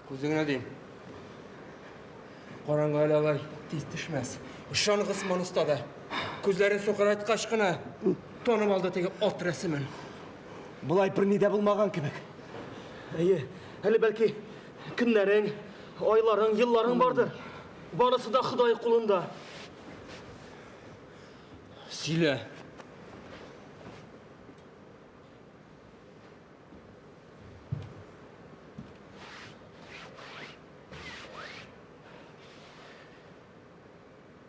Күзеңә дим. Караңгы әле алай тиз төшмәс. Ышан Госман оста да. Күзләрен сукырайткач кына танып алды теге ат рәсемен. Болай берни дә булмаган кебек. Әйе, әле бәлки көннәрең, айларың, елларың бардыр. Барысы да Ходай кулында. Сөйлә.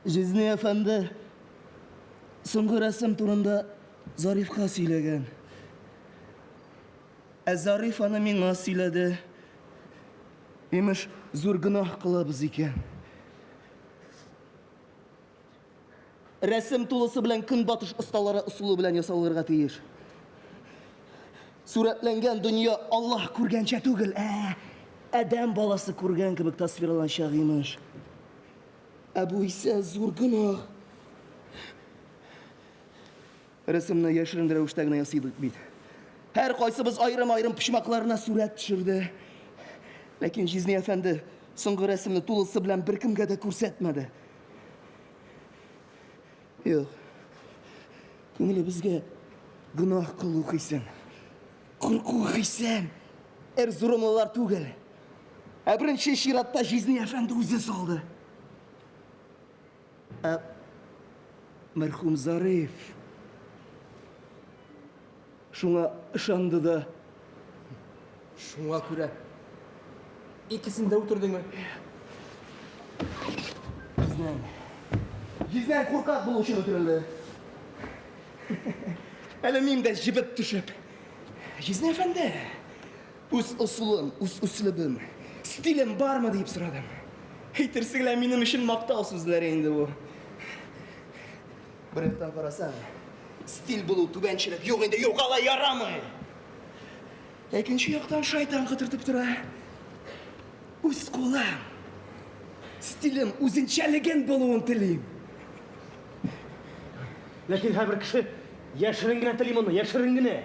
Җизни әфәнде соңгы рәсем турында Зарифка сөйләгән. Ә Зариф аны миңа сөйләде. Имеш, зур гөнаһ кылабыз икән. Рәсем тулысы белән көнбатыш осталары ысулы белән ясалырга тиеш. Сурәтләнгән дөнья Аллаһ күргәнчә түгел, ә адәм баласы күргән кебек тасвирланачак, имеш. Ә бу исә зур гөнаһ. Рәсемне яшерен рәвештә генә ясыйдык бит. Һәр кайсыбыз аерым-аерым почмакларына сурәт төшерде. Ләкин җизни әфәнде соңгы рәсемне тулысы белән беркемгә дә күрсәтмәде. Юк. Күңелебезгә гөнаһ кылу хисен, курку хисен эрзурумлылар түгел. Ә беренче чиратта җизни әфәнде үзе салды. Ә мәрхүм Зариф шуңа ышанды да. Шуңа күрә икесен дә үтердеңме? Җизнәң. Җизнәң куркак булу өчен үтерелде. Әле мин дә җебеп төшеп. Җизни әфәнде, үз ысулым, үз үслебем, стилем бармы дип сорадым. Әйтерсең лә минем өчен мактау сүзләре инде бу. Бер яктан карасаң, стиль булу түбәнчелек юк инде, юк алай ярамый. Икенче яктан шайтан котыртып тора. Үз кулым, стилем, үзенчәлеген булуын телим. Ләкин һәрбер кеше яшерен генә тели моны, яшерен генә.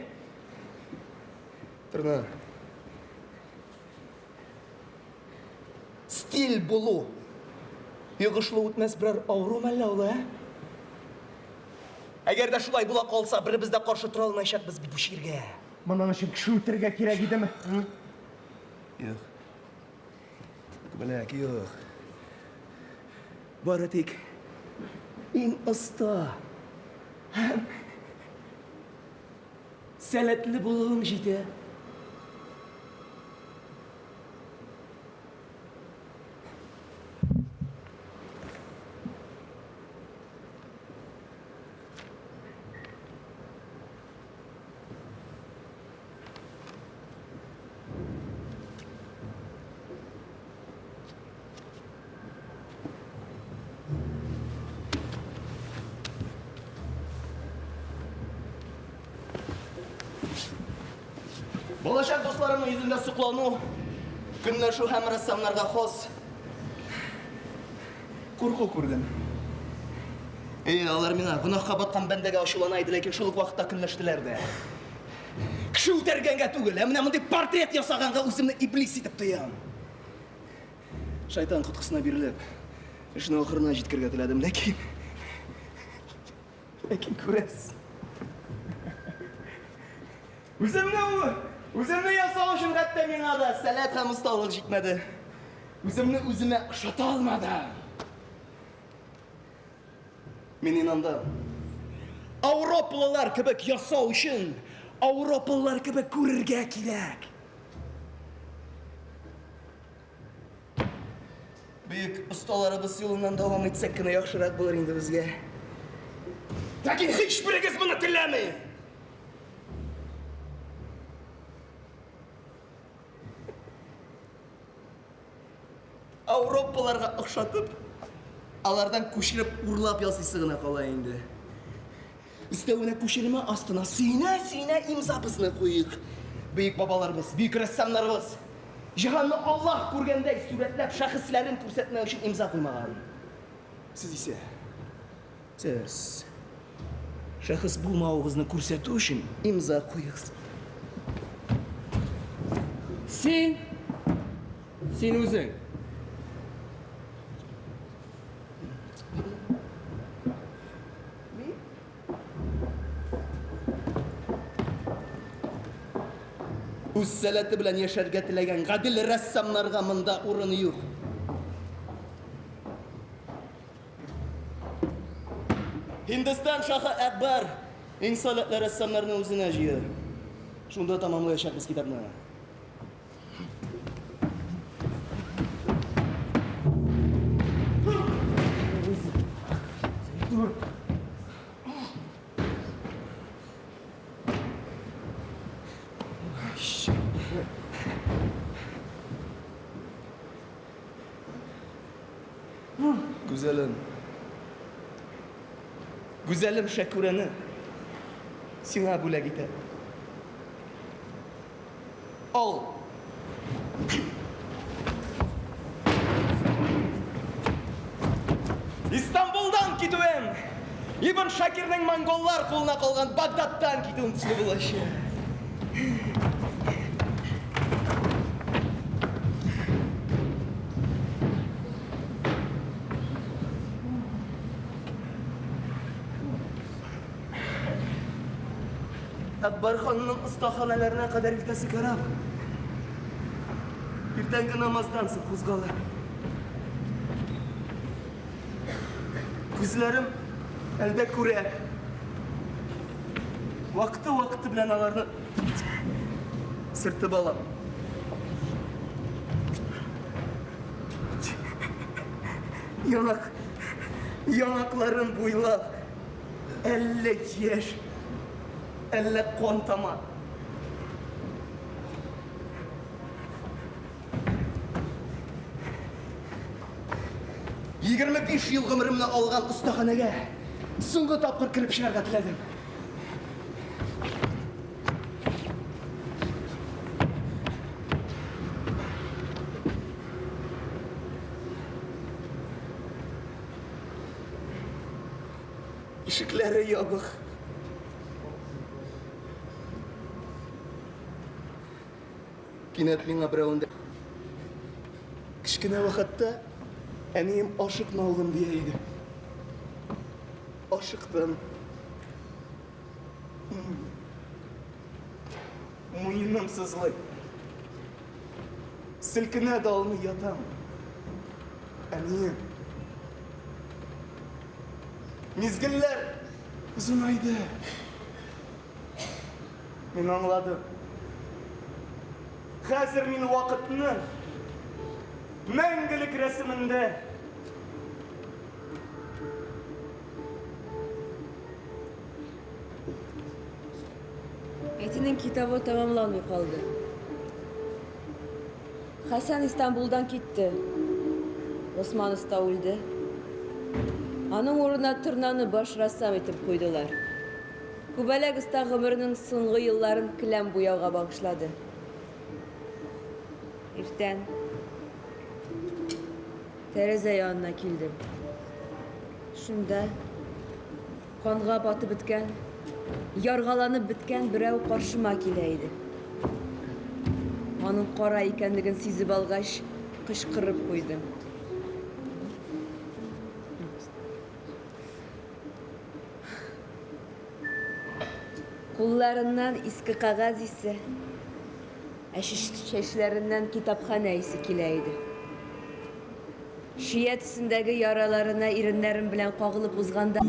Торна. Стиль булу. Йогышлы үтмәс берәр авыру мәллә ул, ә? Әгәр дә шулай була калса, беребез дә каршы тора алмаячакбыз бит бу чиргә. Моның өчен кеше үтерергә кирәк идеме? Юк. Күбәләк, юк. Бары тик иң оста һәм сәләтле булуың җитә. Балачак дусларымның йөзендә соклану, көнләшү һәм рәссамнарга хас курку күрдем. Әйе, алар миңа гөнаһка баткан бәндәгә ачулана иде, ләкин шул ук вакытта көнләштеләр дә. Кеше үтәргәнгә түгел, ә менә мондый портрет ясаганга үземне иблис итеп тоям. Шайтан коткысына бирелеп, эшне ахырына җиткерергә теләдем, ләкин ләкин күрәсез. Үземне үземне ясау өчен хәтта миңа да сәләт һәм осталык җитмәде. Үземне үземә ошата алмадым. Мин инандым. Ауропалылар кебек ясау өчен ауропалылар кебек күрергә кирәк. Бөек осталарыбыз юлыннан дәвам итсәк кенә яхшырак булыр инде безгә. Ләкин һичберегез моны теләми. Ауропаларга охшатып, алардан күчереп урлап ясыйсы гына кала инде. Өстәвенә күчермә астына сөенә-сөенә имзабызны куйыйк. Бөек бабаларыбыз, бөек рәссамнарыбыз җиһанны Аллаһ күргәндәй сурәтләп шәхесләрен күрсәтмәү өчен имза куймаган. Сез исә, сез шәхес булмавыгызны күрсәтү өчен имза куегыз. Син, син үзең. Үз сәләте белән яшәргә теләгән гадел рәссамнарга монда урын юк. Һиндстан шаһы Әкбәр иң сәләтле рәссамнарны үзенә җыя. Шунда тәмамлаячакбыз китапны. Гүзәлем. Гүзәлем Шәкүрәне сиңа бүләк итәм. Ал. Истанбулдан китүем Ибн Шакирның монголлар кулына калган Багдадтан китүем төсле булачак. Әкбәр ханның остаханәләренә кадәр илтәсе кораб. Иртәнге намаздан соң кузгала. Күзләрем әлдә күрә. Вакыты-вакыты белән аларны сөртеп алам. Янак, янакларым буйлап әллә яшь, әллә кан тама. 25 ел гомеремне алган остаханәгә соңгы тапкыр кереп чыгарга теләдем. Ишекләре ябык. Кинәт миңа берәү эндә. Кечкенә вакытта әнием ашыкма улым дия иде. Ашыктым. Муеным сызлый. Селкенә дә алмый ятам. Әнием. Мизгелләр озынайды. Мин аңладым. Хәзер мин вакытны мәңгелек рәсемендә Әтинең китабы тәмамланмый калды. Хәсән Истанбулдан китте. Госман оста үлде. Аның урынына Торнаны баш рәссам итеп куйдылар. Күбәләк оста гомеренең соңгы елларын келәм буяуга багышлады. Иртән тәрәзә янына килдем. Шунда канга батып беткән, яргаланып беткән берәү каршыма килә иде. Аның кара икәнлеген сизеп алгач, кычкырып куйдым. Кулларыннан иске кәгазь исе, ә чәчләреннән китапханә исе килә иде. Чия төсендәге яраларына иреннәрем белән кагылып узганда.